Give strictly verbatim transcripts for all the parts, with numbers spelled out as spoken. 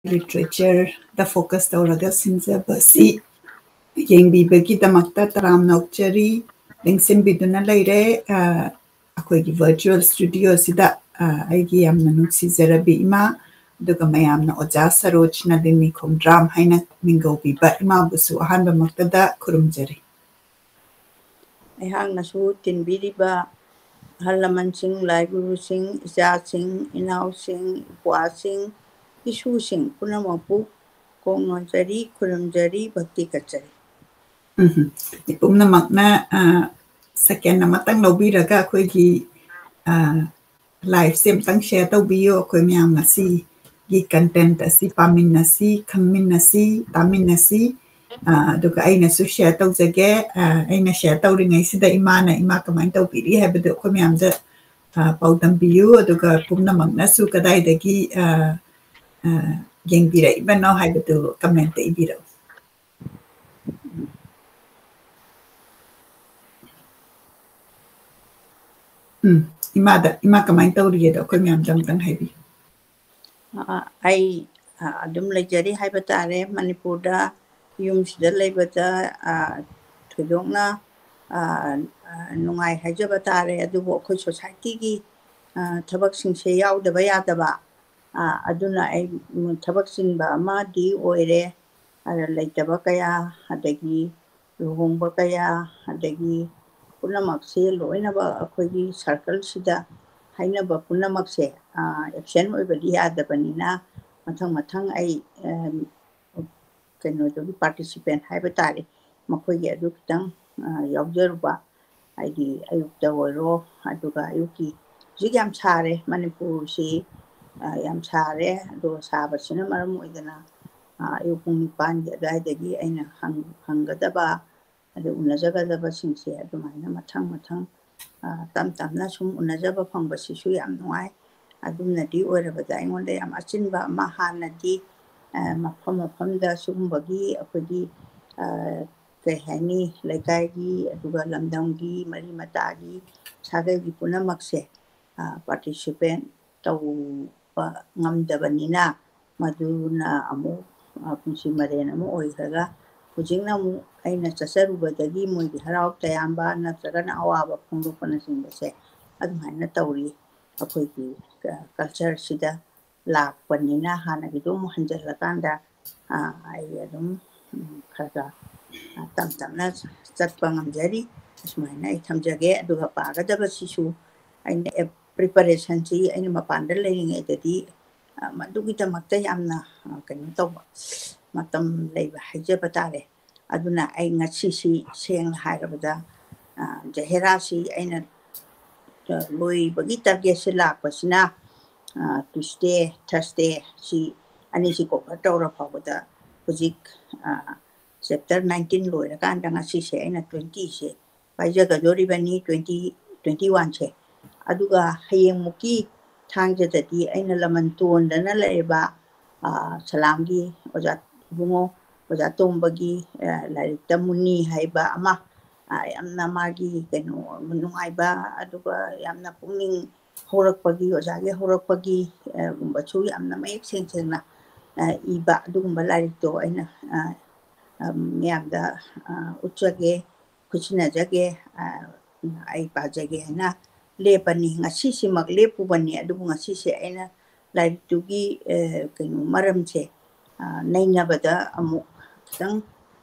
ꯂꯤꯇꯔꯦꯆꯔꯗ focus ꯇꯧꯔꯒ ꯁꯤꯟꯖꯕꯁꯤ ꯌꯦꯡꯕꯤꯕꯒꯤꯗꯃꯛꯇ ꯇꯔꯥꯝꯅ ꯑꯣꯛꯆꯔꯤ꯫ ꯂꯦꯡꯁꯤꯟꯕꯤꯗꯨꯅ ꯂꯩꯔꯦ꯫ ꯑ, ꯑꯩꯈꯣꯏꯒꯤ ꯚꯔꯆꯨꯋꯦꯜ ꯁ꯭ꯇꯨꯗꯤꯑꯣꯁꯤꯗ, ꯑ, ꯑꯩꯒꯤ ꯌꯥꯝꯅ ꯅꯨꯡꯁꯤꯖꯔꯕꯤ ꯏꯃꯥ, ꯑꯗꯨꯒ ꯃꯌꯥꯝꯅ ꯑꯣꯖꯥ ꯁꯔꯣꯖ ꯅꯂꯤꯅꯤ ꯈꯣꯡꯗ꯭ꯔꯥꯝ ꯍꯥꯏꯅ ꯃꯤꯡꯒꯧꯕꯤꯕ ꯏꯃꯥꯕꯨꯁꯨ ꯑꯍꯥꯟꯕꯃꯛꯇꯗ ꯈꯨꯔꯨꯝꯖꯔꯤ꯫ ꯑꯩꯍꯥꯛꯅꯁꯨ ꯇꯤꯟꯕꯤꯔꯤꯕ ꯑꯍꯜ ꯂꯃꯟꯁꯤꯡ, ꯂꯥꯏꯒꯨꯔꯨꯁꯤꯡ, ꯏꯆꯥꯁꯤꯡ, ꯏꯅꯥꯎꯁꯤꯡ, ꯏꯄ꯭ꯋꯥꯁꯤꯡ, ꯏꯁꯨꯁꯤꯡ ꯄꯨꯝꯅꯃꯛꯄꯨ ꯀꯣꯛ ꯅꯣꯟꯖꯔꯤ, ꯈꯨꯔꯨꯝꯖꯔꯤ, ꯚꯛꯇꯤ ꯀꯠꯆꯔꯤ꯫ ꯎꯝ, ꯄꯨꯝꯅꯃꯛꯅ, ꯑ, ꯁꯦꯀꯦꯟ ꯑꯃꯇꯪ ꯂꯧꯕꯤꯔꯒ ꯑꯩꯈꯣꯏꯒꯤ, ꯑ, ꯂꯥꯏꯐꯁꯦ ꯑꯃꯇꯪ ꯁꯤꯌꯔ ꯇꯧꯕꯤꯌꯨ꯫ ꯑꯩꯈꯣꯏ ꯃꯌꯥꯝ ꯉꯁꯤꯒꯤ ꯀꯟꯇꯦꯟꯠ ꯑꯁꯤ ꯄꯥꯃꯤꯟꯅꯁꯤ, ꯈꯪꯃꯤꯟꯅꯁꯤ, ꯇꯥꯃꯤꯟꯅꯁꯤ꯫ ꯑ, ꯑꯗꯨꯒ ꯑꯩꯅꯁꯨ ꯁꯤꯌꯔ ꯇꯧꯖꯒꯦ꯫ ꯑ, ꯑꯩꯅ ꯁꯤꯌꯔ ꯇꯧꯔꯤꯉꯩꯁꯤꯗ ꯏꯃꯥꯅ, ꯏꯃꯥ ꯀꯃꯥꯏꯅ ꯇꯧꯕꯤꯔꯤ ꯍꯥꯏꯕꯗꯨ ꯑꯩꯈꯣꯏ ꯃꯌꯥꯝꯗ, ꯑ, ꯄꯥꯎꯗꯝꯕꯤꯌꯨ꯫ ꯑꯗꯨꯒ ꯄꯨꯝꯅꯃꯛꯅꯁꯨ ꯀꯗꯥꯏꯗꯒꯤ, ꯑ, ꯑ, ꯌꯦꯡꯕꯤꯔꯛꯏꯕꯅꯣ ꯍꯥꯏꯕꯗꯨ ꯀꯃꯦꯟꯠꯇ ꯏꯕꯤꯔꯛꯎ꯫ ꯎꯝ, ꯏꯃꯥꯗ, ꯏꯃꯥ ꯀꯃꯥꯏꯅ ꯇꯧꯔꯤꯒꯦꯗꯣ ꯑꯩꯈꯣꯏ ꯃꯌꯥꯝꯗ ꯑꯃꯨꯛꯇꯪ ꯍꯥꯏꯕꯤꯌꯨ꯫ ꯑ, ꯑꯩ, ꯑ, ꯑꯗꯨꯝ ꯂꯩꯖꯔꯤ ꯍꯥꯏꯕ ꯇꯥꯔꯦ꯫ ꯃꯅꯤꯄꯨꯔꯗ ꯌꯨꯝꯁꯤꯗ ꯂꯩꯕꯗ, ꯑ, ꯊꯣꯏꯗꯣꯛꯅ, ꯑ, ꯑ, ꯅꯨꯡꯉꯥꯏ ꯍꯥꯏꯖꯕ ꯇꯥꯔꯦ꯫ ꯑꯗꯨꯕꯨ ꯑꯩꯈꯣꯏ ꯁꯣꯁꯥꯏꯇꯤꯒꯤ, ꯑ, ꯊꯕꯛꯁꯤꯡꯁꯦ ꯌꯥꯎꯗꯕ ꯌꯥꯗꯕ꯫ ꯑ, ꯑꯗꯨꯅ ꯑꯩ, ꯎꯝ, ꯊꯕꯛ ꯆꯤꯟꯕ ꯑꯃꯗꯤ ꯑꯣꯏꯔꯦ꯫ ꯑꯗ ꯂꯩꯇꯕ ꯀꯌꯥ, ꯑꯗꯒꯤ ꯂꯨꯍꯣꯡꯕ ꯀꯌꯥ, ꯑꯗꯒꯤ ꯄꯨꯝꯅꯃꯛꯁꯦ ꯂꯣꯏꯅꯃꯛ ꯑꯩꯈꯣꯏꯒꯤ ꯁꯔꯀꯜꯁꯤꯗ ꯍꯥꯏꯅꯕ ꯄꯨꯝꯅꯃꯛꯁꯦ, ꯑ, ꯑꯦꯕꯁꯦꯟ ꯑꯣꯏꯕꯗꯤ ꯌꯥꯗꯕꯅꯤꯅ ꯃꯊꯪ ꯃꯊꯪ ꯑꯩ, ꯑ, ꯀꯩꯅꯣꯗꯨꯒꯤ ꯄꯥꯔꯇꯤꯁꯤꯄꯦꯟ ꯍꯥꯏꯕ ꯇꯥꯔꯦ, ꯃꯈꯣꯏꯒꯤ ꯑꯗꯨ ꯈꯤꯇꯪ, ꯑ, ꯌꯥꯎꯖꯔꯨꯕ꯫ ꯍꯥꯏꯗꯤ ꯑꯌꯨꯛꯇ ꯑꯣꯏꯔꯣ, ꯑꯗꯨꯒ ꯑꯌꯨꯛꯀꯤ ꯍꯧꯖꯤꯛ ꯌꯥꯝ ꯁꯥꯔꯦ ꯃꯅꯤꯄꯨꯔꯁꯤ, ꯑ, ꯌꯥꯝ ꯁꯥꯔꯦ꯫ ꯑꯗꯣ ꯁꯥꯕꯁꯤꯅ ꯃꯔꯝ ꯑꯣꯏꯗꯅ, ꯑ, ꯑꯌꯨꯛ ꯄꯨꯡ ꯅꯤꯄꯥꯟꯒꯤ ꯑꯗꯨꯋꯥꯏꯗꯒꯤ ꯑꯩꯅ ꯍꯪ-, ꯍꯪꯒꯗꯕ, ꯑꯗꯩ ꯎꯅꯖꯒꯗꯕꯁꯤꯡꯁꯦ ꯑꯗꯨꯃꯥꯏꯅ ꯃꯊꯪ ꯃꯊꯪ, ꯑ, ꯇꯞ ꯇꯞꯅ ꯁꯨꯝ ꯎꯅꯖꯕ ꯐꯪꯕꯁꯤꯁꯨ ꯌꯥꯝ ꯅꯨꯡꯉꯥꯏ꯫ ꯑꯗꯨꯝꯅꯗꯤ ꯑꯣꯏꯔꯕꯗ ꯑꯩꯉꯣꯟꯗ ꯌꯥꯝ ꯑꯆꯤꯟꯕ ꯑꯃ ꯍꯥꯟꯅꯗꯤ, ꯑ, ꯃꯐꯝ ꯃꯐꯝꯗ ꯁꯤꯒꯨꯝꯕꯒꯤ ꯑꯩꯈꯣꯏꯒꯤ, ꯑ, ꯀꯩ ꯍꯥꯏꯅꯤ, ꯂꯩꯀꯥꯏꯒꯤ ꯑꯗꯨꯒ ꯂꯝꯗꯝꯒꯤ ꯃꯔꯤ ꯃꯇꯥꯒꯤ ꯁꯥꯒꯩꯒꯤ ꯄꯨꯝꯅꯃꯛꯁꯦ, ꯑ, ꯄꯥꯔꯇꯤꯁꯤꯄꯦꯠ ꯇꯧꯕ ꯉꯝꯗꯕꯅꯤꯅ, ꯃꯗꯨꯅ ꯑꯃꯨꯛ, ꯑ, ꯄꯨꯟꯁꯤ ꯃꯔꯦꯟ ꯑꯃ ꯑꯣꯏꯈ꯭ꯔꯒ, ꯍꯧꯖꯤꯛꯅ ꯑꯃꯨꯛ ꯑꯩꯅ ꯆꯠꯆꯔꯨꯕꯗꯒꯤ ꯃꯣꯏꯒꯤ ꯍꯔꯥꯎ ꯇꯌꯥꯝꯕ ꯅꯠꯇ꯭ꯔꯒꯅ ꯑꯋꯥꯕ ꯐꯣꯡꯗꯣꯛꯄꯅꯆꯤꯡꯕꯁꯦ ꯑꯗꯨꯃꯥꯏꯅ ꯇꯧꯔꯤ꯫ ꯑꯩꯈꯣꯏꯒꯤ, ꯑ, culture ꯁꯤꯗ ꯂꯥꯛꯄꯅꯤꯅ ꯍꯥꯟꯅꯒꯤꯗꯣ ꯑꯃꯨꯛ ꯍꯟꯖꯤꯜꯂꯀꯥꯟꯗ, ꯑ, ꯑꯩ ꯑꯗꯨꯝ, ꯎꯝ, ꯈꯔ ꯈꯔ, ꯑ, ꯇꯞ ꯇꯞꯅ ꯆꯠꯄ ꯉꯝꯖꯔꯤ꯫ ꯑꯁꯨꯃꯥꯏꯅ ꯑꯩ ꯊꯝꯖꯒꯦ꯫ ꯑꯗꯨꯒ ꯄꯥꯒꯗꯕꯁꯤꯁꯨ ꯑꯩꯅ ꯑꯦꯞ-, preparation ꯁꯤ ꯑꯩꯅ ꯃꯄꯥꯟꯗ ꯂꯩꯔꯤꯉꯩꯗꯗꯤ, ꯑ, ꯃꯗꯨꯒꯤꯗꯃꯛꯇ ꯌꯥꯝꯅ, ꯑ, ꯀꯩꯅꯣ ꯇꯧꯕ, ꯃꯇꯝ ꯂꯩꯕ ꯍꯥꯏꯖꯕ ꯇꯥꯔꯦ꯫ ꯑꯗꯨꯅ ꯑꯩ ꯉꯁꯤꯁꯤ ꯁꯦꯡꯅ ꯍꯥꯏꯔꯕꯗ, ꯑ, ꯖꯍꯦꯔꯥꯁꯤ ꯑꯩꯅ, ꯑ, ꯂꯣꯏꯕꯒꯤ target ꯁꯦ ꯂꯥꯛꯄꯁꯤꯅ, ꯑ, Tuesday, Thursday ꯁꯤ ꯑꯅꯤꯁꯤ cover ꯇꯧꯔ ꯐꯥꯎꯕꯗ ꯍꯧꯖꯤꯛ, ꯑ, chapter nineteen ꯂꯣꯏꯔꯀꯥꯟꯗ ꯉꯁꯤꯁꯦ ꯑꯩꯅ twenty ꯁꯦ ꯄꯥꯏꯖꯒꯗꯣꯔꯤꯕꯅꯤ, twenty, twenty one ꯁꯦ꯫ ꯑꯗꯨꯒ ꯍꯌꯦꯡꯃꯨꯛꯀꯤ ꯊꯥꯡꯖꯗꯗꯤ ꯑꯩꯅ ꯂꯃꯟ ꯇꯣꯟꯗꯅ ꯂꯩꯔꯤꯕ, ꯑ, ꯁꯂꯥꯝꯒꯤ ꯑꯣꯖꯥ ꯏꯕꯨꯡꯉꯣ, ꯑꯣꯖꯥ ꯇꯣꯝꯕꯒꯤ, ꯑ, ꯂꯥꯏꯔꯤꯛꯇ ꯃꯨꯅꯤ ꯍꯥꯏꯕ ꯑꯃ, ꯑ, ꯌꯥꯝꯅ ꯃꯥꯒꯤ ꯀꯩꯅꯣ ꯅꯨꯡꯉꯥꯏꯕ, ꯑꯗꯨꯒ ꯌꯥꯝꯅ ꯄꯨꯛꯅꯤꯡ ꯍꯧꯔꯛꯄꯒꯤ, ꯑꯣꯖꯥꯒꯤ ꯍꯧꯔꯛꯄꯒꯤ, ꯑ, ꯒꯨꯝꯕꯁꯨ ꯌꯥꯝꯅ ꯃꯌꯦꯛ ꯁꯦꯡ ꯁꯦꯡꯅ, ꯑ, ꯏꯕ ꯑꯗꯨꯒꯨꯝꯕ ꯂꯥꯏꯔꯤꯛꯇꯣ ꯑꯩꯅ, ꯑ, ꯑ, ꯃꯌꯥꯝꯗ, ꯑ, ꯎꯠꯆꯒꯦ, ꯈꯨꯠꯁꯤꯟꯅꯖꯒꯦ, ꯑ, ꯑꯩ ꯄꯥꯖꯒꯦ ꯍꯥꯏꯅ ꯂꯦꯞꯄꯅꯤ꯫ ꯉꯁꯤꯁꯤꯃꯛ ꯂꯦꯞꯄꯨꯕꯅꯤ, ꯑꯗꯨꯕꯨ ꯉꯁꯤꯁꯦ ꯑꯩꯅ ꯂꯥꯏꯔꯤꯛꯇꯨꯒꯤ, ꯑ, ꯀꯩꯅꯣ, ꯃꯔꯝꯁꯦ, ꯑ, ꯅꯩꯅꯕꯗ ꯑꯃꯨꯛ ꯈꯤꯇꯪ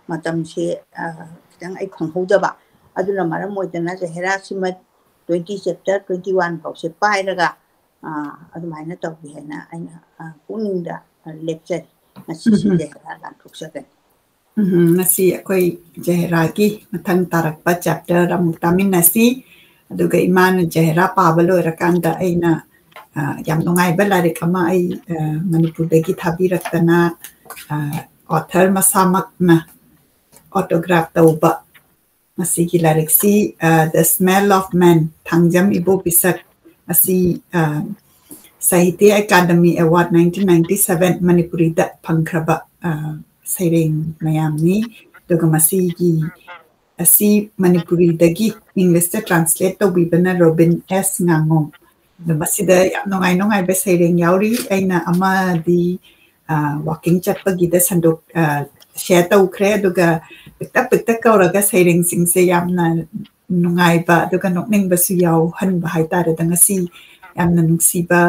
ꯃꯇꯝꯁꯦ, ꯑ, ꯈꯤꯇꯪ ꯑꯩ ꯐꯪꯍꯧꯗꯕ꯫ ꯑꯗꯨꯅ ꯃꯔꯝ ꯑꯣꯏꯗꯅ ꯖꯍꯦꯔꯥꯁꯤꯃ twenty chapter twenty one ꯐꯥꯎꯁꯦ ꯄꯥꯏꯔꯒ, ꯑ, ꯑꯗꯨꯃꯥꯏꯅ ꯇꯧꯒꯦ ꯍꯥꯏꯅ ꯑꯩꯅ, ꯑ, ꯄꯨꯛꯅꯤꯡꯗ, ꯑ, ꯂꯦꯞꯆꯔꯤ꯫ ꯉꯁꯤꯁꯦ ꯎꯝ꯫ ꯖꯍꯦꯔꯥ ꯂꯥꯟꯊꯣꯛꯆꯒꯅꯤ꯫ ꯎꯝ, ꯉꯁꯤ ꯑꯩꯈꯣꯏ ꯖꯍꯦꯔꯥꯒꯤ ꯃꯊꯪ ꯇꯥꯔꯛꯄ chapter ꯑꯃꯨꯛ ꯇꯥꯃꯤꯟꯅꯁꯤ꯫ ꯑꯗꯨꯒ ꯏꯃꯥꯅ ꯖꯍꯦꯔꯥ ꯄꯥꯕ ꯂꯣꯏꯔꯀꯥꯟꯗ ꯑꯩꯅ, ꯑ, ꯌꯥꯝ ꯅꯨꯡꯉꯥꯏꯕ ꯂꯥꯏꯔꯤꯛ ꯑꯃ ꯑꯩ, ꯑ, ꯃꯅꯤꯄꯨꯔꯗꯒꯤ ꯊꯥꯕꯤꯔꯛꯇꯅ, ꯑ, author ꯃꯁꯥꯃꯛꯅ autograph ꯇꯧꯕ ꯃꯁꯤꯒꯤ ꯂꯥꯏꯔꯤꯛꯁꯤ, ꯑ, The Smell of Men, Thangjam Ibobisak, ꯑꯁꯤ, ꯑ, Sahitya Akademi award nineteen ninety seven ꯃꯅꯤꯄꯨꯔꯤꯗ ꯐꯪꯈ꯭ꯔꯕ, ꯑ, ꯁꯩꯔꯦꯡ ꯃꯌꯥꯝꯅꯤ꯫ ꯑꯗꯨꯒ ꯃꯁꯤꯒꯤ, ꯑꯁꯤ ꯃꯅꯤꯄꯨꯔꯤꯗꯒꯤ ꯏꯪꯂꯤꯁꯇ translate ꯇꯧꯕꯤꯕꯅ ꯔꯣꯕꯤꯟ ꯑꯦꯁ ꯉꯥꯉꯣꯝ꯫ ꯑꯗꯣ ꯃꯁꯤꯗ ꯌꯥꯝ ꯅꯨꯡꯉꯥꯏ ꯅꯨꯡꯉꯥꯏꯕ ꯁꯩꯔꯦꯡ ꯌꯥꯎꯔꯤ꯫ ꯑꯩꯅ ꯑꯃꯗꯤ ꯋꯥꯀꯤꯡ ꯆꯠꯄꯒꯤꯗ ꯁꯟꯗꯣꯛ ꯁꯤꯌꯔ ꯇꯧꯈ꯭ꯔꯦ꯫ ꯑꯗꯨꯒ ꯄꯤꯛꯇꯛ ꯄꯤꯛꯇꯛ ꯀꯧꯔꯒ ꯁꯩꯔꯦꯡꯁꯤꯡꯁꯦ ꯌꯥꯝꯅ ꯅꯨꯡꯉꯥꯏꯕ ꯑꯗꯨꯒ ꯅꯣꯛꯅꯤꯡꯕꯁꯨ ꯌꯥꯎꯍꯟꯕ ꯍꯥꯏꯇꯥꯔꯦꯗ꯫ ꯉꯁꯤ ꯌꯥꯝꯅ ꯅꯨꯡꯁꯤꯕ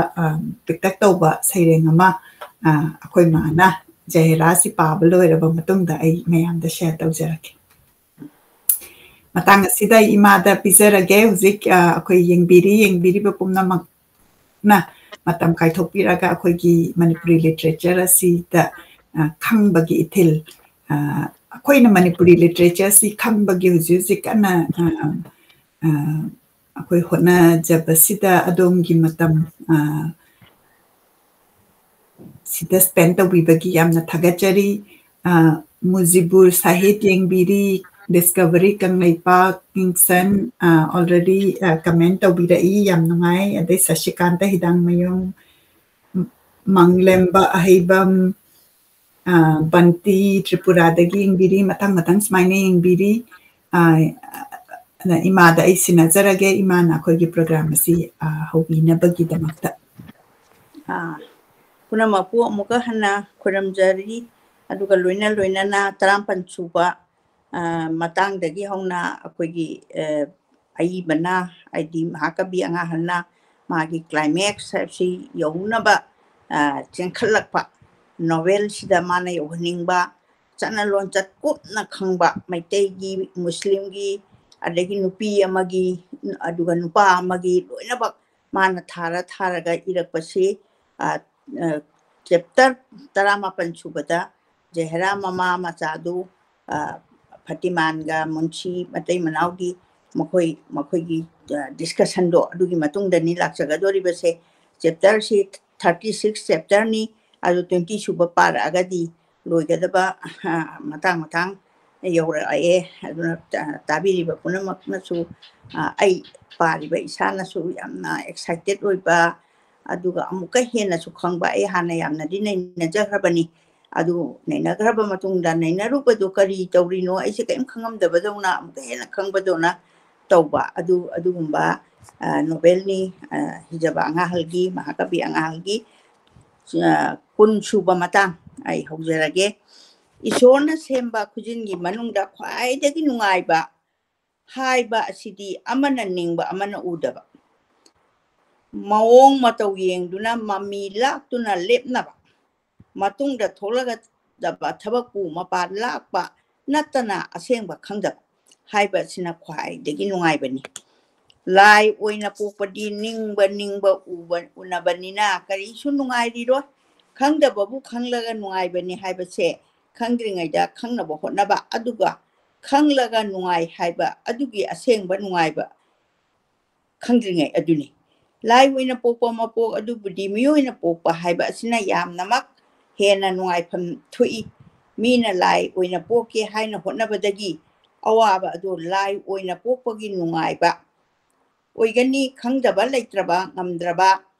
ꯄꯤꯛꯇꯛ ꯇꯧꯕ ꯁꯩꯔꯦꯡ ꯑꯃ ꯑꯩꯈꯣꯏ ꯃꯥꯅ ꯖꯍꯦꯔꯥꯁꯤ ꯄꯥꯕ ꯂꯣꯏꯔꯕ ꯃꯇꯨꯡꯗ ꯑꯩ ꯃꯌꯥꯝꯗ ꯁꯤꯌꯔ ꯇꯧꯖꯔꯛꯀꯦ꯫ ꯃꯇꯥꯡ ꯑꯁꯤꯗ ꯑꯩ ꯏꯃꯥꯗ ꯄꯤꯖꯔꯒꯦ꯫ ꯍꯧꯖꯤꯛ ꯑꯩꯈꯣꯏ ꯌꯦꯡꯕꯤꯔꯤ, ꯌꯦꯡꯕꯤꯔꯤꯕ ꯄꯨꯝꯅꯃꯛꯅ ꯃꯇꯝ ꯀꯥꯏꯊꯣꯛꯄꯤꯔꯒ ꯑꯩꯈꯣꯏꯒꯤ ꯃꯅꯤꯄꯨꯔꯤ ꯂꯤꯇꯔꯦꯆꯔ ꯑꯁꯤꯗ ꯈꯪꯕꯒꯤ ꯏꯊꯤꯜ, ꯑꯩꯈꯣꯏꯅ ꯃꯅꯤꯄꯨꯔꯤ ꯂꯤꯇꯔꯦꯆꯔꯁꯤ ꯈꯪꯕꯒꯤ ꯍꯧꯖꯤꯛ ꯍꯧꯖꯤꯛ ꯀꯟꯅ ꯑꯩꯈꯣꯏ ꯍꯣꯠꯅꯖꯕꯁꯤꯗ ꯑꯗꯣꯝꯒꯤ ꯃꯇꯝ ꯁꯤꯗ ꯁ꯭ꯄꯦꯟ ꯇꯧꯕꯤꯕꯒꯤ ꯌꯥꯝꯅ ꯊꯥꯒꯠꯆꯔꯤ꯫ ꯃꯨꯖꯤꯕꯨꯔ Shahid ꯌꯦꯡꯕꯤꯔꯤ, Discovery Kangleipak, Kingson already ꯀꯃꯦꯟ ꯇꯧꯕꯤꯔꯛꯏ, ꯌꯥꯝ ꯅꯨꯡꯉꯥꯏ꯫ ꯑꯗꯩ ꯁꯁꯤꯀꯥꯟꯇ ꯍꯤꯗꯥꯡꯃꯌꯨꯝ, ꯃꯪꯂꯦꯝꯕ ꯑꯍꯩꯕꯝ, ꯕꯟꯇꯤ ꯇ꯭ꯔꯤꯄꯨꯔꯥꯗꯒꯤ ꯌꯦꯡꯕꯤꯔꯤ, ꯃꯊꯪ ꯃꯊꯪ ꯁꯨꯃꯥꯏꯅ ꯌꯦꯡꯕꯤꯔꯤ꯫ ꯑꯗ ꯏꯃꯥꯗ ꯑꯩ ꯁꯤꯟꯅꯖꯔꯒꯦ, ꯏꯃꯥꯅ ꯑꯩꯈꯣꯏꯒꯤ ꯄ꯭ꯔꯣꯒ꯭ꯔꯥꯝ ꯑꯁꯤ ꯍꯧꯕꯤꯅꯕꯒꯤꯗꯃꯛꯇ꯫ ꯄꯨꯝꯅꯃꯛꯄꯨ ꯑꯃꯨꯛꯀ ꯍꯟꯅ ꯈꯨꯔꯨꯝꯖꯔꯤ꯫ ꯑꯗꯨꯒ ꯂꯣꯏꯅ ꯂꯣꯏꯅꯅ ꯇꯔꯥꯃꯥꯄꯟ ꯁꯨꯕ ꯃꯇꯥꯡꯗꯒꯤ ꯍꯧꯅ ꯑꯩꯈꯣꯏꯒꯤ ꯑꯏꯕꯅ, ꯍꯥꯏꯗꯤ ꯃꯍꯥꯀꯕꯤ ꯑꯉꯥꯡꯍꯜꯅ ꯃꯥꯒꯤ ꯀ꯭ꯂꯥꯏꯃꯦꯛꯁ ꯍꯥꯏꯕꯁꯤ ꯌꯧꯅꯕ ꯆꯦꯟꯈꯠꯂꯛꯄ ꯅꯣꯕꯦꯜꯁꯤꯗ ꯃꯥꯅ ꯌꯧꯍꯟꯅꯤꯡꯕ ꯆꯠꯅ ꯂꯣꯟꯆꯠ ꯀꯨꯞꯅ ꯈꯪꯕ ꯃꯩꯇꯩꯒꯤ, ꯃꯨꯁꯂꯤꯝꯒꯤ, ꯑꯗꯒꯤ ꯅꯨꯄꯤ ꯑꯃꯒꯤ, ꯑꯗꯨꯒ ꯅꯨꯄꯥ ꯑꯃꯒꯤ ꯂꯣꯏꯅꯃꯛ ꯃꯥꯅ ꯊꯥꯔ ꯊꯥꯔꯒ ꯏꯔꯛꯄꯁꯤ ꯆꯦꯞꯇꯔ ꯇꯔꯥꯃꯥꯄꯟ ꯁꯨꯕꯗ ꯖꯍꯦꯔꯥ ꯃꯃꯥ ꯃꯆꯥꯗꯨ ꯐꯇꯤꯃꯥꯟꯒ ꯃꯨꯟꯁꯤ ꯃꯇꯩ ꯃꯅꯥꯎꯒꯤ ꯃꯈꯣꯏ ꯃꯈꯣꯏꯒꯤ ꯗꯤꯁꯀꯁꯟꯗꯣ ꯑꯗꯨꯒꯤ ꯃꯇꯨꯡꯗꯅꯤ ꯂꯥꯛꯆꯒꯗꯧꯔꯤꯕꯁꯦ꯫ ꯆꯦꯞꯇꯔꯁꯤ ꯊꯥꯔꯇꯤ ꯁꯤꯛꯁ ꯆꯦꯞꯇꯔꯅꯤ, ꯑꯗꯨ ꯇ꯭ꯋꯦꯟꯇꯤ ꯁꯨꯕ ꯄꯥꯔꯛꯑꯒꯗꯤ ꯂꯣꯏꯒꯗꯕ ꯃꯇꯥꯡ ꯃꯇꯥꯡ ꯌꯧꯔꯛꯑꯦ꯫ ꯑꯗꯨꯅ ꯇꯥꯕꯤꯔꯤꯕ ꯄꯨꯝꯅꯃꯛꯅꯁꯨ, ꯑꯩ ꯄꯥꯔꯤꯕ ꯏꯁꯥꯅꯁꯨ ꯌꯥꯝꯅ ꯑꯦꯛꯁꯥꯏꯇꯦꯠ ꯑꯣꯏꯕ, ꯑꯗꯨꯒ ꯑꯃꯨꯛꯀ ꯍꯦꯟꯅꯁꯨ ꯈꯪꯕ꯫ ꯑꯩ ꯍꯥꯟꯅ ꯌꯥꯝꯅꯗꯤ ꯅꯩꯅꯖꯈ꯭ꯔꯕꯅꯤ, ꯑꯗꯨ ꯅꯩꯅꯈ꯭ꯔꯕ ꯃꯇꯨꯡꯗ ꯅꯩꯅꯔꯨꯕꯗꯨ ꯀꯔꯤ ꯇꯧꯔꯤꯅꯣ ꯑꯩꯁꯦ ꯀꯔꯤꯝ ꯈꯪꯉꯝꯗꯕꯗꯧꯅ ꯑꯃꯨꯛꯀ ꯍꯦꯟꯅ ꯈꯪꯕꯗꯧꯅ ꯇꯧꯕ, ꯑꯗꯨ ꯑꯗꯨꯒꯨꯝꯕ ꯅꯣꯕꯦꯜꯅꯤ꯫ ꯍꯤꯖꯕ ꯑꯉꯥꯡꯍꯜꯒꯤ, ꯃꯍꯥꯀꯕꯤ ꯑꯉꯥꯡꯍꯜꯒꯤ ꯑ, ꯀꯨꯟ ꯁꯨꯕ ꯃꯇꯥꯡ ꯑꯩ ꯍꯧꯖꯔꯒꯦ꯫ ꯏꯁꯣꯔꯅ ꯁꯦꯝꯕ ꯈꯨꯖꯤꯟꯒꯤ ꯃꯅꯨꯡꯗ ꯈ꯭ꯋꯥꯏꯗꯒꯤ ꯅꯨꯡꯉꯥꯏꯕ ꯍꯥꯏꯕ ꯑꯁꯤꯗꯤ ꯑꯃꯅ ꯅꯤꯡꯕ ꯑꯃꯅ ꯎꯗꯕ, ꯃꯑꯣꯡ ꯃꯇꯧ ꯌꯦꯡꯗꯨꯅ ꯃꯃꯤ ꯂꯥꯛꯇꯨꯅ ꯂꯦꯞꯅꯕ, ꯃꯇꯨꯡꯗ ꯊꯣꯛꯂꯒꯗꯕ ꯊꯕꯛꯄꯨ ꯃꯄꯥ ꯂꯥꯛꯄ ꯅꯠꯇꯅ ꯑꯁꯦꯡꯕ ꯈꯪꯗꯕ ꯍꯥꯏꯕ ꯑꯁꯤꯅ ꯈ꯭ꯋꯥꯏꯗꯒꯤ ꯅꯨꯡꯉꯥꯏꯕꯅꯤ꯫ ꯂꯥꯏ ꯑꯣꯏꯅ ꯄꯣꯛꯄꯗꯤ ꯅꯤꯡꯕ ꯅꯤꯡꯕ ꯎꯕ, ꯎꯅꯕꯅꯤꯅ ꯀꯔꯤꯁꯨ ꯅꯨꯡꯉꯥꯏꯔꯤꯔꯣꯏ꯫ ꯈꯪꯗꯕꯕꯨ ꯈꯪꯂꯒ ꯅꯨꯡꯉꯥꯏꯕꯅꯤ ꯍꯥꯏꯕꯁꯦ ꯈꯪꯗ꯭ꯔꯤꯉꯩꯗ ꯈꯪꯅꯕ ꯍꯣꯠꯅꯕ, ꯑꯗꯨꯒ ꯈꯪꯂꯒ ꯅꯨꯡꯉꯥꯏ ꯍꯥꯏꯕ ꯑꯗꯨꯒꯤ ꯑꯁꯦꯡꯕ ꯅꯨꯡꯉꯥꯏꯕ ꯈꯪꯗ꯭ꯔꯤꯉꯩ ꯑꯗꯨꯅꯤ꯫ ꯂꯥꯏ ꯑꯣꯏꯅ ꯄꯣꯛꯄ ꯃꯄꯣꯛ ꯑꯗꯨꯕꯨꯗꯤ ꯃꯤꯑꯣꯏꯅ ꯄꯣꯛꯄ ꯍꯥꯏꯕ ꯑꯁꯤꯅ ꯌꯥꯝꯅꯃꯛ ꯍꯦꯟꯅ ꯅꯨꯡꯉꯥꯏꯐꯝ ꯊꯣꯛꯏ꯫ ꯃꯤꯅ ꯂꯥꯏ ꯑꯣꯏꯅ ꯄꯣꯛꯀꯦ ꯍꯥꯏꯅ ꯍꯣꯠꯅꯕꯗꯒꯤ ꯑꯋꯥꯕ ꯑꯗꯨ ꯂꯥꯏ ꯑꯣꯏꯅ ꯄꯣꯛꯄꯒꯤ ꯅꯨꯡꯉꯥꯏꯕ ꯑꯣꯏꯒꯅꯤ꯫ ꯈꯪꯗꯕ ꯂꯩꯇ꯭ꯔꯕ, ꯉꯝꯗ꯭ꯔꯕ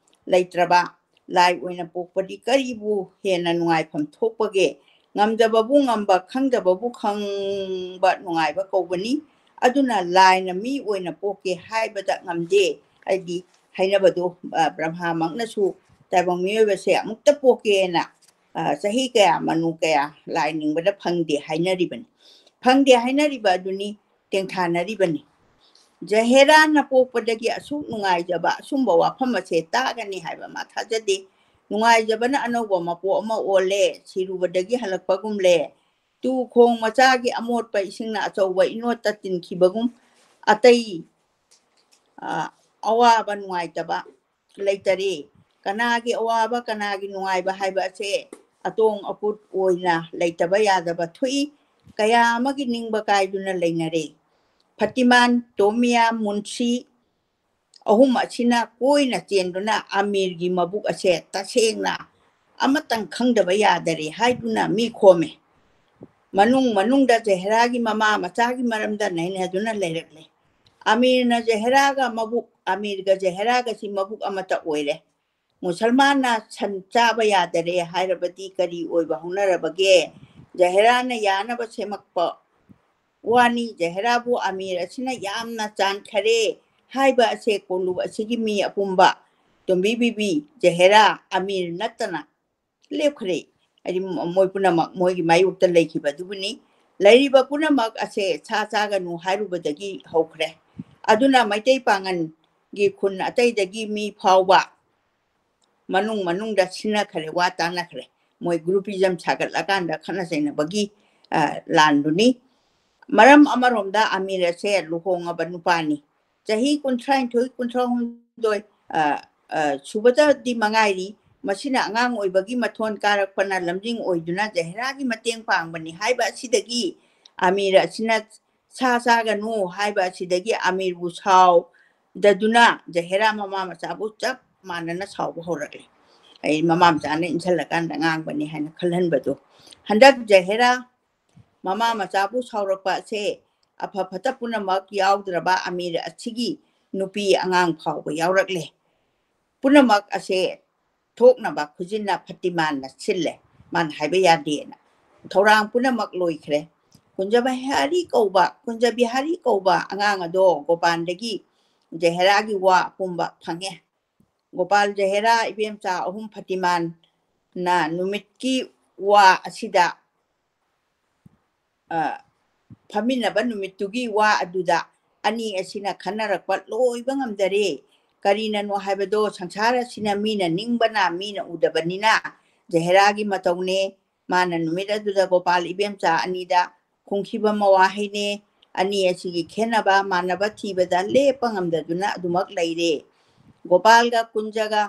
ꯂꯩꯇ꯭ꯔꯕ, ꯂꯥꯏ ꯑꯣꯏꯅ ꯄꯣꯛꯄꯗꯤ ꯀꯔꯤꯕꯨ ꯍꯦꯟꯅ ꯅꯨꯡꯉꯥꯏꯐꯝ ꯊꯣꯛꯄꯒꯦ? ꯉꯝꯗꯕꯕꯨ ꯉꯝꯕ, ꯈꯪꯗꯕꯕꯨ ꯈꯪꯕ ꯅꯨꯡꯉꯥꯏꯕ ꯀꯧꯕꯅꯤ꯫ ꯑꯗꯨꯅ ꯂꯥꯏꯅ ꯃꯤ ꯑꯣꯏꯅ ꯄꯣꯛꯀꯦ ꯍꯥꯏꯕꯗ ꯉꯝꯗꯦ꯫ ꯍꯥꯏꯗꯤ ꯍꯥꯏꯅꯕꯗꯣ, ꯑ, ꯕ꯭ꯔꯍꯃꯥꯃꯛꯅꯁꯨ ꯇꯥꯏꯕꯪ ꯃꯤꯑꯣꯏꯕꯁꯦ ꯑꯃꯨꯛꯇ ꯄꯣꯛꯀꯦꯅ, ꯑ, ꯆꯍꯤ ꯀꯌꯥ, ꯃꯅꯨ ꯀꯌꯥ ꯂꯥꯏ ꯅꯤꯡꯕꯗ ꯐꯪꯗꯦ ꯍꯥꯏꯅꯔꯤꯕꯅꯤ꯫ ꯐꯪꯗꯦ ꯍꯥꯏꯅꯔꯤꯕ ꯑꯗꯨꯅꯤ ꯇꯦꯡꯊꯥꯅꯔꯤꯕꯅꯤ꯫ ꯖꯍꯦꯔꯥꯅ ꯄꯣꯛꯄꯗꯒꯤ ꯑꯁꯨꯛ ꯅꯨꯡꯉꯥꯏꯖꯕ ꯑꯁꯨꯝꯕ ꯋꯥꯐꯝ ꯑꯁꯦ ꯇꯥꯒꯅꯤ ꯍꯥꯏꯕ ꯃꯥ ꯊꯥꯖꯗꯦ꯫ ꯅꯨꯡꯉꯥꯏꯖꯕꯅ ꯑꯅꯧꯕ ꯃꯄꯣꯛ ꯑꯃ ꯑꯣꯜꯂꯦ, ꯁꯤꯔꯨꯕꯗꯒꯤ ꯍꯜꯂꯛꯄꯒꯨꯝꯂꯦ꯫ ꯇꯨ ꯈꯣꯡ ꯃꯆꯥꯒꯤ ꯑꯃꯣꯠꯄ ꯏꯁꯤꯡꯅ ꯑꯆꯧꯕ ꯏꯅꯣꯠꯇ ꯇꯤꯟꯈꯤꯕꯒꯨꯝ ꯑꯇꯩ, ꯑ, ꯑꯋꯥꯕ ꯅꯨꯡꯉꯥꯏꯇꯕ ꯂꯩꯇꯔꯦ꯫ ꯀꯅꯥꯒꯤ ꯑꯋꯥꯕ, ꯀꯅꯥꯒꯤ ꯅꯨꯡꯉꯥꯏꯕ ꯍꯥꯏꯕ ꯑꯁꯦ ꯑꯇꯣꯡ ꯑꯀꯨꯠ ꯑꯣꯏꯅ ꯂꯩꯇꯕ ꯌꯥꯗꯕ ꯊꯣꯛꯏ꯫ ꯀꯌꯥ ꯑꯃꯒꯤ ꯅꯤꯡꯕ ꯀꯥꯏꯗꯨꯅ ꯂꯩꯅꯔꯦ꯫ ꯐꯇꯤꯃꯥꯟ, ꯇꯣꯃꯤꯌꯥ, ꯃꯨꯟꯁꯤ ꯑꯍꯨꯝ ꯑꯁꯤꯅ ꯀꯣꯏꯅ ꯆꯦꯟꯗꯨꯅ ꯑꯃꯤꯔꯒꯤ ꯃꯕꯨꯛ ꯑꯁꯦ ꯇꯁꯦꯡꯅ ꯑꯃꯇꯪ ꯈꯪꯗꯕ ꯌꯥꯗꯔꯦ ꯍꯥꯏꯗꯨꯅ ꯃꯤ ꯈꯣꯝꯃꯦ꯫ ꯃꯅꯨꯡ ꯃꯅꯨꯡꯗ ꯖꯍꯦꯔꯥꯒꯤ ꯃꯃꯥ ꯃꯆꯥꯒꯤ ꯃꯔꯝꯗ ꯅꯩꯅꯗꯨꯅ ꯂꯩꯔꯛꯂꯦ꯫ ꯑꯃꯤꯔꯅ ꯖꯍꯦꯔꯥꯒ ꯃꯕꯨꯛ, ꯑꯃꯤꯔꯒ ꯖꯍꯦꯔꯥꯒꯁꯤ ꯃꯕꯨꯛ ꯑꯃꯠꯇ ꯑꯣꯏꯔꯦ꯫ ꯃꯨꯁꯜꯃꯥꯟꯅ ꯁꯟ ꯆꯥꯕ ꯌꯥꯗꯔꯦ ꯍꯥꯏꯔꯕꯗꯤ ꯀꯔꯤ ꯑꯣꯏꯕ ꯍꯧꯅꯔꯕꯒꯦ? ꯖꯍꯦꯔꯥꯅ ꯌꯥꯅꯕ ꯁꯦꯝꯃꯛꯄ ꯋꯥꯅꯤ꯫ ꯖꯍꯦꯔꯥꯕꯨ ꯑꯃꯤꯔ ꯑꯁꯤꯅ ꯌꯥꯝꯅ ꯆꯥꯟꯈꯔꯦ ꯍꯥꯏꯕ ꯑꯁꯦ ꯀꯣꯂꯨꯞ ꯑꯁꯤꯒꯤ ꯃꯤ ꯑꯄꯨꯝꯕ ꯇꯣꯝꯕꯤ, ꯕꯤꯕꯤ, ꯖꯍꯦꯔꯥ, ꯑꯃꯤꯔ ꯅꯠꯇꯅ ꯂꯦꯞꯈ꯭ꯔꯦ꯫ ꯍꯥꯏꯗꯤ ꯃꯣꯏ ꯄꯨꯝꯅꯃꯛ ꯃꯣꯏꯒꯤ ꯃꯥꯌꯣꯛꯇ ꯂꯩꯈꯤꯕ ꯑꯗꯨꯕꯨꯅꯤ꯫ ꯂꯩꯔꯤꯕ ꯄꯨꯝꯅꯃꯛ ꯑꯁꯦ ꯁꯥ ꯆꯥꯒꯅꯨ ꯍꯥꯏꯔꯨꯕꯗꯒꯤ ꯍꯧꯈ꯭ꯔꯦ꯫ ꯑꯗꯨꯅ ꯃꯩꯇꯩ ꯄꯥꯉꯟꯒꯤ ꯈꯨꯟ ꯑꯇꯩꯗꯒꯤ ꯃꯤ ꯐꯥꯎꯕ ꯃꯅꯨꯡ ꯃꯅꯨꯡꯗ ꯁꯤꯟꯅꯈ꯭ꯔꯦ, ꯋꯥ ꯇꯥꯅꯈ꯭ꯔꯦ꯫ ꯃꯣꯏ groupism ꯁꯥꯒꯠꯂꯀꯥꯟꯗ ꯈꯠꯅ ꯆꯩꯅꯕꯒꯤ, ꯑ, ꯂꯥꯟꯗꯨꯅꯤ꯫ ꯃꯔꯝ ꯑꯃꯔꯣꯝꯗ ꯑꯃꯤꯔ ꯑꯁꯦ ꯂꯨꯍꯣꯡꯉꯕ ꯅꯨꯄꯥꯅꯤ꯫ ꯆꯍꯤ ꯀꯨꯟꯊ꯭ꯔꯥꯅꯤꯊꯣꯏ, ꯀꯨꯟꯊ꯭ꯔꯥꯍꯨꯝꯗꯣꯏ, ꯑ, ꯑ, ꯁꯨꯕꯇꯗꯤ ꯃꯉꯥꯏꯔꯤ꯫ ꯃꯁꯤꯅ ꯑꯉꯥꯡ ꯑꯣꯏꯕꯒꯤ ꯃꯊꯣꯟ ꯀꯥꯔꯛꯄꯅ ꯂꯝꯖꯤꯡ ꯑꯣꯏꯗꯨꯅ ꯖꯍꯦꯔꯥꯒꯤ ꯃꯇꯦꯡ ꯄꯥꯡꯕꯅꯤ ꯍꯥꯏꯕ ꯑꯁꯤꯗꯒꯤ ꯑꯃꯤꯔ ꯑꯁꯤꯅ ꯁꯥ ꯆꯥꯒꯅꯨ ꯍꯥꯏꯕ ꯑꯁꯤꯗꯒꯤ ꯑꯃꯤꯔꯕꯨ ꯁꯥꯎꯗꯗꯨꯅ ꯖꯍꯦꯔꯥ ꯃꯃꯥ ꯃꯆꯥꯕꯨ ꯆꯞ ꯃꯥꯟꯅꯅ ꯁꯥꯎꯕ ꯍꯧꯔꯛꯂꯦ꯫ ꯑꯩ ꯃꯃꯥ ꯃꯆꯥꯅ ꯏꯟꯁꯤꯜꯂꯀꯥꯟꯗ ꯉꯥꯡꯕꯅꯤ ꯍꯥꯏꯅ ꯈꯜꯍꯟꯕꯗꯣ꯫ ꯍꯟꯗꯛ ꯖꯍꯦꯔꯥ ꯃꯃꯥ ꯃꯆꯥꯕꯨ ꯁꯥꯎꯔꯛꯄ ꯑꯁꯦ ꯑꯐ ꯐꯠꯇ ꯄꯨꯝꯅꯃꯛ ꯌꯥꯎꯗ꯭ꯔꯕ ꯑꯃꯤꯔ ꯑꯁꯤꯒꯤ ꯅꯨꯄꯤ ꯑꯉꯥꯡ ꯐꯥꯎꯕ ꯌꯥꯎꯔꯛꯂꯦ꯫ ꯄꯨꯝꯅꯃꯛ ꯑꯁꯦ ꯊꯣꯛꯅꯕ ꯈꯨꯖꯤꯟꯅ ꯐꯇꯤꯃꯥꯟꯅ ꯁꯤꯜꯂꯦ, ꯃꯥꯅ ꯍꯥꯏꯕ ꯌꯥꯗꯦꯅ꯫ ꯊꯧꯔꯥꯡ ꯄꯨꯝꯅꯃꯛ ꯂꯣꯏꯈ꯭ꯔꯦ꯫ ꯀꯨꯟꯖ ꯕꯤꯍꯥꯔꯤ ꯀꯧꯕ, ꯀꯨꯟꯖ ꯕꯤꯍꯥꯔꯤ ꯀꯧꯕ ꯑꯉꯥꯡ ꯑꯗꯣ ꯒꯣꯄꯥꯟꯗꯒꯤ ꯖꯍꯦꯔꯥꯒꯤ ꯋꯥ ꯑꯄꯨꯝꯕ ꯐꯪꯉꯦ꯫ ꯒꯣꯄꯥꯜ, ꯖꯍꯦꯔꯥ, ꯏꯕꯦꯝꯆꯥ ꯑꯍꯨꯝ ꯐꯇꯤꯃꯥꯟꯅ ꯅꯨꯃꯤꯠꯀꯤ ꯋꯥ ꯑꯁꯤꯗ, ꯑ, ꯐꯝꯃꯤꯟꯅꯕ ꯅꯨꯃꯤꯠꯇꯨꯒꯤ ꯋꯥ ꯑꯗꯨꯗ ꯑꯅꯤ ꯑꯁꯤꯅ ꯈꯟꯅꯔꯛꯄ ꯂꯣꯏꯕ ꯉꯝꯗꯔꯦ꯫ ꯀꯔꯤꯅꯅꯣ ꯍꯥꯏꯕꯗꯣ ꯁꯪꯁꯥꯔ ꯑꯁꯤꯅ ꯃꯤꯅ ꯅꯤꯡꯕꯅ ꯃꯤꯅ ꯎꯗꯕꯅꯤꯅ ꯖꯍꯦꯔꯥꯒꯤ ꯃꯇꯧꯅꯦ꯫ ꯃꯥꯅ ꯅꯨꯃꯤꯠ ꯑꯗꯨꯗ ꯒꯣꯄꯥꯜ ꯏꯕꯦꯝꯆꯥ ꯑꯅꯤꯗ ꯈꯨꯝꯈꯤꯕ ꯃꯋꯥꯍꯩꯅꯦ꯫ ꯑꯅꯤ ꯑꯁꯤꯒꯤ ꯈꯦꯟꯅꯕ ꯃꯥꯟꯅꯕ ꯊꯤꯕꯗ ꯂꯦꯞꯄ ꯉꯝꯗꯗꯨꯅ ꯑꯗꯨꯃꯛ ꯂꯩꯔꯦ꯫ ꯒꯣꯄꯥꯜꯒ ꯀꯨꯟꯖꯒ,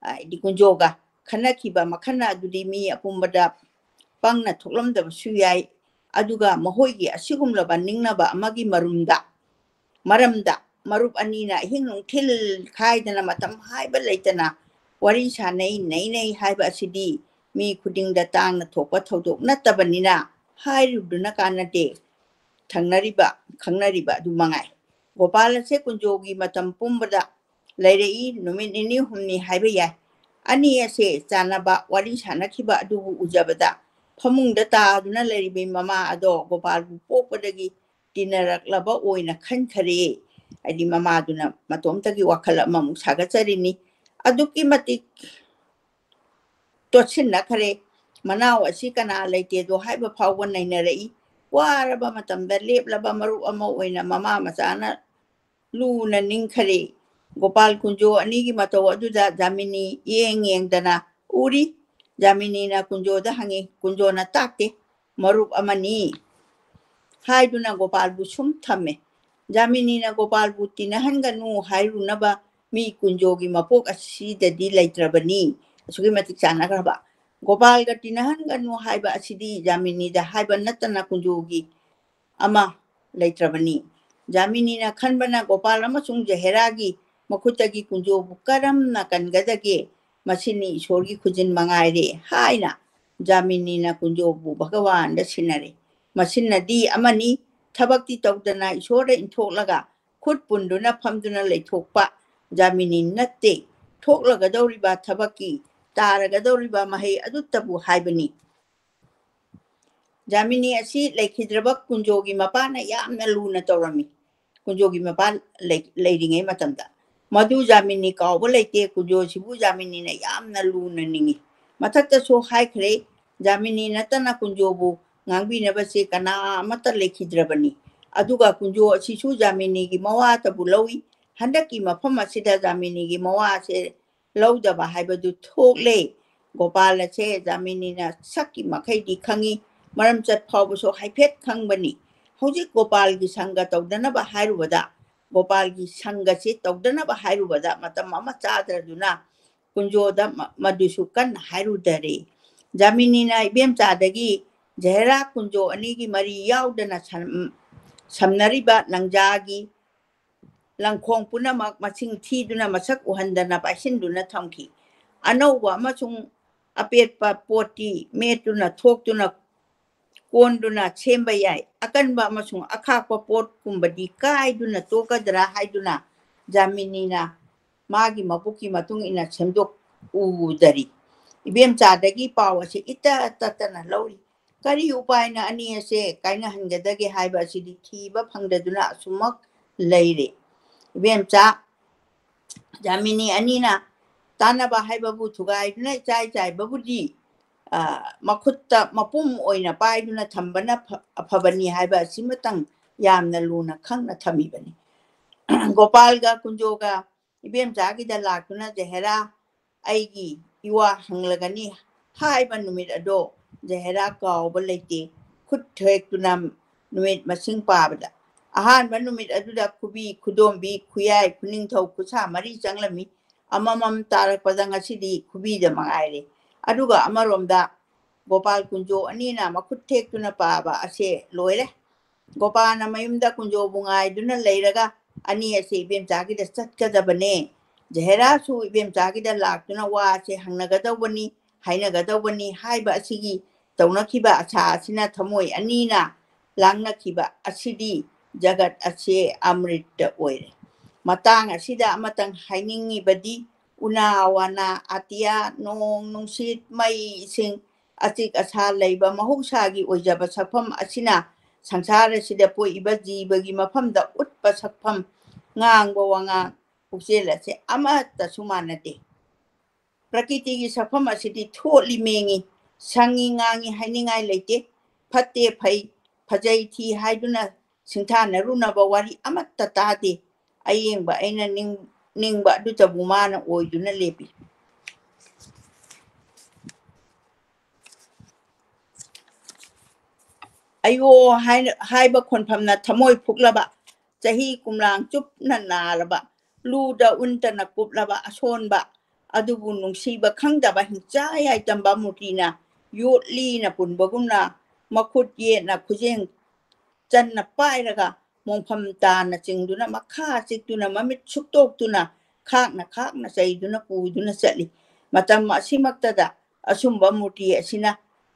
ꯍꯥꯏꯗꯤ ꯀꯨꯟꯖꯣꯒ ꯈꯟꯅꯈꯤꯕ ꯃꯈꯟꯅ ꯑꯗꯨꯗꯤ ꯃꯤ ꯑꯄꯨꯝꯕꯗ ꯄꯪꯅ ꯊꯣꯛꯂꯝꯗꯕꯁꯨ ꯌꯥꯏ꯫ ꯑꯗꯨꯒ ꯃꯈꯣꯏꯒꯤ ꯑꯁꯤꯒꯨꯝꯂꯕ ꯅꯤꯡꯅꯕ ꯑꯃꯒꯤ ꯃꯔꯨꯝꯗ, ꯃꯔꯝꯗ ꯃꯔꯨꯞ ꯑꯅꯤꯅ ꯑꯍꯤꯡ ꯅꯨꯡꯊꯤꯜ ꯈꯥꯏꯗꯅ ꯃꯇꯝ ꯍꯥꯏꯕ ꯂꯩꯇꯅ ꯋꯥꯔꯤ ꯁꯥꯅꯩ, ꯅꯩꯅꯩ ꯍꯥꯏꯕ ꯑꯁꯤꯗꯤ ꯃꯤ ꯈꯨꯗꯤꯡꯗ ꯇꯥꯡꯅ ꯊꯣꯛꯄ ꯊꯧꯗꯣꯛ ꯅꯠꯇꯕꯅꯤꯅ ꯍꯥꯏꯔꯨꯗꯨꯅ ꯀꯥꯟꯅꯗꯦ꯫ ꯊꯪꯅꯔꯤꯕ, ꯈꯪꯅꯔꯤꯕ ꯑꯗꯨ ꯃꯉꯥꯏ꯫ ꯒꯣꯄꯥꯜ ꯑꯁꯦ ꯀꯨꯟꯖꯣꯒꯤ ꯃꯇꯝ ꯄꯨꯝꯕꯗ ꯂꯩꯔꯛꯏ, ꯅꯨꯃꯤꯠ ꯅꯤꯅꯤ ꯍꯨꯝꯅꯤ ꯍꯥꯏꯕ ꯌꯥꯏ꯫ ꯑꯅꯤ ꯑꯁꯦ ꯆꯥꯟꯅꯕ ꯋꯥꯔꯤ ꯁꯥꯟꯅꯈꯤꯕ ꯑꯗꯨꯕꯨ ꯎꯖꯕꯗ ꯐꯃꯨꯡꯗ ꯇꯥꯗꯨꯅ ꯂꯩꯔꯤꯕꯤ ꯃꯃꯥ ꯑꯗꯣ ꯒꯣꯄꯥꯜꯕꯨ ꯄꯣꯛꯄꯗꯒꯤ ꯇꯤꯟꯅꯔꯛꯂꯕ ꯑꯣꯏꯅ ꯈꯟꯈꯔꯦ꯫ ꯍꯥꯏꯗꯤ ꯃꯃꯥꯗꯨꯅ ꯃꯇꯣꯝꯇꯒꯤ ꯋꯥꯈꯜ ꯑꯃꯃꯨꯛ ꯁꯥꯒꯠꯆꯔꯤꯅꯤ꯫ ꯑꯗꯨꯛꯀꯤ ꯃꯇꯤꯛ ꯇꯣꯠꯁꯤꯟꯅꯈ꯭ꯔꯦ꯫ ꯃꯅꯥꯎ ꯑꯁꯤ ꯀꯅꯥ ꯂꯩꯇꯦꯗꯣ ꯍꯥꯏꯕ ꯐꯥꯎꯕ ꯅꯩꯅꯔꯛꯏ꯫ ꯋꯥꯔꯕ ꯃꯇꯝꯗ ꯂꯦꯞꯂꯕ ꯃꯔꯨꯞ ꯑꯃ ꯑꯣꯏꯅ ꯃꯃꯥ ꯃꯆꯥꯅ ꯂꯨꯅ ꯅꯤꯡꯈꯔꯦ꯫ ꯒꯣꯄꯥꯜ ꯀꯨꯟꯖꯣ ꯑꯅꯤꯒꯤ ꯃꯇꯧ ꯑꯗꯨꯗ ꯖꯥꯃꯤꯅꯤ ꯌꯦꯡ ꯌꯦꯡꯗꯅ ꯎꯔꯤ꯫ ꯖꯥꯃꯤꯅꯤꯅ ꯀꯨꯟꯖꯣꯗ ꯍꯪꯉꯤ, ꯀꯨꯟꯖꯣꯅ ꯇꯥꯛꯇꯦ, ꯃꯔꯨꯞ ꯑꯃꯅꯤ ꯍꯥꯏꯗꯨꯅ ꯒꯣꯄꯥꯜꯕꯨ ꯁꯨꯝ ꯊꯝꯃꯦ꯫ ꯖꯥꯃꯤꯅꯤꯅ ꯒꯣꯄꯥꯜꯕꯨ ꯇꯤꯟꯅꯍꯟꯒꯅꯨ ꯍꯥꯏꯔꯨꯅꯕ ꯃꯤ ꯀꯨꯟꯖꯣꯒꯤ ꯃꯄꯣꯛ ꯑꯁꯤꯗꯗꯤ ꯂꯩꯇ꯭ꯔꯕꯅꯤ꯫ ꯑꯁꯨꯛꯀꯤ ꯃꯇꯤꯛ ꯆꯥꯟꯅꯈ꯭ꯔꯕ꯫ ꯒꯣꯄꯥꯜꯒ ꯇꯤꯟꯅꯍꯟꯒꯅꯨ ꯍꯥꯏꯕ ꯑꯁꯤꯗꯤ ꯖꯥꯃꯤꯅꯤꯗ ꯍꯥꯏꯕ ꯅꯠꯇꯅ ꯀꯨꯟꯖꯣꯒꯤ ꯑꯃ ꯂꯩꯇ꯭ꯔꯕꯅꯤ꯫ ꯖꯥꯃꯤꯅꯤꯅ ꯈꯟꯕꯅ ꯒꯣꯄꯥꯜ ꯑꯃꯁꯨꯡ ꯖꯍꯦꯔꯥꯒꯤ ꯃꯈꯨꯠꯇꯒꯤ ꯀꯨꯟꯖꯣꯕꯨ ꯀꯔꯝꯅ ꯀꯟꯒꯗꯒꯦ? ꯃꯁꯤꯅꯤ ꯏꯁꯣꯔꯒꯤ ꯈꯨꯖꯤꯟ ꯃꯉꯥꯏꯔꯦ ꯍꯥꯏꯅ ꯖꯥꯃꯤꯅꯤꯅ ꯀꯨꯟꯖꯣꯕꯨ ꯚꯒꯋꯥꯟꯗ ꯁꯤꯟꯅꯔꯦ꯫ ꯃꯁꯤꯅꯗꯤ ꯑꯃꯅꯤ, ꯊꯕꯛꯇꯤ ꯇꯧꯗꯅ ꯏꯁꯣꯔꯗ ꯏꯟꯊꯣꯛꯂꯒ ꯈꯨꯠ ꯄꯨꯟꯗꯨꯅ ꯐꯝꯗꯨꯅ ꯂꯩꯊꯣꯛꯄ ꯖꯥꯃꯤꯅꯤ ꯅꯠꯇꯦ꯫ ꯊꯣꯛꯂꯒꯗꯧꯔꯤꯕ ꯊꯕꯛꯀꯤ ꯇꯥꯔꯒꯗꯧꯔꯤꯕ ꯃꯍꯩ ꯑꯗꯨꯇꯕꯨ ꯍꯥꯏꯕꯅꯤ꯫ ꯖꯥꯃꯤꯅꯤ ꯑꯁꯤ ꯂꯩꯈꯤꯗ꯭ꯔꯕ ꯀꯨꯟꯖꯣꯒꯤ ꯃꯄꯥꯅ ꯌꯥꯝꯅ ꯂꯨꯅ ꯇꯧꯔꯝꯃꯤ꯫ ꯀꯨꯟꯖꯣꯒꯤ ꯃꯄꯥ ꯂꯩ-, ꯂꯩꯔꯤꯉꯩ ꯃꯇꯝꯗ꯫ ꯃꯗꯨ ꯖꯥꯃꯤꯅꯤ ꯀꯥꯎꯕ ꯂꯩꯇꯦ꯫ ꯀꯨꯟꯖꯣꯁꯤꯕꯨ ꯖꯥꯃꯤꯅꯤꯅ ꯌꯥꯝꯅ ꯂꯨꯅ ꯅꯤꯡꯏ꯫ ꯃꯊꯛꯇꯁꯨ ꯍꯥꯏꯈ꯭ꯔꯦ, ꯖꯥꯃꯤꯅꯤ ꯅꯠꯇꯅ ꯀꯨꯟꯖꯣꯕꯨ ꯉꯥꯡꯕꯤꯅꯕꯁꯦ ꯀꯅꯥ ꯑꯃꯠꯇ ꯂꯩꯈꯤꯗ꯭ꯔꯕꯅꯤ꯫ ꯑꯗꯨꯒ ꯀꯨꯟꯖꯣ ꯑꯁꯤꯁꯨ ꯖꯥꯃꯤꯅꯤꯒꯤ ꯃꯋꯥꯇꯕꯨ ꯂꯧꯏ꯫ ꯍꯟꯗꯛꯀꯤ ꯃꯐꯝ ꯑꯁꯤꯗ ꯖꯥꯃꯤꯅꯤꯒꯤ ꯃꯋꯥꯁꯦ ꯂꯧꯗꯕ ꯍꯥꯏꯕꯗꯨ ꯊꯣꯛꯂꯦ꯫ ꯒꯣꯄꯥꯜ ꯑꯁꯦ ꯖꯥꯃꯤꯅꯤꯅ ꯁꯛꯀꯤ ꯃꯈꯩꯗꯤ ꯈꯪꯏ, ꯃꯔꯝꯆꯠ ꯐꯥꯎꯕꯁꯨ ꯍꯥꯏꯐꯦꯠ ꯈꯪꯕꯅꯤ꯫ ꯍꯧꯖꯤꯛ ꯒꯣꯄꯥꯜꯒꯤ ꯁꯪꯒ ꯇꯧꯗꯅꯕ ꯍꯥꯏꯔꯨꯕꯗ, ꯒꯣꯄꯥꯜꯒꯤ ꯁꯪꯒꯁꯤ ꯇꯧꯗꯅꯕ ꯍꯥꯏꯔꯨꯕꯗ ꯃꯇꯝ ꯑꯃ ꯆꯥꯗ꯭ꯔꯗꯨꯅ ꯀꯨꯟꯖꯣꯗ ꯃ-, ꯃꯗꯨꯁꯨ ꯀꯟꯅ ꯍꯥꯏꯔꯨꯗꯔꯦ꯫ ꯖꯥꯃꯤꯅꯤꯅ ꯏꯕꯦꯝꯆꯥꯗꯒꯤ ꯖꯍꯦꯔꯥ ꯀꯨꯟꯖꯣ ꯑꯅꯤꯒꯤ ꯃꯔꯤ ꯌꯥꯎꯗꯅ ꯁꯝ-, ꯁꯝꯅꯔꯤꯕ ꯂꯪꯖꯥꯒꯤ ꯂꯪꯈꯣꯡ ꯄꯨꯝꯅꯃꯛ ꯃꯁꯤꯡ ꯊꯤꯗꯨꯅ ꯃꯁꯛ ꯎꯍꯟꯗꯅ ꯄꯥꯏꯁꯤꯟꯗꯨꯅ ꯊꯝꯈꯤ꯫ ꯑꯅꯧꯕ ꯑꯃꯁꯨꯡ ꯑꯄꯦꯠꯄ ꯄꯣꯠꯇꯤ ꯃꯦꯠꯇꯨꯅ ꯊꯣꯛꯇꯨꯅ ꯀꯣꯟꯗꯨꯅ ꯁꯦꯝꯕ ꯌꯥꯏ꯫ ꯑꯀꯟꯕ ꯑꯃꯁꯨꯡ ꯑꯈꯥꯛꯄ ꯄꯣꯠꯀꯨꯝꯕꯗꯤ ꯀꯥꯏꯗꯨꯅ ꯇꯣꯛꯀꯗ꯭ꯔꯥ ꯍꯥꯏꯗꯨꯅ ꯖꯥꯃꯤꯅꯤꯅ ꯃꯥꯒꯤ ꯃꯕꯨꯛꯀꯤ ꯃꯇꯨꯡ ꯏꯟꯅ ꯁꯦꯝꯗꯣꯛꯎꯗꯔꯤ꯫ ꯏꯕꯦꯝꯆꯥꯗꯒꯤ ꯄꯥꯎ ꯑꯁꯤ ꯏꯇꯠ ꯇꯠꯇꯅ ꯂꯧꯔꯤ꯫ ꯀꯔꯤ ꯎꯄꯥꯏꯅ ꯑꯅꯤ ꯑꯁꯦ ꯀꯥꯏꯅꯍꯟꯒꯗꯒꯦ ꯍꯥꯏꯕ ꯑꯁꯤꯗꯤ ꯊꯤꯕ ꯐꯪꯗꯗꯨꯅ ꯑꯁꯨꯃꯛ ꯂꯩꯔꯦ꯫ ꯏꯕꯦꯝꯆꯥ, ꯖꯥꯃꯤꯅꯤ ꯑꯅꯤꯅ ꯇꯥꯟꯅꯕ ꯍꯥꯏꯕꯕꯨ ꯊꯨꯒꯥꯏꯗꯨꯅ ꯏꯆꯥꯏ ꯆꯥꯏꯕꯕꯨꯗꯤ, ꯑ, ꯃꯈꯨꯠꯇ ꯃꯄꯨꯝ ꯑꯣꯏꯅ ꯄꯥꯏꯗꯨꯅ ꯊꯝꯕꯅ ꯐ-, ꯑꯐꯕꯅꯤ ꯍꯥꯏꯕ ꯑꯁꯤꯃꯇꯪ ꯌꯥꯝꯅ ꯂꯨꯅ ꯈꯪꯅ ꯊꯝꯃꯤꯕꯅꯤ꯫ ꯒꯣꯄꯥꯜꯒ ꯀꯨꯟꯖꯣꯒ ꯏꯕꯦꯝꯆꯥꯒꯤꯗ ꯂꯥꯛꯇꯨꯅ ꯖꯍꯦꯔꯥ ꯑꯩꯒꯤ ꯏꯋꯥ ꯍꯪꯂꯒꯅꯤ ꯍꯥꯏꯕ ꯅꯨꯃꯤꯠ ꯑꯗꯣ ꯖꯍꯦꯔꯥ ꯀꯥꯎꯕ ꯂꯩꯇꯦ꯫ ꯈꯨꯠ ꯊꯦꯛꯇꯨꯅ ꯅꯨꯃꯤꯠ ꯃꯁꯤꯡ ꯄꯥꯕꯗ ꯑꯍꯥꯟꯕ ꯅꯨꯃꯤꯠ ꯑꯗꯨꯗ ꯈꯨꯕꯤ, ꯈꯨꯗꯣꯝꯕꯤ, ꯈꯨꯌꯥꯏ, ꯈꯨꯅꯤꯡꯊꯧ, ꯈꯨꯠꯁꯥ ꯃꯔꯤ ꯆꯪꯂꯝꯃꯤ꯫ ꯑꯃꯃꯝ ꯇꯥꯔꯛꯄꯗ ꯉꯁꯤꯗꯤ ꯈꯨꯕꯤꯗ ꯃꯉꯥꯏꯔꯦ꯫ ꯑꯗꯨꯒ ꯑꯃꯔꯣꯝꯗ ꯒꯣꯄꯥꯜ ꯀꯨꯟꯖꯣ ꯑꯅꯤꯅ ꯃꯈꯨꯠ ꯊꯦꯛꯇꯨꯅ ꯄꯥꯕ ꯑꯁꯦ ꯂꯣꯏꯔꯦ꯫ ꯒꯣꯄꯥꯜꯅ ꯃꯌꯨꯝꯗ ꯀꯨꯟꯖꯣꯕꯨ ꯉꯥꯏꯗꯨꯅ ꯂꯩꯔꯒ ꯑꯅꯤ ꯑꯁꯦ ꯏꯕꯦꯝꯆꯥꯒꯤꯗ ꯆꯠꯀꯗꯕꯅꯦ꯫ ꯖꯍꯦꯔꯥꯁꯨ ꯏꯕꯦꯝꯆꯥꯒꯤꯗ ꯂꯥꯛꯇꯨꯅ ꯋꯥ ꯑꯁꯦ ꯍꯪꯅꯒꯗꯧꯕꯅꯤ, ꯍꯥꯏꯅꯒꯗꯧꯕꯅꯤ ꯍꯥꯏꯕ ꯑꯁꯤꯒꯤ ꯇꯧꯅꯈꯤꯕ ꯑꯁꯥ ꯑꯁꯤꯅ ꯊꯃꯣꯏ ꯑꯅꯤꯅ ꯂꯥꯡꯅꯈꯤꯕ ꯑꯁꯤꯗꯤ ꯖꯒꯠ ꯑꯁꯦ ꯑꯃ꯭ꯔꯤꯠꯇ ꯑꯣꯏꯔꯦ꯫ ꯃꯇꯥꯡ ꯑꯁꯤꯗ ꯑꯃꯇꯪ ꯍꯥꯏꯅꯤꯡꯉꯤꯕꯗꯤ ꯎꯅꯥ ꯋꯥꯅꯥ, ꯑꯇꯤꯌꯥ, ꯅꯣꯡ, ꯅꯨꯡꯁꯤꯠ, ꯃꯩ, ꯏꯁꯤꯡ, ꯑꯆꯤꯛ ꯑꯁꯥ ꯂꯩꯕ ꯃꯍꯧꯁꯥꯒꯤ ꯑꯣꯏꯖꯕ ꯁꯛꯐꯝ ꯑꯁꯤꯅ ꯁꯪꯁꯥꯔ ꯑꯁꯤꯗ ꯄꯣꯛꯏꯕ ꯖꯤꯕꯒꯤ ꯃꯐꯝꯗ ꯎꯠꯄ ꯁꯛꯐꯝ, ꯉꯥꯡꯕ ꯋꯥꯉꯥꯡ, ꯄꯨꯛꯆꯦꯜ ꯑꯁꯦ ꯑꯃꯠꯇꯁꯨ ꯃꯥꯟꯅꯗꯦ꯫ ꯄ꯭ꯔꯀꯤꯇꯤꯒꯤ ꯁꯛꯐꯝ ꯑꯁꯤꯗꯤ ꯊꯣꯠꯂꯤ ꯃꯦꯡꯉꯤ, ꯁꯪꯉꯤ ꯉꯥꯡꯉꯤ ꯍꯥꯏꯅꯤꯡꯉꯥꯏ ꯂꯩꯇꯦ꯫ ꯐꯠꯇꯦ ꯐꯩ, ꯐꯖꯩ ꯊꯤ ꯍꯥꯏꯗꯨꯅ ꯁꯤꯡꯊꯥꯅꯔꯨꯅꯕ ꯋꯥꯔꯤ ꯑꯃꯠꯇ ꯇꯥꯗꯦ꯫ ꯑꯌꯦꯡꯕ ꯑꯩꯅ ꯅꯤꯡ-, ꯅꯤꯡꯕ ꯑꯗꯨꯇꯕꯨ ꯃꯥꯅ ꯑꯣꯏꯗꯨꯅ ꯂꯦꯞꯄꯤ꯫ ꯑꯌꯣ ꯍꯥꯏꯅ, ꯍꯥꯏꯕ ꯈꯣꯟꯐꯝꯅ ꯊꯃꯣꯏ ꯐꯨꯛꯂꯕ, ꯆꯍꯤ ꯀꯨꯝꯂꯥꯡ ꯆꯨꯞꯅ ꯅꯥꯔꯕ, ꯂꯨꯗ ꯎꯟꯇꯅ ꯀꯨꯞꯂꯕ ꯑꯁꯣꯟꯕ ꯑꯗꯨꯕꯨ ꯅꯨꯡꯁꯤꯕ ꯈꯪꯗꯕ ꯍꯤꯡꯆꯥ ꯌꯥꯏꯇꯝꯕ ꯃꯨꯔꯇꯤꯅ ꯌꯣꯠꯂꯤꯅ ꯄꯨꯟꯕꯒꯨꯝꯅ ꯃꯈꯨꯠ ꯌꯦꯠꯅ ꯈꯨꯖꯦꯡ ꯆꯟꯅ ꯄꯥꯏꯔꯒ ꯃꯣꯡꯐꯝ ꯇꯥꯅ ꯆꯤꯡꯗꯨꯅ ꯃꯈꯥ ꯆꯤꯛꯇꯨꯅ ꯃꯃꯤꯠ ꯁꯨꯛꯇꯣꯛꯇꯨꯅ ꯈꯥꯛꯅ ꯈꯥꯛꯅ ꯆꯩꯗꯨꯅ ꯄꯨꯗꯨꯅ ꯆꯠꯂꯤ꯫ ꯃꯇꯝ ꯑꯁꯤꯃꯛꯇꯗ ꯑꯁꯨꯝꯕ ꯃꯨꯔꯇꯤ ꯑꯁꯤꯅ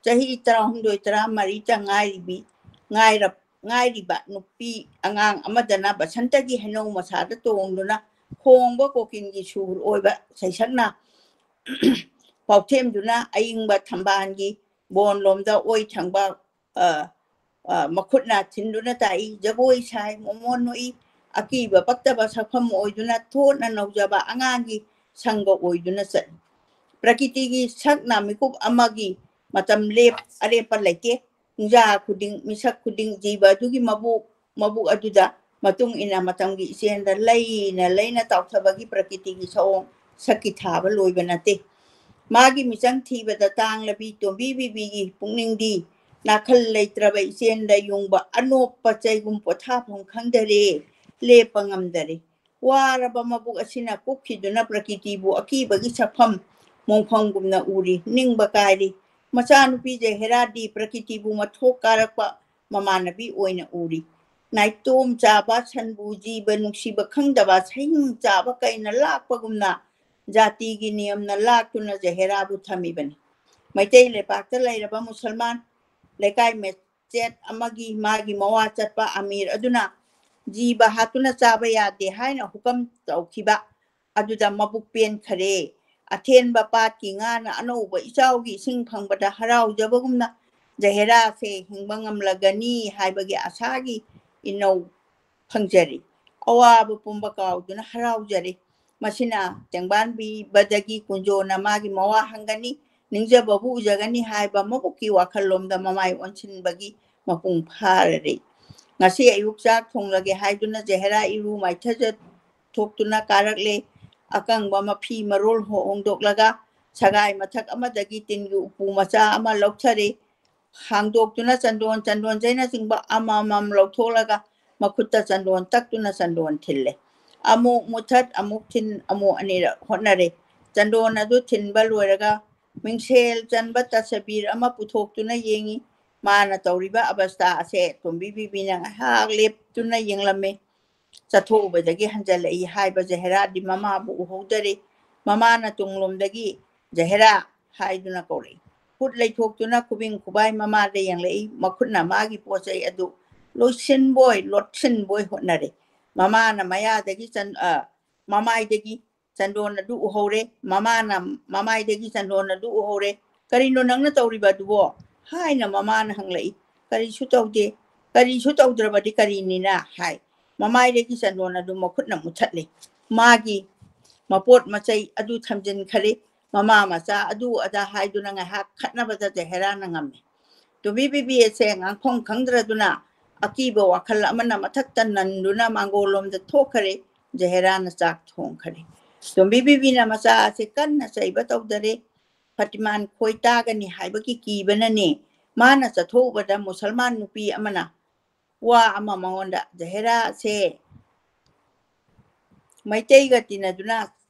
ꯆꯍꯤ ꯇꯔꯥꯍꯨꯝꯗꯣꯏ ꯇꯔꯥꯃꯔꯤꯇ ꯉꯥꯏꯔꯤꯕꯤ, ꯉꯥꯏꯔ-, ꯉꯥꯏꯔꯤꯕ ꯅꯨꯄꯤ ꯑꯉꯥꯡ ꯑꯃꯗꯅ ꯕꯁꯟꯇꯒꯤ ꯍꯩꯅꯧ ꯃꯁꯥꯗ ꯇꯣꯡꯗꯨꯅ ꯈꯣꯡꯕ ꯀꯣꯀꯤꯜꯒꯤ ꯁꯨꯔ ꯑꯣꯏꯕ ꯁꯩꯁꯛꯅ ꯄꯥꯎꯊꯦꯝꯗꯨꯅ ꯑꯏꯪꯕ ꯊꯝꯕꯥꯜꯒꯤ ꯕꯣꯟꯂꯣꯝꯗ ꯑꯣꯏ ꯊꯪꯕ, ꯑ, ꯑ, ꯃꯈꯨꯠꯅ ꯊꯤꯟꯗꯨꯅ ꯇꯥꯛꯏ, ꯖꯒꯣꯏ ꯁꯥꯏ, ꯃꯣꯃꯣꯟ ꯅꯣꯛꯏ, ꯑꯀꯤꯕ ꯄꯛꯇꯕ ꯁꯛꯐꯝ ꯑꯣꯏꯗꯨꯅ ꯊꯣꯠꯅ ꯅꯧꯖꯕ ꯑꯉꯥꯡꯒꯤ ꯁꯪꯒ ꯑꯣꯏꯗꯨꯅ ꯆꯠꯂꯤ꯫ ꯄ꯭ꯔꯀꯤꯇꯤꯒꯤ ꯁꯛꯅ ꯃꯤꯀꯨꯞ ꯑꯃꯒꯤ ꯃꯇꯝ ꯂꯦꯞ ꯑꯔꯦꯞꯄ ꯂꯩꯇꯦ꯫ ꯄꯨꯡꯖꯥ ꯈꯨꯗꯤꯡ, ꯃꯤꯁꯛ ꯈꯨꯗꯤꯡ, ꯖꯤꯕ ꯑꯗꯨꯒꯤ ꯃꯕꯨꯛ, ꯃꯕꯨꯛ ꯑꯗꯨꯗ ꯃꯇꯨꯡ ꯏꯟꯅ ꯃꯇꯝꯒꯤ ꯏꯆꯦꯜꯗ ꯂꯩꯅ ꯂꯩꯅ ꯇꯥꯎꯊꯕꯒꯤ ꯄ꯭ꯔꯀꯤꯇꯤꯒꯤ ꯁꯑꯣꯡ ꯁꯛꯀꯤ ꯊꯥꯕ ꯂꯣꯏꯕ ꯅꯠꯇꯦ꯫ ꯃꯥꯒꯤ ꯃꯤꯆꯪ ꯊꯤꯕꯗ ꯇꯥꯡꯂꯕꯤ ꯇꯣꯝꯕꯤ ꯕꯤꯕꯤꯒꯤ ꯄꯨꯛꯅꯤꯡꯗꯤ ꯅꯥꯈꯜ ꯂꯩꯇ꯭ꯔꯕ ꯏꯆꯦꯜꯗ ꯌꯨꯡꯕ ꯑꯅꯣꯞꯄ ꯆꯩꯒꯨꯝ ꯄꯣꯊꯥꯐꯝ ꯈꯪꯗꯔꯦ, ꯂꯦꯞꯄ ꯉꯝꯗꯔꯦ꯫ ꯋꯥꯔꯕ ꯃꯕꯨꯛ ꯑꯁꯤꯅ ꯀꯨꯞꯈꯤꯗꯨꯅ ꯄ꯭ꯔꯀꯤꯇꯤꯕꯨ ꯑꯀꯤꯕꯒꯤ ꯁꯛꯐꯝ ꯃꯣꯡꯐꯝꯒꯨꯝꯅ ꯎꯔꯤ, ꯅꯤꯡꯕ ꯀꯥꯏꯔꯤ꯫ ꯃꯆꯥꯅꯨꯄꯤ ꯖꯍꯦꯔꯥꯗꯤ ꯄ꯭ꯔꯀꯤꯇꯤꯕꯨ ꯃꯊꯣꯛ ꯀꯥꯔꯛꯄ ꯃꯃꯥꯟꯅꯕꯤ ꯑꯣꯏꯅ ꯎꯔꯤ꯫ ꯅꯥꯏꯇꯣꯝ ꯆꯥꯕ ꯁꯟꯕꯨ ꯖꯤꯕ ꯅꯨꯡꯁꯤꯕ ꯈꯪꯗꯕ ꯁꯍꯤꯡ ꯆꯥꯕ ꯀꯩꯅ ꯂꯥꯛꯄꯒꯨꯝꯅ ꯖꯥꯇꯤꯒꯤ ꯅꯤꯌꯝꯅ ꯂꯥꯛꯇꯨꯅ ꯖꯍꯦꯔꯥꯕꯨ ꯊꯝꯃꯤꯕꯅꯤ꯫ ꯃꯩꯇꯩ ꯂꯩꯄꯥꯛꯇ ꯂꯩꯔꯕ ꯃꯨꯁꯜꯃꯥꯟ ꯂꯩꯀꯥꯏ ꯃꯆꯦꯠ ꯑꯃꯒꯤ ꯃꯥꯒꯤ ꯃꯋꯥ ꯆꯠꯄ ꯑꯃꯤꯔ ꯑꯗꯨꯅ ꯖꯤꯕ ꯍꯥꯠꯇꯨꯅ ꯆꯥꯕ ꯌꯥꯗꯦ ꯍꯥꯏꯅ ꯍꯨꯀꯝ ꯇꯧꯈꯤꯕ ꯑꯗꯨꯗ ꯃꯕꯨꯛ ꯄꯦꯟꯈꯔꯦ꯫ ꯑꯊꯦꯟꯕ ꯄꯥꯠꯀꯤ ꯉꯥꯅ ꯑꯅꯧꯕ ꯏꯆꯥꯎꯒꯤ ꯏꯁꯤꯡ ꯐꯪꯕꯗ ꯍꯔꯥꯎꯖꯕꯒꯨꯝꯅ ꯖꯍꯦꯔꯥꯁꯦ ꯍꯤꯡꯕ ꯉꯝꯂꯒꯅꯤ ꯍꯥꯏꯕꯒꯤ ꯑꯁꯥꯒꯤ ꯏꯅꯧ ꯐꯪꯖꯔꯤ꯫ ꯑꯋꯥꯕ ꯄꯨꯝꯕ ꯀꯥꯎꯗꯨꯅ ꯍꯔꯥꯎꯖꯔꯤ꯫ ꯃꯁꯤꯅ ꯇꯦꯡꯕꯥꯟꯕꯤꯕꯗꯒꯤ ꯀꯨꯟꯖꯣꯅ ꯃꯥꯒꯤ ꯃꯋꯥ ꯍꯪꯒꯅꯤ, ꯅꯤꯡꯖꯕꯕꯨ ꯎꯖꯒꯅꯤ ꯍꯥꯏꯕ ꯃꯕꯨꯛꯀꯤ ꯋꯥꯈꯜꯂꯣꯝꯗ ꯃꯃꯥꯏ ꯑꯣꯟꯁꯤꯟꯕꯒꯤ ꯃꯄꯨꯡ ꯐꯥꯔꯔꯦ꯫ ꯉꯁꯤ ꯑꯌꯨꯛ ꯆꯥꯛ ꯊꯣꯡꯂꯒꯦ ꯍꯥꯏꯗꯨꯅ ꯖꯍꯦꯔꯥ ꯏꯔꯨ ꯃꯥꯏꯊꯖ ꯊꯣꯛꯇꯨꯅ ꯀꯥꯔꯛꯂꯦ꯫ ꯑꯀꯪꯕ ꯃꯐꯤ ꯃꯔꯣꯜ ꯍꯣ-, ꯍꯣꯡꯗꯣꯛꯂꯒ ꯁꯒꯥꯏ ꯃꯊꯛ ꯑꯃꯗꯒꯤ ꯇꯤꯟꯒꯤ ꯎꯄꯨ ꯃꯆꯥ ꯑꯃ ꯂꯧꯊꯔꯦ꯫ ꯍꯥꯡꯗꯣꯛꯇꯨꯅ ꯆꯟꯗꯣꯟ, ꯆꯟꯗꯣꯟ ꯆꯩꯅꯆꯤꯡꯕ ꯑꯃꯃꯝ ꯂꯧꯊꯣꯛꯂꯒ ꯃꯈꯨꯠꯇ ꯆꯟꯗꯣꯟ ꯇꯛꯇꯨꯅ ꯆꯟꯗꯣꯟ ꯊꯤꯜꯂꯦ꯫ ꯑꯃꯨꯛ ꯃꯨꯊꯠ, ꯑꯃꯨꯛ ꯊꯤꯟ, ꯑꯃꯨꯛ ꯑꯅꯤꯔꯛ ꯍꯣꯠꯅꯔꯦ꯫ ꯆꯟꯗꯣꯟ ꯑꯗꯨ ꯊꯤꯟꯕ ꯂꯣꯏꯔꯒ ꯃꯤꯡꯁꯦꯜ ꯆꯟꯕ ꯇꯁꯕꯤꯔ ꯑꯃ ꯄꯨꯊꯣꯛꯇꯨꯅ ꯌꯦꯡꯉꯤ꯫ ꯃꯥꯅ ꯇꯧꯔꯤꯕ ꯑꯕꯁꯊꯥ ꯑꯁꯦ ꯇꯣꯝꯕꯤ ꯕꯤꯕꯤꯅ ꯉꯥꯏꯍꯥꯛ ꯂꯦꯞꯇꯨꯅ ꯌꯦꯡꯂꯝꯃꯤ꯫ ꯆꯠꯊꯣꯛꯎꯕꯗꯒꯤ ꯍꯟꯖꯜꯂꯛꯏ ꯍꯥꯏꯕ ꯖꯍꯦꯔꯥꯗꯤ ꯃꯃꯥꯕꯨ ꯎꯍꯧꯗꯔꯦ꯫ ꯃꯃꯥꯅ ꯇꯨꯡꯂꯣꯝꯗꯒꯤ "ꯖꯍꯦꯔꯥ" ꯍꯥꯏꯗꯨꯅ ꯀꯧꯔꯛꯏ꯫ ꯈꯨꯠ ꯂꯩꯊꯣꯛꯇꯨꯅ ꯈꯨꯕꯤꯡ ꯈꯨꯕꯥꯏ ꯃꯃꯥꯗ ꯌꯦꯡꯂꯛꯏ꯫ ꯃꯈꯨꯠꯅ ꯃꯥꯒꯤ ꯄꯣꯠ ꯆꯩ ꯑꯗꯨ ꯂꯣꯏꯁꯤꯟꯕꯣꯏ ꯂꯣꯠꯁꯤꯟꯕꯣꯏ ꯍꯣꯠꯅꯔꯦ꯫ ꯃꯃꯥꯅ ꯃꯌꯥꯗꯒꯤ ꯆꯟ-, ꯑ, ꯃꯃꯥꯏꯗꯒꯤ ꯆꯟꯗꯣꯟ ꯑꯗꯨ ꯎꯍꯧꯔꯦ꯫ ꯃꯃꯥꯅ ꯃꯃꯥꯏꯗꯒꯤ ꯆꯟꯗꯣꯟ ꯑꯗꯨ ꯎꯍꯧꯔꯦ꯫ "ꯀꯔꯤꯅꯣ ꯅꯪꯅ ꯇꯧꯔꯤꯕ ꯑꯗꯨꯕꯣ?" ꯍꯥꯏꯅ ꯃꯃꯥꯅ ꯍꯪꯂꯛꯏ꯫ "ꯀꯔꯤꯁꯨ ꯇꯧꯗꯦ꯫ ꯀꯔꯤꯁꯨ ꯇꯧꯗ꯭ꯔꯕꯗꯤ ꯀꯔꯤꯅꯤꯅ?" ꯍꯥꯏ꯫ ꯃꯃꯥꯏꯗꯒꯤ ꯆꯟꯗꯣꯟ ꯑꯗꯨ ꯃꯈꯨꯠꯅ ꯃꯨꯊꯠꯂꯦ꯫ ꯃꯥꯒꯤ ꯃꯄꯣꯠ ꯃꯆꯩ ꯑꯗꯨ ꯊꯝꯖꯤꯟꯈꯔꯦ꯫ ꯃꯃꯥ ꯃꯆꯥ ꯑꯗꯨ ꯑꯗꯥ ꯍꯥꯏꯗꯨꯅ ꯉꯥꯏꯍꯥꯛ ꯈꯠꯅꯕꯗ ꯖꯍꯦꯔꯥꯅ ꯉꯝꯃꯤ꯫ ꯇꯣꯝꯕꯤ ꯕꯤꯕꯤ ꯑꯁꯦ ꯉꯥꯡꯐꯝ ꯈꯪꯗ꯭ꯔꯗꯨꯅ ꯑꯀꯤꯕ ꯋꯥꯈꯜ ꯑꯃꯅ ꯃꯊꯛꯇ ꯅꯟꯗꯨꯅ ꯃꯥꯡꯒꯣꯜꯂꯣꯝꯗ ꯊꯣꯛꯈꯔꯦ꯫ ꯖꯍꯦꯔꯥꯅ ꯆꯥꯛ ꯊꯣꯡꯈꯔꯦ꯫ ꯇꯣꯝꯕꯤ ꯕꯤꯕꯤꯅ ꯃꯆꯥ ꯑꯁꯦ ꯀꯟꯅ ꯆꯩꯕ ꯇꯧꯗꯔꯦ꯫ ꯐꯇꯤꯃꯥꯟ ꯈꯣꯏ ꯇꯥꯒꯅꯤ ꯍꯥꯏꯕꯒꯤ ꯀꯤꯕꯅꯅꯦ꯫ ꯃꯥꯅ ꯆꯠꯊꯣꯛꯎꯕꯗ ꯃꯨꯁꯜꯃꯥꯟ ꯅꯨꯄꯤ ꯑꯃꯅ ꯋꯥ ꯑꯃ ꯃꯉꯣꯟꯗ, "ꯖꯍꯦꯔꯥꯁꯦ ꯃꯩꯇꯩꯒ ꯇꯤꯟꯅꯗꯨꯅ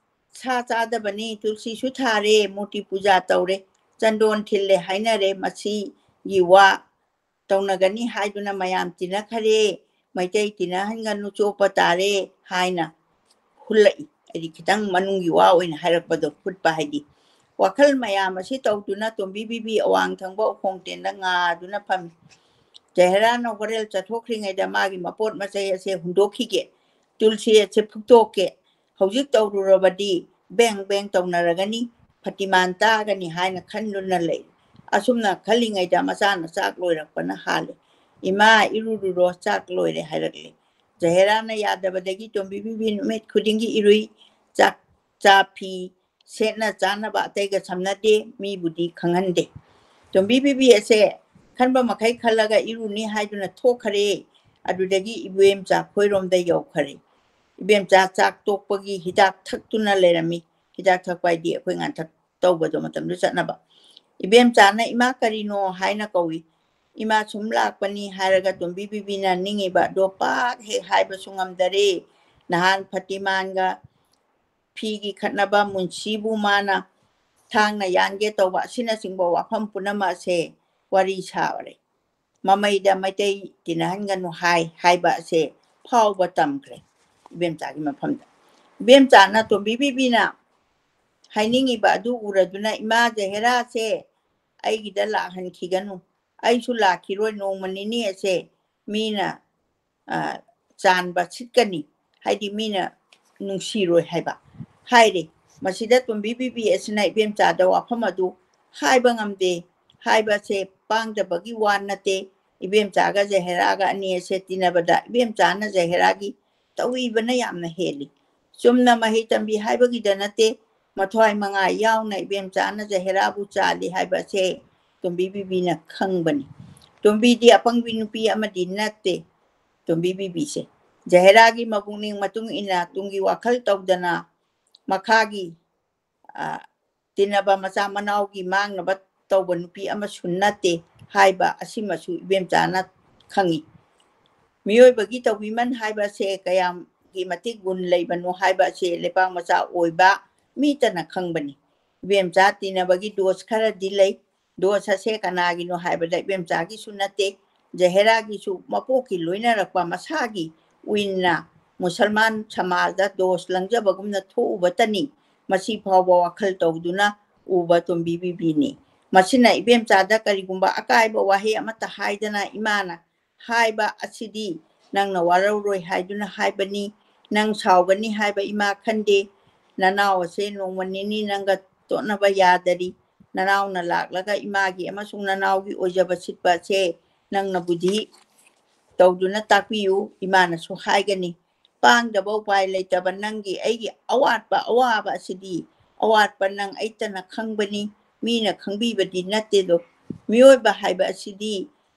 ꯁꯥ ꯆꯥꯗꯕꯅꯤ, ꯇꯨꯜꯁꯤꯁꯨ ꯊꯥꯔꯦ, ꯃꯨꯔꯇꯤ ꯄꯨꯖꯥ ꯇꯧꯔꯦ, ꯆꯟꯗꯣꯟ ꯊꯤꯜꯂꯦ ꯍꯥꯏꯅꯔꯦ, ꯃꯁꯤꯒꯤ ꯋꯥ ꯇꯧꯅꯒꯅꯤ ꯍꯥꯏꯗꯨꯅ ꯃꯌꯥꯝ ꯇꯤꯟꯅꯈꯔꯦ, ꯃꯩꯇꯩ ꯇꯤꯟꯅꯍꯟꯒꯅꯨ, ꯆꯣꯞꯄ ꯇꯥꯔꯦ" ꯍꯥꯏꯅ ꯍꯨꯜꯂꯛꯏ꯫ ꯍꯥꯏꯗꯤ ꯈꯤꯇꯪ ꯃꯅꯨꯡꯒꯤ ꯋꯥ ꯑꯣꯏꯅ ꯍꯥꯏꯔꯛꯄꯗꯣ, ꯍꯨꯠꯄ ꯍꯥꯏꯗꯤ꯫ ꯋꯥꯈꯜ ꯃꯌꯥꯝ ꯑꯁꯤ ꯇꯧꯗꯨꯅ ꯇꯣꯝꯕꯤ ꯕꯤꯕꯤ ꯑꯋꯥꯡ ꯊꯪꯕ ꯎꯈꯣꯡ ꯇꯦꯟꯗ ꯉꯥꯗꯨꯅ ꯐꯝꯃꯤ꯫ ꯖꯍꯦꯔꯥꯅ ꯍꯣꯔꯦꯜ ꯆꯠꯊꯣꯛꯈ꯭ꯔꯤꯉꯩꯗ ꯃꯥꯒꯤ ꯃꯄꯣꯠ ꯃꯆꯩ ꯑꯁꯦ ꯍꯨꯟꯗꯣꯛꯈꯤꯒꯦ, ꯇꯨꯜꯁꯤ ꯑꯁꯦ ꯐꯨꯛꯇꯣꯛꯀꯦ, ꯍꯧꯖꯤꯛ ꯇꯧꯔꯨꯔꯕꯗꯤ ꯕꯦꯡ ꯕꯦꯡ ꯇꯧꯅꯔꯒꯅꯤ, ꯐꯇꯤꯃꯥꯟ ꯇꯥꯒꯅꯤ ꯍꯥꯏꯅ ꯈꯟꯗꯨꯅ ꯂꯩ꯫ ꯑꯁꯨꯝꯅ ꯈꯜꯂꯤꯉꯩꯗ ꯃꯆꯥꯅ ꯆꯥꯛ ꯂꯣꯏꯔꯛꯄꯅ ꯍꯥꯜꯂꯦ꯫ "ꯏꯃꯥ, ꯏꯔꯨꯔꯨꯔꯣ, ꯆꯥꯛ ꯂꯣꯏꯔꯦ" ꯍꯥꯏꯔꯛꯂꯦ꯫ ꯖꯍꯦꯔꯥꯅ ꯌꯥꯗꯕꯗꯒꯤ ꯇꯣꯝꯕꯤ ꯕꯤꯕꯤ ꯅꯨꯃꯤꯠ ꯈꯨꯗꯤꯡꯒꯤ ꯏꯔꯨꯏ, ꯆꯥꯛ, ꯆꯥ, ꯐꯤ, ꯁꯦꯠꯅ ꯆꯥꯅꯕ ꯑꯇꯩꯒ ꯁꯝꯅꯗꯦ, ꯃꯤꯕꯨꯗꯤ ꯈꯪꯍꯟꯗꯦ꯫ ꯇꯣꯝꯕꯤ ꯕꯤꯕꯤ ꯑꯁꯦ ꯈꯟꯕ ꯃꯈꯩ ꯈꯜꯂꯒ ꯏꯔꯨꯅꯤ ꯍꯥꯏꯗꯨꯅ ꯊꯣꯛꯈꯔꯦ꯫ ꯑꯗꯨꯗꯒꯤ ꯏꯕꯦꯝꯆꯥ ꯈꯣꯏꯔꯣꯝꯗ ꯌꯧꯈꯔꯦ꯫ ꯏꯕꯦꯝꯆꯥ ꯆꯥꯛ ꯇꯣꯛꯄꯒꯤ ꯍꯤꯗꯥꯛ ꯊꯛꯇꯨꯅ ꯂꯩꯔꯝꯃꯤ꯫ ꯍꯤꯗꯥꯛ ꯊꯛꯄ ꯍꯥꯏꯗꯤ ꯑꯩꯈꯣꯏ ꯉꯥꯟꯊꯛ ꯇꯧꯕꯗꯣ, ꯃꯇꯝꯗꯨ ꯆꯠꯅꯕ꯫ ꯏꯕꯦꯝꯆꯥꯅ "ꯏꯃꯥ, ꯀꯔꯤꯅꯣ?" ꯍꯥꯏꯅ ꯀꯧꯏ꯫ "ꯏꯃꯥ, ꯁꯨꯝ ꯂꯥꯛꯄꯅꯤ" ꯍꯥꯏꯔꯒ ꯇꯣꯝꯕꯤ ꯕꯤꯕꯤꯅ ꯅꯤꯡꯉꯤꯕ ꯑꯗꯣ ꯄꯥꯛ ꯍꯦꯛ ꯍꯥꯏꯕꯁꯨ ꯉꯝꯗꯔꯦ꯫ ꯅꯍꯥꯟ ꯐꯇꯤꯃꯥꯟꯒ ꯐꯤꯒꯤ ꯈꯠꯅꯕ, ꯃꯨꯟꯁꯤꯕꯨ ꯃꯥꯅ ꯊꯥꯡꯅ ꯌꯥꯟꯒꯦ ꯇꯧꯕ ꯑꯁꯤꯅꯆꯤꯡꯕ ꯋꯥꯐꯝ ꯄꯨꯝꯅꯃꯛ ꯑꯁꯦ ꯋꯥꯔꯤ ꯁꯥꯔꯦ꯫ ꯃꯃꯩꯗ "ꯃꯩꯇꯩ ꯇꯤꯟꯅꯍꯟꯒꯅꯨ" ꯍꯥꯏ ꯍꯥꯏꯕ ꯑꯁꯦ ꯐꯥꯎꯕ ꯇꯝꯈ꯭ꯔꯦ ꯏꯕꯦꯝꯆꯥꯒꯤ ꯃꯐꯝꯗ꯫ ꯏꯕꯦꯝꯆꯥꯅ ꯇꯣꯝꯕꯤ ꯕꯤꯕꯤꯅ ꯍꯥꯏꯅꯤꯡꯉꯤꯕ ꯑꯗꯨ ꯎꯔꯗꯨꯅ, "ꯏꯃꯥ, ꯖꯍꯦꯔꯥꯁꯦ ꯑꯩꯒꯤꯗ ꯂꯥꯛꯍꯟꯈꯤꯒꯅꯨ, ꯑꯩꯁꯨ ꯂꯥꯛꯈꯤꯔꯣꯏ, ꯅꯣꯡꯃ ꯅꯤꯅꯤ ꯑꯁꯦ ꯃꯤꯅ, ꯑ, ꯆꯥꯟꯕ ꯁꯤꯠꯀꯅꯤ, ꯍꯥꯏꯗꯤ ꯃꯤꯅ ꯅꯨꯡꯁꯤꯔꯣꯏ" ꯍꯥꯏꯕ ꯍꯥꯏꯔꯦ꯫ ꯃꯁꯤꯗ ꯇꯣꯝꯕꯤ ꯕꯤꯕꯤ ꯑꯁꯤꯅ ꯏꯕꯦꯝꯆꯥꯗ ꯋꯥꯐꯝ ꯑꯗꯨ ꯍꯥꯏꯕ ꯉꯝꯗꯦ꯫ ꯍꯥꯏꯕꯁꯦ ꯄꯥꯡꯗꯕꯒꯤ ꯋꯥ ꯅꯠꯇꯦ꯫ ꯏꯕꯦꯝꯆꯥꯒ ꯖꯍꯦꯔꯥꯒ ꯑꯅꯤ ꯑꯁꯦ ꯇꯤꯟꯅꯕꯗ ꯏꯕꯦꯝꯆꯥꯅ ꯖꯍꯦꯔꯥꯒꯤ ꯇꯧꯏꯕꯅ ꯌꯥꯝꯅ ꯍꯦꯜꯂꯤ꯫ ꯆꯨꯝꯅ ꯃꯍꯩ ꯇꯝꯕꯤ ꯍꯥꯏꯕꯒꯤꯗ ꯅꯠꯇꯦ, ꯃꯊ꯭ꯋꯥꯏ ꯃꯉꯥ ꯌꯥꯎꯅ ꯏꯕꯦꯝꯆꯥꯅ ꯖꯍꯦꯔꯥꯕꯨ ꯆꯥꯜꯂꯤ ꯍꯥꯏꯕ ꯑꯁꯦ ꯇꯣꯝꯕꯤ ꯕꯤꯕꯤꯅ ꯈꯪꯕꯅꯤ꯫ ꯇꯣꯝꯕꯤꯗꯤ ꯑꯄꯪꯕꯤ ꯅꯨꯄꯤ ꯑꯃꯗꯤ ꯅꯠꯇꯦ꯫ ꯇꯣꯝꯕꯤ ꯕꯤꯕꯤꯁꯦ ꯖꯍꯦꯔꯥꯒꯤ ꯃꯄꯨꯛꯅꯤꯡ ꯃꯇꯨꯡ ꯏꯟꯅ ꯇꯨꯡꯒꯤ ꯋꯥꯈꯜ ꯇꯧꯗꯅ ꯃꯈꯥꯒꯤ, ꯑ, ꯇꯤꯟꯅꯕ ꯃꯆꯥ ꯃꯅꯥꯎꯒꯤ ꯃꯥꯡꯅꯕ ꯇꯧꯕ ꯅꯨꯄꯤ ꯑꯃꯁꯨ ꯅꯠꯇꯦ ꯍꯥꯏꯕ ꯑꯁꯤꯃꯁꯨ ꯏꯕꯦꯝꯆꯥꯅ ꯈꯪꯏ꯫ ꯃꯤꯑꯣꯏꯕꯒꯤ ꯇꯧꯕꯤꯃꯜ ꯍꯥꯏꯕꯁꯦ ꯀꯌꯥꯝꯒꯤ ꯃꯇꯤꯛ ꯒꯨꯟ ꯂꯩꯕꯅꯣ ꯍꯥꯏꯕ ꯑꯁꯦ ꯂꯩꯄꯥꯛ ꯃꯆꯥ ꯑꯣꯏꯕ ꯃꯤꯇꯅ ꯈꯪꯕꯅꯤ꯫ ꯏꯕꯦꯝꯆꯥ ꯇꯤꯟꯅꯕꯒꯤ ꯗꯣꯁ ꯈꯔꯗꯤ ꯂꯩ꯫ ꯗꯣꯁ ꯑꯁꯦ ꯀꯅꯥꯒꯤꯅꯣ ꯍꯥꯏꯕꯗ ꯏꯕꯦꯝꯆꯥꯒꯤꯁꯨ ꯅꯠꯇꯦ, ꯖꯍꯦꯔꯥꯒꯤꯁꯨ ꯃꯄꯣꯛꯀꯤ ꯂꯣꯏꯅꯔꯛꯄ ꯃꯁꯥꯒꯤ ꯎꯏꯟꯅ ꯃꯨꯁꯜꯃꯥꯟ ꯁꯃꯥꯖꯗ ꯗꯣꯁ ꯂꯪꯖꯕꯒꯨꯝꯅ ꯊꯣꯛꯎꯕꯇꯅꯤ꯫ ꯃꯁꯤ ꯐꯥꯎꯕ ꯋꯥꯈꯜ ꯇꯧꯗꯨꯅ ꯎꯕ ꯇꯣꯝꯕꯤ ꯕꯤꯕꯤꯅꯤ꯫ ꯃꯁꯤꯅ ꯏꯕꯦꯝꯆꯥꯗ ꯀꯔꯤꯒꯨꯝꯕ ꯑꯀꯥꯏꯕ ꯋꯥꯍꯩ ꯑꯃꯠꯇ ꯍꯥꯏꯗꯅ ꯏꯃꯥꯅ ꯍꯥꯏꯕ ꯑꯁꯤꯗꯤ ꯅꯪꯅ ꯋꯥꯔꯧꯔꯣꯏ ꯍꯥꯏꯗꯨꯅ ꯍꯥꯏꯕꯅꯤ, ꯅꯪ ꯁꯥꯎꯒꯅꯤ ꯍꯥꯏꯕ ꯏꯃꯥ ꯈꯟꯗꯦ꯫ ꯅꯅꯥꯎ ꯑꯁꯦ ꯅꯣꯡꯃ ꯅꯤꯅꯤ ꯅꯪꯒ ꯇꯣꯠꯅꯕ ꯌꯥꯗꯔꯤ꯫ ꯅꯅꯥꯎꯅ ꯂꯥꯛꯂꯒ ꯏꯃꯥꯒꯤ ꯑꯃꯁꯨꯡ ꯅꯅꯥꯎꯒꯤ ꯑꯣꯏꯖꯕ ꯁꯤꯠꯄ ꯑꯁꯦ ꯅꯪꯅ ꯕꯨꯙꯤ ꯇꯧꯗꯨꯅ ꯇꯥꯛꯄꯤꯌꯨ, ꯏꯃꯥꯅꯁꯨ ꯍꯥꯏꯒꯅꯤ꯫ ꯄꯥꯡꯗꯕ ꯎꯄꯥꯏ ꯂꯩꯇꯕ ꯅꯪꯒꯤ ꯑꯩꯒꯤ ꯑꯋꯥꯠꯄ ꯑꯋꯥꯕ ꯑꯁꯤꯗꯤ ꯑꯋꯥꯠꯄ ꯅꯪ ꯑꯩꯇꯅ ꯈꯪꯕꯅꯤ, ꯃꯤꯅ ꯈꯪꯕꯤꯕꯗꯤ ꯅꯠꯇꯦꯗꯣ꯫ ꯃꯤꯑꯣꯏꯕ ꯍꯥꯏꯕ ꯑꯁꯤꯗꯤ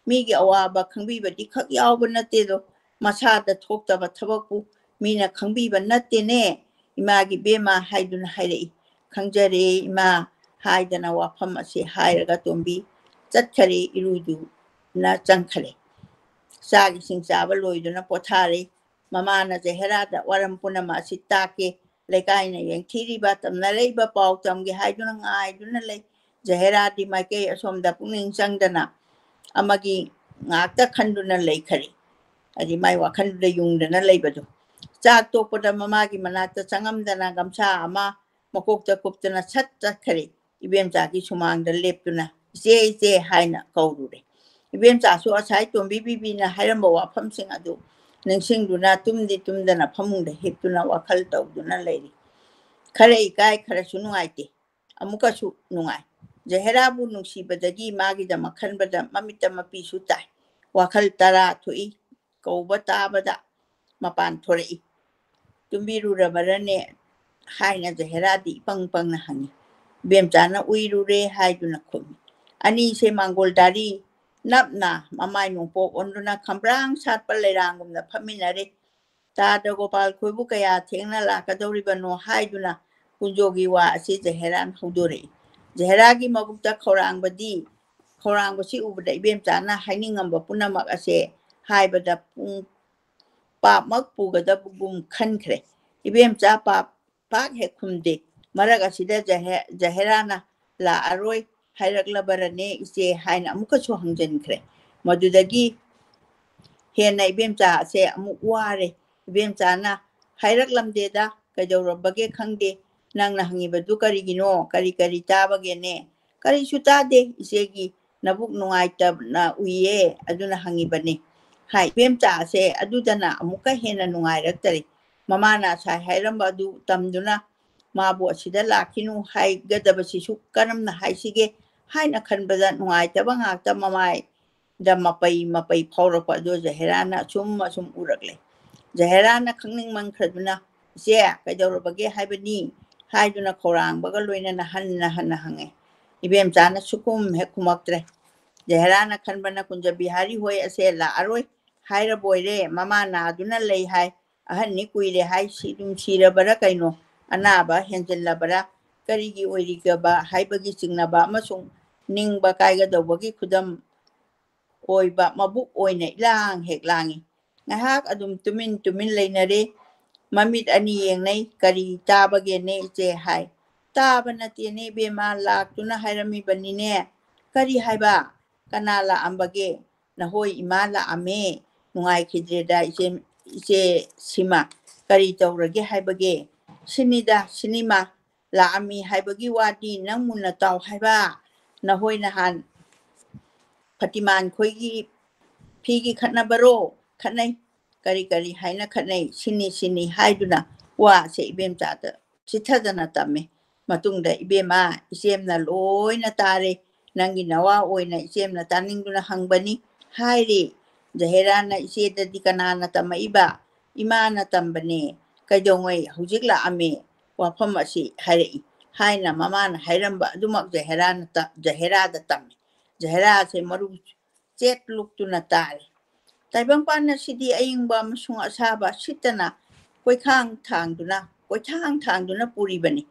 ꯃꯤꯒꯤ ꯑꯋꯥꯕ ꯈꯪꯕꯤꯕꯗꯤ ꯈꯛ ꯌꯥꯎꯕ ꯅꯠꯇꯦꯗꯣ, ꯃꯁꯥꯗ ꯊꯣꯛꯇꯕ ꯊꯕꯛꯄꯨ ꯃꯤꯅ ꯈꯪꯕꯤꯕ ꯅꯠꯇꯦꯅꯦ꯫ ꯏꯃꯥꯒꯤ ꯕꯦꯝꯃ ꯍꯥꯏꯗꯨꯅ ꯍꯥꯏꯔꯛꯏ꯫ ꯈꯪꯖꯔꯦ ꯏꯃꯥ ꯍꯥꯏꯗꯅ ꯋꯥꯐꯝ ꯑꯁꯤ ꯍꯥꯏꯔꯒ ꯇꯣꯝꯕꯤ ꯆꯠꯈꯔꯦ, ꯏꯔꯨꯗꯨꯅ ꯆꯪꯈꯔꯦ꯫ ꯆꯥꯛ ꯏꯁꯤꯡ ꯆꯥꯕ ꯂꯣꯏꯗꯨꯅ ꯄꯣꯊꯥꯔꯦ꯫ ꯃꯃꯥꯅ ꯖꯍꯦꯔꯥꯗ ꯋꯥꯔꯝ ꯄꯨꯝꯅꯃꯛ ꯑꯁꯤ ꯇꯥꯛꯀꯦ꯫ ꯂꯩꯀꯥꯏꯅ ꯌꯦꯡꯊꯤꯔꯤꯕ, ꯇꯝꯅꯔꯛꯏꯕ ꯄꯥꯎ ꯇꯝꯒꯦ ꯍꯥꯏꯗꯨꯅ ꯉꯥꯏꯗꯨꯅ ꯂꯩ꯫ ꯖꯍꯦꯔꯥꯗꯤ ꯃꯥꯏꯀꯩ ꯑꯁꯣꯝꯗ ꯄꯨꯛꯅꯤꯡ ꯆꯪꯗꯅ ꯑꯃꯒꯤ ꯉꯥꯛꯇ ꯈꯟꯗꯨꯅ ꯂꯩꯈꯔꯦ꯫ ꯍꯥꯏꯗꯤ ꯃꯥꯏ ꯋꯥꯈꯜꯗꯨꯗ ꯌꯨꯡꯗꯅ ꯂꯩꯕꯗꯣ꯫ ꯆꯥꯛ ꯇꯣꯛꯄꯗ ꯃꯃꯥꯒꯤ ꯃꯅꯥꯛꯇ ꯆꯪꯉꯝꯗꯅ ꯒꯝꯁꯥ ꯑꯃ ꯃꯀꯣꯛꯇ ꯀꯨꯞꯇꯅ ꯁꯠ ꯆꯠꯈꯔꯦ꯫ ꯏꯕꯦꯝꯆꯥꯒꯤ ꯁꯨꯃꯥꯡꯗ ꯂꯦꯞꯇꯨꯅ "ꯏꯆꯦ, ꯏꯆꯦ" ꯍꯥꯏꯅ ꯀꯧꯔꯨꯔꯦ꯫ ꯏꯕꯦꯝꯆꯥꯁꯨ ꯑꯁꯥꯏ ꯇꯣꯝꯕꯤ ꯕꯤꯕꯤꯅ ꯍꯥꯏꯔꯝꯕ ꯋꯥꯐꯝꯁꯤꯡ ꯑꯗꯨ ꯅꯤꯡꯁꯤꯡꯗꯨꯅ ꯇꯨꯝꯗꯤ ꯇꯨꯝꯗꯅ ꯐꯃꯨꯡꯗ ꯍꯤꯞꯇꯨꯅ ꯋꯥꯈꯜ ꯇꯧꯗꯨꯅ ꯂꯩꯔꯤ꯫ ꯈꯔ ꯏꯀꯥꯏ, ꯈꯔꯁꯨ ꯅꯨꯡꯉꯥꯏꯇꯦ꯫ ꯑꯃꯨꯛꯀꯁꯨ ꯅꯨꯡꯉꯥꯏ꯫ ꯖꯍꯦꯔꯥꯕꯨ ꯅꯨꯡꯁꯤꯕꯗꯒꯤ ꯃꯥꯒꯤꯗꯃꯛ ꯈꯟꯕꯗ ꯃꯃꯤꯠꯇ ꯃꯄꯤꯁꯨ ꯇꯥꯏ꯫ ꯋꯥꯈꯜ ꯇꯔꯥ ꯊꯣꯛꯏ꯫ ꯀꯧꯕ ꯇꯥꯕꯗ ꯃꯄꯥꯟ ꯊꯣꯔꯛꯏ꯫ ꯇꯨꯝꯕꯤꯔꯨꯔꯕꯔꯅꯦ?" ꯍꯥꯏꯅ ꯖꯍꯦꯔꯥꯗꯤ ꯏꯄꯪ ꯄꯪꯅ ꯍꯪꯉꯤ꯫ ꯏꯕꯦꯝꯆꯥꯅ ꯎꯏꯔꯨꯔꯦ ꯍꯥꯏꯗꯨꯅ ꯈꯨꯝꯃꯤ꯫ ꯑꯅꯤꯁꯦ ꯃꯥꯡꯒꯣꯜ ꯗꯥꯔꯤ ꯅꯞꯅ ꯃꯃꯥꯏ ꯅꯣꯡꯄꯣꯛ ꯑꯣꯟꯗꯨꯅ ꯈꯝꯕ꯭ꯔꯥꯡ ꯁꯥꯠꯄ ꯂꯩꯔꯥꯡꯒꯨꯝꯅ ꯐꯝꯃꯤꯟꯅꯔꯦ꯫ ꯇꯥꯗ ꯒꯣꯄꯥꯜ ꯈꯣꯏꯕꯨ ꯀꯌꯥ ꯊꯦꯡꯅ ꯂꯥꯛꯀꯗꯧꯔꯤꯕꯅꯣ ꯍꯥꯏꯗꯨꯅ ꯀꯨꯟꯖꯣꯒꯤ ꯋꯥ ꯑꯁꯤ ꯖꯍꯦꯔꯥꯅ ꯍꯧꯗꯣꯔꯛꯏ꯫ ꯖꯍꯦꯔꯥꯒꯤ ꯃꯕꯨꯛꯇ ꯈꯧꯔꯥꯡꯕꯗꯤ, ꯈꯧꯔꯥꯡꯕꯁꯤ ꯎꯕꯗ ꯏꯕꯦꯝꯆꯥꯅ ꯍꯥꯏꯅꯤꯡꯉꯝꯕ ꯄꯨꯝꯅꯃꯛ ꯑꯁꯦ ꯍꯥꯏꯕꯗ ꯄꯨꯡ ꯄꯥꯞꯃꯛ ꯄꯨꯒꯗꯕꯒꯨꯝ ꯈꯟꯈ꯭ꯔꯦ꯫ ꯏꯕꯦꯝꯆꯥ ꯄꯥꯞ ꯄꯥꯛ ꯍꯦꯛ ꯈꯨꯝꯗꯦ꯫ ꯃꯔꯛ ꯑꯁꯤꯗ ꯖꯍꯦ-, ꯖꯍꯦꯔꯥꯅ "ꯂꯥꯛꯑꯔꯣꯏ ꯍꯥꯏꯔꯛꯂꯕꯔꯅꯦ ꯏꯆꯦ?" ꯍꯥꯏꯅ ꯑꯃꯨꯛꯀꯁꯨ ꯍꯪꯖꯤꯟꯈ꯭ꯔꯦ꯫ ꯃꯗꯨꯗꯒꯤ ꯍꯦꯟꯅ ꯏꯕꯦꯝꯆꯥ ꯑꯁꯦ ꯑꯃꯨꯛ ꯋꯥꯔꯦ꯫ ꯏꯕꯦꯝꯆꯥꯅ "ꯍꯥꯏꯔꯛꯂꯝꯗꯦꯗ, ꯀꯩꯗꯧꯔꯕꯒꯦ ꯈꯪꯗꯦ꯫ ꯅꯪꯅ ꯍꯪꯉꯤꯕꯗꯨ ꯀꯔꯤꯒꯤꯅꯣ? ꯀꯔꯤ ꯀꯔꯤ ꯇꯥꯕꯒꯦꯅꯦ?" "ꯀꯔꯤꯁꯨ ꯇꯥꯗꯦ, ꯏꯆꯦꯒꯤ ꯅꯕꯨꯛ ꯅꯨꯡꯉꯥꯏꯇꯅ ꯎꯏꯌꯦ, ꯑꯗꯨꯅ ꯍꯪꯉꯤꯕꯅꯤ" ꯍꯥꯏ꯫ ꯏꯕꯦꯝꯆꯥ ꯑꯁꯦ ꯑꯗꯨꯗꯅ ꯑꯃꯨꯛꯀ ꯍꯦꯟꯅ ꯅꯨꯡꯉꯥꯏꯔꯛꯇꯔꯦ꯫ ꯃꯃꯥꯅ ꯉꯁꯥꯏ ꯍꯥꯏꯔꯝꯕ ꯑꯗꯨ ꯇꯝꯗꯨꯅ ꯃꯥꯕꯨ ꯑꯁꯤꯗ ꯂꯥꯛꯈꯤꯅꯨ ꯍꯥꯏꯒꯗꯕꯁꯤꯁꯨ ꯀꯔꯝꯅ ꯍꯥꯏꯁꯤꯒꯦ ꯍꯥꯏꯅ ꯈꯟꯕꯗ ꯅꯨꯡꯉꯥꯏꯇꯕ ꯉꯥꯛꯇ ꯃꯃꯥꯏꯗ ꯃꯄꯩ ꯃꯄꯩ ꯐꯥꯎꯔꯛꯄ ꯑꯗꯨ ꯖꯍꯦꯔꯥꯅ ꯑꯁꯨꯝ ꯑꯁꯨꯝ ꯎꯔꯛꯂꯦ꯫ ꯖꯍꯦꯔꯥꯅ ꯈꯪꯅꯤꯡꯃꯟꯈ꯭ꯔꯗꯨꯅ, "ꯏꯆꯦ, ꯀꯩꯗꯧꯔꯕꯒꯦ ꯍꯥꯏꯕꯅꯤ?" ꯍꯥꯏꯗꯨꯅ ꯈꯧꯔꯥꯡꯕꯒ ꯂꯣꯏꯅꯅ ꯍꯟꯅ ꯍꯟꯅ ꯍꯪꯉꯦ꯫ ꯏꯕꯦꯝꯆꯥꯅ ꯁꯨꯈꯨꯝ ꯍꯦꯛ ꯈꯨꯝꯃꯛꯇ꯭ꯔꯦ꯫ ꯖꯍꯦꯔꯥꯅ ꯈꯟꯕꯅ ꯀꯨꯟꯖ ꯕꯤꯍꯥꯔꯤ ꯍꯣꯏ ꯑꯁꯦ ꯂꯥꯛꯑꯔꯣꯏ ꯍꯥꯏꯔꯕꯣꯏꯔꯦ, ꯃꯃꯥ ꯅꯥꯗꯨꯅ ꯂꯩ ꯍꯥꯏ, ꯑꯍꯟꯅꯤ ꯀꯨꯏꯔꯦ ꯍꯥꯏ, ꯁꯤ ꯑꯗꯨꯝ ꯁꯤꯔꯕꯔꯥ ꯀꯩꯅꯣ, ꯑꯅꯥꯕ ꯍꯦꯟꯖꯤꯜꯂꯕꯔꯥ, ꯀꯔꯤꯒꯤ ꯑꯣꯏꯔꯤꯒꯕ ꯍꯥꯏꯕꯒꯤ ꯆꯤꯡꯅꯕ ꯑꯃꯁꯨꯡ ꯅꯤꯡꯕ ꯀꯥꯏꯒꯗꯧꯕꯒꯤ ꯈꯨꯗꯝ ꯑꯣꯏꯕ ꯃꯕꯨꯛ ꯑꯣꯏꯅ ꯏꯂꯥꯡ ꯍꯦꯛ ꯂꯥꯡꯏ꯫ ꯉꯥꯏꯍꯥꯛ ꯑꯗꯨꯝ ꯇꯨꯃꯤꯟ ꯇꯨꯃꯤꯟ ꯂꯩꯅꯔꯦ꯫ ꯃꯃꯤꯠ ꯑꯅꯤ ꯌꯦꯡꯅꯩ꯫ "ꯀꯔꯤ ꯇꯥꯕꯒꯦꯅꯦ ꯏꯆꯦ?" ꯍꯥꯏ꯫ "ꯇꯥꯕ ꯅꯠꯇꯦꯅꯦ ꯏꯕꯦꯝꯃ, ꯂꯥꯛꯇꯨꯅ ꯍꯥꯏꯔꯝꯃꯤꯕꯅꯤꯅꯦ꯫" "ꯀꯔꯤ ꯍꯥꯏꯕ? ꯀꯅꯥ ꯂꯥꯛꯑꯝꯕꯒꯦ?" "ꯅꯍꯣꯏ ꯏꯃꯥ ꯂꯥꯛꯑꯝꯃꯦ꯫ ꯅꯨꯡꯉꯥꯏꯈꯤꯗ꯭ꯔꯦꯗ ꯏꯆꯦ, ꯏꯆꯦ ꯁꯤꯃ꯫ ꯀꯔꯤ ꯇꯧꯔꯒꯦ ꯍꯥꯏꯕꯒꯦ?" "ꯁꯤꯅꯤꯗ, ꯁꯤꯅꯤꯃ, ꯂꯥꯛꯑꯝꯃꯤ ꯍꯥꯏꯕꯒꯤ ꯋꯥꯗꯤ ꯅꯪ ꯃꯨꯟꯅ ꯇꯥꯎ ꯍꯥꯏꯕ꯫ ꯅꯍꯣꯏ ꯅꯍꯥꯟ ꯐꯇꯤꯃꯥꯟ ꯈꯣꯏꯒꯤ ꯐꯤꯒꯤ ꯈꯠꯅꯕꯔꯣ? ꯈꯠꯅꯩ꯫ ꯀꯔꯤ ꯀꯔꯤ ꯍꯥꯏꯅ ꯈꯠꯅꯩ? ꯁꯤꯅꯤ ꯁꯤꯅꯤ" ꯍꯥꯏꯗꯨꯅ ꯋꯥꯁꯦ ꯏꯕꯦꯝꯆꯥꯗ ꯆꯤꯊꯗꯅ ꯇꯝꯃꯦ꯫ ꯃꯇꯨꯡꯗ, "ꯏꯕꯦꯝꯃ, ꯏꯆꯦꯝꯅ ꯂꯣꯏꯅ ꯇꯥꯔꯦ꯫ ꯅꯪꯒꯤ ꯅꯋꯥ ꯑꯣꯏꯅ ꯏꯆꯦꯝꯅ ꯇꯥꯅꯤꯡꯗꯨꯅ ꯍꯪꯕꯅꯤ" ꯍꯥꯏꯔꯦ꯫ ꯖꯍꯦꯔꯥꯅ, "ꯏꯆꯦꯗꯗꯤ ꯀꯅꯥꯅ ꯇꯝꯃꯛꯏꯕ?" "ꯏꯃꯥꯅ ꯇꯝꯕꯅꯦ꯫ ꯀꯩꯗꯧꯉꯩ ꯍꯧꯖꯤꯛ ꯂꯥꯛꯑꯝꯃꯤ ꯋꯥꯐꯝ ꯑꯁꯤ ꯍꯥꯏꯔꯛꯏ ꯍꯥꯏꯅ ꯃꯃꯥꯅ ꯍꯥꯏꯔꯝꯕ ꯑꯗꯨꯃꯛ ꯖꯍꯦꯔꯥꯅ ꯇ-, ꯖꯍꯦꯔꯥꯗ ꯇꯝꯃꯤ꯫ ꯖꯍꯦꯔꯥꯁꯦ ꯃꯔꯨ ꯆꯦꯠ ꯂꯨꯛꯇꯨꯅ ꯇꯥꯔꯦ꯫ ꯇꯥꯏꯕꯪꯄꯥꯟ ꯑꯁꯤꯗꯤ ꯑꯏꯪꯕ ꯑꯃꯁꯨꯡ ꯑꯁꯥꯕ ꯁꯤꯠꯇꯅ ꯀꯣꯏꯈꯥꯡ ꯊꯥꯡꯗꯨꯅ, ꯀꯣꯏꯊꯥꯡ ꯊꯥꯡꯗꯨꯅ ꯄꯨꯔꯤꯕꯅꯤ꯫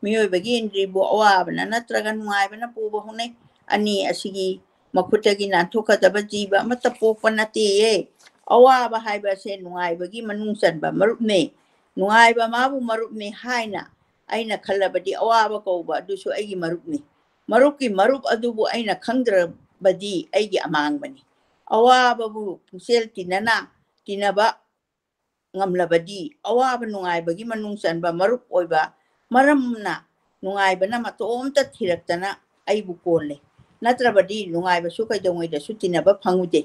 ꯃꯤꯑꯣꯏꯕꯒꯤ ꯏꯟꯗ꯭ꯔꯤꯕꯨ ꯑꯋꯥꯕꯅ ꯅꯠꯇ꯭ꯔꯒ ꯅꯨꯡꯉꯥꯏꯕꯅ ꯄꯨꯕ ꯍꯧꯅꯩ꯫ ꯑꯅꯤ ꯑꯁꯤꯒꯤ ꯃꯈꯨꯠꯇꯒꯤ ꯅꯥꯟꯊꯣꯛꯀꯗꯕ ꯖꯤꯕ ꯑꯃꯠꯇ ꯄꯣꯛꯄ ꯅꯠꯇꯦꯌꯦ꯫ ꯑꯋꯥꯕ ꯍꯥꯏꯕ ꯑꯁꯦ ꯅꯨꯡꯉꯥꯏꯕꯒꯤ ꯃꯅꯨꯡ ꯆꯟꯕ ꯃꯔꯨꯞꯅꯦ꯫ ꯅꯨꯡꯉꯥꯏꯕ ꯃꯥꯕꯨ ꯃꯔꯨꯞꯅꯦ ꯍꯥꯏꯅ ꯑꯩꯅ ꯈꯜꯂꯕꯗꯤ ꯑꯋꯥꯕ ꯀꯧꯕ ꯑꯗꯨꯁꯨ ꯑꯩꯒꯤ ꯃꯔꯨꯞꯅꯤ꯫ ꯃꯔꯨꯞꯀꯤ ꯃꯔꯨꯞ ꯑꯗꯨꯕꯨ ꯑꯩꯅ ꯈꯪꯗ꯭ꯔꯕꯗꯤ ꯑꯩꯒꯤ ꯑꯃꯥꯡꯕꯅꯤ꯫ ꯑꯋꯥꯕꯕꯨ ꯄꯨꯛꯆꯦꯜ ꯇꯤꯟꯅꯅ ꯇꯤꯟꯅꯕ ꯉꯝꯂꯕꯗꯤ ꯑꯋꯥꯕ ꯅꯨꯡꯉꯥꯏꯕꯒꯤ ꯃꯅꯨꯡ ꯆꯟꯕ ꯃꯔꯨꯞ ꯑꯣꯏꯕ ꯃꯔꯝꯅ ꯅꯨꯡꯉꯥꯏꯕꯅ ꯃꯇꯣꯝꯇ ꯊꯤꯔꯛꯇꯅ ꯑꯩꯕꯨ ꯀꯣꯜꯂꯦ꯫ ꯅꯠꯇ꯭ꯔꯕꯗꯤ ꯅꯨꯡꯉꯥꯏꯕꯁꯨ ꯀꯩꯗꯧꯉꯩꯗꯁꯨ ꯇꯤꯟꯅꯕ ꯐꯪꯉꯨꯗꯦ꯫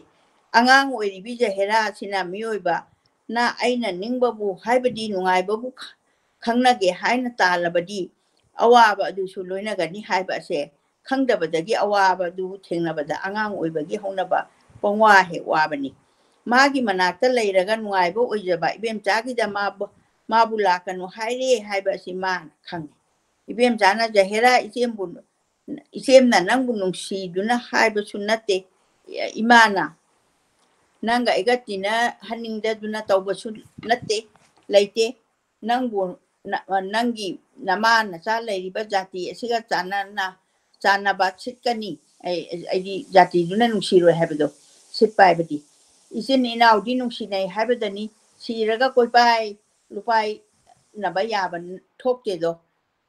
ꯑꯉꯥꯡ ꯑꯣꯏꯔꯤꯕꯤ ꯖꯍꯦꯔꯥ ꯑꯁꯤꯅ ꯃꯤꯑꯣꯏꯕꯅ ꯑꯩꯅ ꯅꯤꯡꯕꯕꯨ ꯍꯥꯏꯕꯗꯤ ꯅꯨꯡꯉꯥꯏꯕꯕꯨ ꯈ-, ꯈꯪꯅꯒꯦ ꯍꯥꯏꯅ ꯇꯥꯜꯂꯕꯗꯤ ꯑꯋꯥꯕ ꯑꯗꯨꯁꯨ ꯂꯣꯏꯅꯒꯅꯤ ꯍꯥꯏꯕ ꯑꯁꯦ ꯈꯪꯗꯕꯗꯒꯤ ꯑꯋꯥꯕ ꯑꯗꯨ ꯊꯦꯡꯅꯕꯗ ꯑꯉꯥꯡ ꯑꯣꯏꯕꯒꯤ ꯍꯧꯅꯕ ꯄꯪꯋꯥ ꯍꯦꯛ ꯋꯥꯕꯅꯤ꯫ ꯃꯥꯒꯤ ꯃꯅꯥꯛꯇ ꯂꯩꯔꯒ ꯅꯨꯡꯉꯥꯏꯕ ꯑꯣꯏꯖꯕ ꯏꯕꯦꯝꯆꯥꯒꯤꯗ ꯃꯥꯕꯨ, ꯃꯥꯕꯨ ꯂꯥꯛꯀꯅꯨ ꯍꯥꯏꯔꯦ ꯍꯥꯏꯕ ꯑꯁꯤ ꯃꯥꯅ ꯈꯪꯉꯤ꯫ ꯏꯕꯦꯝꯆꯥꯅ ꯖꯍꯦꯔꯥ ꯏꯆꯦꯝꯕꯨ, ꯏꯆꯦꯝꯅ ꯅꯪꯕꯨ ꯅꯨꯡꯁꯤꯗꯨꯅ ꯍꯥꯏꯕꯁꯨ ꯅꯠꯇꯦ, ꯏꯃꯥꯅ ꯅꯪꯒ ꯑꯩꯒ ꯇꯤꯟꯅꯍꯟꯅꯤꯡꯗꯗꯨꯅ ꯇꯧꯕꯁꯨ ꯅꯠꯇꯦ, ꯂꯩꯇꯦ꯫ ꯅꯪꯕꯨ ꯅ-, ꯅꯪꯒꯤ ꯅꯃꯥ ꯅꯆꯥ ꯂꯩꯔꯤꯕ ꯖꯥꯇꯤ ꯑꯁꯤꯒ ꯆꯥꯟꯅꯅ, ꯆꯥꯟꯅꯕ ꯁꯤꯠꯀꯅꯤ꯫ ꯑꯩ, ꯑꯩꯗꯤ ꯖꯥꯇꯤꯗꯨꯅ ꯅꯨꯡꯁꯤꯔꯣꯏ ꯍꯥꯏꯕꯗꯣ ꯁꯤꯠꯄ ꯍꯥꯏꯕꯗꯤ ꯏꯆꯤꯟ ꯏꯅꯥꯎꯗꯤ ꯅꯨꯡꯁꯤꯅꯩ ꯍꯥꯏꯕꯗꯅꯤ꯫ ꯁꯤꯔꯒ ꯀꯣꯏꯄꯥꯏ ꯂꯨꯄꯥꯏꯅꯕ ꯌꯥꯕ ꯊꯣꯛꯇꯦꯗꯣ꯫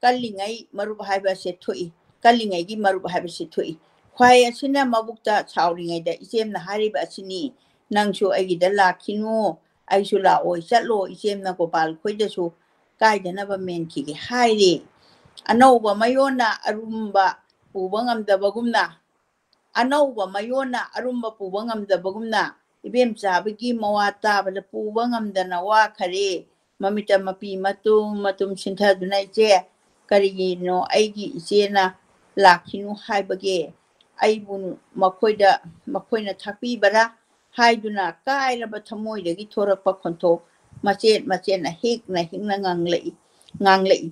ꯀꯜꯂꯤꯉꯩ ꯃꯔꯨꯞ ꯍꯥꯏꯕꯁꯦ ꯊꯣꯛꯏ, ꯀꯜꯂꯤꯉꯩꯒꯤ ꯃꯔꯨꯞ ꯍꯥꯏꯕꯁꯦ ꯊꯣꯛꯏ꯫ ꯈ꯭ꯋꯥꯏ ꯑꯁꯤꯅ ꯃꯕꯨꯛꯇ ꯁꯥꯎꯔꯤꯉꯩꯗ ꯏꯆꯦꯝꯅ ꯍꯥꯏꯔꯤꯕ ꯑꯁꯤꯅꯤ, "ꯅꯪꯁꯨ ꯑꯩꯒꯤꯗ ꯂꯥꯛꯈꯤꯅꯨ, ꯑꯩꯁꯨ ꯂꯥꯛꯑꯣꯏ, ꯆꯠꯂꯣ, ꯏꯆꯦꯝꯅ ꯒꯣꯄꯥꯜ ꯈꯣꯏꯗꯁꯨ ꯀꯥꯏꯗꯅꯕ ꯃꯦꯟꯈꯤꯒꯦ" ꯍꯥꯏꯔꯦ꯫ ꯑꯅꯧꯕ ꯃꯌꯣꯟꯅ ꯑꯔꯨꯝꯕ ꯄꯨꯕ ꯉꯝꯗꯕꯒꯨꯝꯅ, ꯑꯅꯧꯕ ꯃꯌꯣꯟꯅ ꯑꯔꯨꯝꯕ ꯄꯨꯕ ꯉꯝꯗꯕꯒꯨꯝꯅ, ꯏꯕꯦꯝꯆꯥꯕꯒꯤ ꯃꯋꯥ ꯇꯥꯕꯗ ꯄꯨꯕ ꯉꯝꯗꯅ ꯋꯥꯈꯔꯦ꯫ ꯃꯃꯤꯠꯇ ꯃꯄꯤ ꯃꯇꯨꯝ ꯃꯇꯨꯝ ꯁꯤꯟꯊꯗꯨꯅ, "ꯏꯆꯦ, ꯀꯔꯤꯒꯤꯅꯣ ꯑꯩꯒꯤ ꯏꯆꯦꯅ ꯂꯥꯛꯈꯤꯅꯨ ꯍꯥꯏꯕꯒꯦ? ꯑꯩꯕꯨ ꯃꯈꯣꯏꯗ, ꯃꯈꯣꯏꯅ ꯊꯥꯛꯄꯤꯕꯔꯥ?" ꯍꯥꯏꯗꯨꯅ ꯀꯥꯏꯔꯕ ꯊꯃꯣꯏꯗꯒꯤ ꯊꯣꯔꯛꯄ ꯈꯣꯟꯊꯣꯛ ꯃꯆꯦꯠ ꯃꯆꯦꯠꯅ ꯍꯤꯛꯅ ꯍꯤꯛꯅ ꯉꯥꯡꯂꯛꯏ ꯉꯥꯡꯂꯛꯏ꯫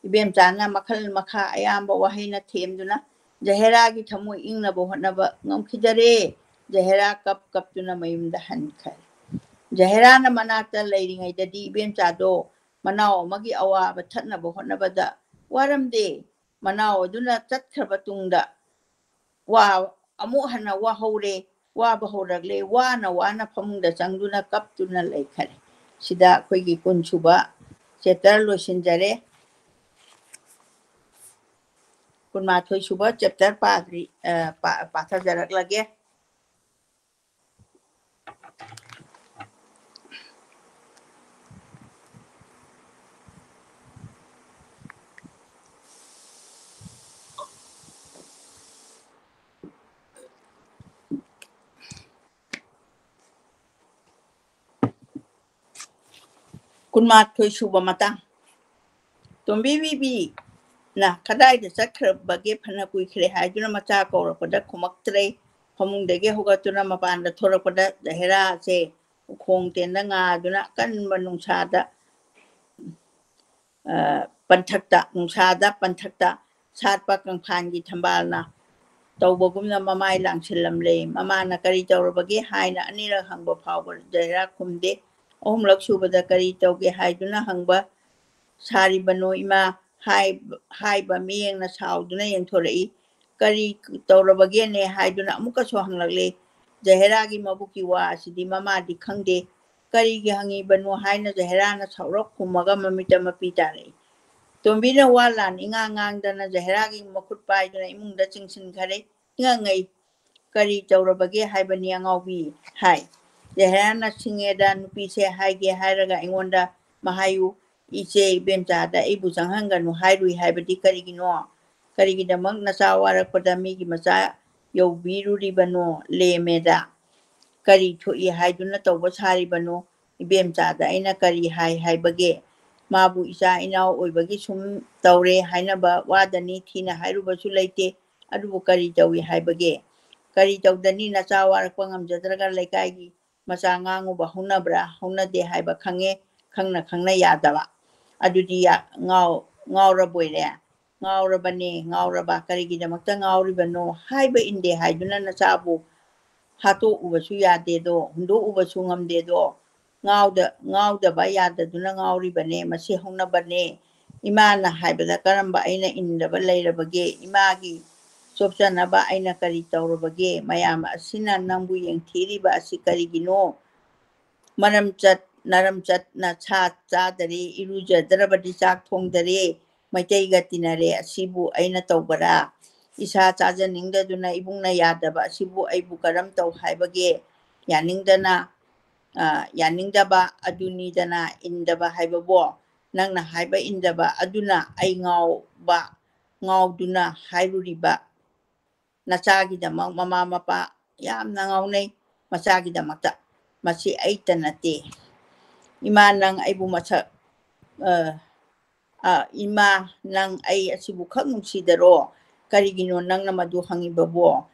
ꯏꯕꯦꯝꯆꯥꯅ ꯃꯈꯜ ꯃꯈꯥ ꯑꯌꯥꯝꯕ ꯋꯥꯍꯩꯅ ꯊꯦꯝꯗꯨꯅ ꯖꯍꯦꯔꯥꯒꯤ ꯊꯃꯣꯏ ꯏꯪꯅꯕ ꯍꯣꯠꯅꯕ ꯉꯝꯈꯤꯗꯔꯦ꯫ ꯖꯍꯦꯔꯥ ꯀꯞ ꯀꯞꯇꯨꯅ ꯃꯌꯨꯝꯗ ꯍꯟꯈ꯭ꯔꯦ꯫ ꯖꯍꯦꯔꯥꯅ ꯃꯅꯥꯛꯇ ꯂꯩꯔꯤꯉꯩꯗꯗꯤ ꯏꯕꯦꯝꯆꯥꯗꯣ ꯃꯅꯥꯎ ꯑꯃꯒꯤ ꯑꯋꯥꯕ ꯊꯠꯅꯕ ꯍꯣꯠꯅꯕꯗ ꯋꯥꯔꯝꯗꯦ꯫ ꯃꯅꯥꯎ ꯑꯗꯨꯅ ꯆꯠꯈ꯭ꯔꯕ ꯇꯨꯡꯗ ꯋꯥ ꯑꯃꯨꯛ ꯍꯟꯅ ꯋꯥꯍꯧꯔꯦ꯫ ꯋꯥꯕ ꯍꯧꯔꯛꯂꯦ꯫ ꯋꯥꯅ ꯋꯥꯅ ꯐꯃꯨꯡꯗ ꯆꯪꯗꯨꯅ ꯀꯞꯇꯨꯅ ꯂꯩꯈꯔꯦ꯫ ꯁꯤꯗ ꯑꯩꯈꯣꯏꯒꯤ ꯀꯨꯟ ꯁꯨꯕ ꯆꯦꯞꯇꯔ ꯂꯣꯏꯁꯤꯟꯖꯔꯦ꯫ ꯀꯨꯟꯃꯥꯊꯣꯏ ꯁꯨꯕ ꯆꯦꯞꯇꯔ ꯄꯥꯗ꯭ꯔꯤ, ꯑ, ꯄꯥ-, ꯄꯥꯊꯖꯔꯛꯂꯒꯦ꯫ ꯀꯨꯟꯃꯥꯊꯣꯏ ꯁꯨꯕ ꯃꯇꯥꯡ꯫ ꯇꯣꯝꯕꯤ ꯕꯤꯕꯤꯅ ꯀꯗꯥꯏꯗ ꯆꯠꯈ꯭ꯔꯕꯒꯦ, ꯐꯅ ꯀꯨꯏꯈ꯭ꯔꯦ ꯍꯥꯏꯗꯨꯅ ꯃꯆꯥ ꯀꯧꯔꯛꯄꯗ ꯈꯨꯝꯃꯛꯇ꯭ꯔꯦ꯫ ꯐꯃꯨꯡꯗꯒꯤ ꯍꯧꯒꯠꯇꯨꯅ ꯃꯄꯥꯟꯗ ꯊꯣꯔꯛꯄꯗ ꯖꯍꯦꯔꯥꯁꯦ ꯎꯈꯣꯡ ꯇꯦꯟꯗ ꯉꯥꯗꯨꯅ ꯑꯀꯟꯕ ꯅꯨꯡꯁꯥꯗ, ꯑ, ꯄꯟꯊꯛꯇ, ꯅꯨꯡꯁꯥꯗ ꯄꯟꯊꯛꯇ ꯁꯥꯠꯄ ꯀꯪꯐꯥꯟꯒꯤ ꯊꯝꯕꯥꯜꯅ ꯇꯧꯕꯒꯨꯝꯅ ꯃꯃꯥꯏ ꯂꯥꯡꯁꯤꯜꯂꯝꯂꯦ꯫ ꯃꯃꯥꯅ "ꯀꯔꯤ ꯇꯧꯔꯕꯒꯦ?" ꯍꯥꯏꯅ ꯑꯅꯤꯔꯛ ꯍꯪꯕ ꯐꯥꯎꯕ ꯖꯍꯦꯔꯥ ꯈꯨꯝꯗꯦ꯫ ꯑꯍꯨꯝꯂꯛ ꯁꯨꯕꯗ "ꯀꯔꯤ ꯇꯧꯒꯦ ꯍꯥꯏꯗꯨꯅ ꯍꯪꯕ ꯁꯥꯔꯤꯕꯅꯣ ꯏꯃꯥ?" ꯍꯥꯏ-, ꯍꯥꯏꯕ ꯃꯤꯠꯌꯦꯡꯅ ꯁꯥꯎꯗꯨꯅ ꯌꯦꯡꯊꯣꯔꯛꯏ꯫ "ꯀꯔꯤ ꯇꯧꯔꯕꯒꯦꯅꯦ?" ꯍꯥꯏꯗꯨꯅ ꯑꯃꯨꯛꯀꯁꯨ ꯍꯪꯂꯛꯂꯦ꯫ ꯖꯍꯦꯔꯥꯒꯤ ꯃꯕꯨꯛꯀꯤ ꯋꯥ ꯑꯁꯤꯗꯤ ꯃꯃꯥꯗꯤ ꯈꯪꯗꯦ꯫ "ꯀꯔꯤꯒꯤ ꯍꯪꯉꯤꯕꯅꯣ?" ꯍꯥꯏꯅ ꯖꯍꯦꯔꯥꯅ ꯁꯥꯎꯔꯞ ꯈꯨꯝꯃꯒ ꯃꯃꯤꯠꯇ ꯃꯄꯤ ꯇꯥꯔꯛꯏ꯫ ꯇꯣꯝꯕꯤꯅ ꯋꯥ ꯂꯥꯟ ꯏꯉꯥꯡ ꯉꯥꯡꯗꯅ ꯖꯍꯦꯔꯥꯒꯤ ꯃꯈꯨꯠ ꯄꯥꯏꯗꯨꯅ ꯏꯃꯨꯡꯗ ꯆꯤꯡꯁꯤꯟꯈꯔꯦ꯫ "ꯏꯉꯛ ꯉꯛꯏ꯫ ꯀꯔꯤ ꯇꯧꯔꯕꯒꯦ ꯍꯥꯏꯕꯅꯤ ꯑꯉꯥꯎꯕꯤ?" ꯍꯥꯏ꯫ ꯖꯍꯦꯔꯥꯅ ꯁꯤꯡꯉꯦꯗ ꯅꯨꯄꯤꯁꯦ ꯍꯥꯏꯒꯦ ꯍꯥꯏꯔꯒ ꯑꯩꯉꯣꯟꯗ ꯃꯍꯥꯌꯨ, "ꯏꯆꯦ ꯏꯕꯦꯝꯆꯥꯗ ꯑꯩꯕꯨ ꯆꯪꯍꯟꯒꯅꯨ ꯍꯥꯏꯔꯨꯏ ꯍꯥꯏꯕꯗꯤ ꯀꯔꯤꯒꯤꯅꯣ? ꯀꯔꯤꯒꯤꯗꯃꯛ ꯅꯆꯥ ꯋꯥꯔꯛꯄꯗ ꯃꯤꯒꯤ ꯃꯆꯥ ꯌꯧꯕꯤꯔꯨꯔꯤꯕꯅꯣ? ꯂꯦꯝꯃꯦꯗ꯫ ꯀꯔꯤ ꯊꯣꯛꯏ ꯍꯥꯏꯗꯨꯅ ꯇꯧꯕ ꯁꯥꯔꯤꯕꯅꯣ? ꯏꯕꯦꯝꯆꯥꯗ ꯑꯩꯅ ꯀꯔꯤ ꯍꯥꯏ ꯍꯥꯏꯕꯒꯦ? ꯃꯥꯕꯨ ꯏꯆꯥ ꯏꯅꯥꯎ ꯑꯣꯏꯕꯒꯤ ꯁꯨꯝ ꯇꯧꯔꯦ ꯍꯥꯏꯅꯕ ꯋꯥꯗꯅꯤ, ꯊꯤꯅ ꯍꯥꯏꯔꯨꯕꯁꯨ ꯂꯩꯇꯦ꯫ ꯑꯗꯨꯕꯨ ꯀꯔꯤ ꯇꯧꯏ ꯍꯥꯏꯕꯒꯦ? ꯀꯔꯤ ꯇꯧꯗꯅꯤ? ꯅꯆꯥ ꯋꯥꯔꯛꯄ ꯉꯝꯖꯗ꯭ꯔꯒ ꯂꯩꯀꯥꯏꯒꯤ ꯃꯆꯥ ꯉꯥꯡꯉꯨꯕ ꯍꯧꯅꯕ꯭ꯔꯥ? ꯍꯧꯅꯗꯦ ꯍꯥꯏꯕ ꯈꯪꯉꯦ, ꯈꯪꯅ ꯈꯪꯅ ꯌꯥꯗꯕ꯫ ꯑꯗꯨꯗꯤ ꯌꯥ-, ꯉꯥꯎ-, ꯉꯥꯎꯔꯕꯣꯏꯔꯦ? ꯉꯥꯎꯔꯕꯅꯦ, ꯉꯥꯎꯔꯕ꯫ ꯀꯔꯤꯒꯤꯗꯃꯛꯇ ꯉꯥꯎꯔꯤꯕꯅꯣ? ꯍꯥꯏꯕ ꯏꯟꯗꯦ ꯍꯥꯏꯗꯨꯅ ꯅꯆꯥꯕꯨ ꯍꯥꯠꯇꯣꯛꯎꯕꯁꯨ ꯌꯥꯗꯦꯗꯣ, ꯍꯨꯟꯗꯣꯛꯎꯕꯁꯨ ꯉꯝꯗꯦꯗꯣ꯫ ꯉꯥꯎꯗ-, ꯉꯥꯎꯗꯕ ꯌꯥꯗꯗꯨꯅ ꯉꯥꯎꯔꯤꯕꯅꯦ꯫ ꯃꯁꯤ ꯍꯧꯅꯕꯅꯦ꯫ ꯏꯃꯥꯅ ꯍꯥꯏꯕꯗ ꯀꯔꯝꯕ ꯑꯩꯅ ꯏꯟꯗꯕ ꯂꯩꯔꯕꯒꯦ? ꯏꯃꯥꯒꯤ ꯆꯣꯞꯆꯅꯕ ꯑꯩꯅ ꯀꯔꯤ ꯇꯧꯔꯕꯒꯦ? ꯃꯌꯥꯝ ꯑꯁꯤꯅ ꯅꯪꯕꯨ ꯌꯦꯡꯊꯤꯔꯤꯕ ꯑꯁꯤ ꯀꯔꯤꯒꯤꯅꯣ? ꯃꯔꯝ ꯆꯠ-, ꯅꯔꯝ ꯆꯠꯅ ꯁꯥ ꯆꯥꯗꯔꯦ, ꯏꯔꯨꯖꯗ꯭ꯔꯕꯗꯤ ꯆꯥꯛ ꯊꯣꯡꯗꯔꯦ, ꯃꯩꯇꯩꯒ ꯇꯤꯟꯅꯔꯦ, ꯑꯁꯤꯕꯨ ꯑꯩꯅ ꯇꯧꯕꯔꯥ? ꯏꯁꯥ ꯆꯥꯖꯅꯤꯡꯗꯗꯨꯅ ꯏꯕꯨꯡꯅ ꯌꯥꯗꯕ ꯑꯁꯤꯕꯨ ꯑꯩꯕꯨ ꯀꯔꯝ ꯇꯧ ꯍꯥꯏꯕꯒꯦ? ꯌꯥꯅꯤꯡꯗꯅ, ꯑ, ꯌꯥꯅꯤꯡꯗꯕ ꯑꯗꯨꯅꯤꯗꯅ ꯏꯟꯗꯕ ꯍꯥꯏꯕꯕꯨ꯫ ꯅꯪꯅ ꯍꯥꯏꯕ ꯏꯟꯗꯕ ꯑꯗꯨꯅ ꯑꯩ ꯉꯥꯎꯕ, ꯉꯥꯎꯗꯨꯅ ꯍꯥꯏꯔꯨꯔꯤꯕ꯫ ꯅꯆꯥꯒꯤꯗꯃꯛ ꯃꯃꯥ ꯃꯄꯥ ꯌꯥꯝꯅ ꯉꯥꯎꯅꯩ, ꯃꯆꯥꯒꯤꯗꯃꯛꯇ꯫ ꯃꯁꯤ ꯑꯩꯇ ꯅꯠꯇꯦ꯫ ꯏꯃꯥ, ꯅꯪ ꯑꯩꯕꯨ ꯃꯁꯛ, ꯑ, ꯑ, ꯏꯃꯥ, ꯅꯪ ꯑꯩ ꯑꯁꯤꯕꯨ ꯈꯛ ꯅꯨꯡꯁꯤꯗꯔꯣ? ꯀꯔꯤꯒꯤꯅꯣ ꯅꯪꯅ ꯃꯗꯨ ꯍꯪꯉꯤꯕꯕꯣ?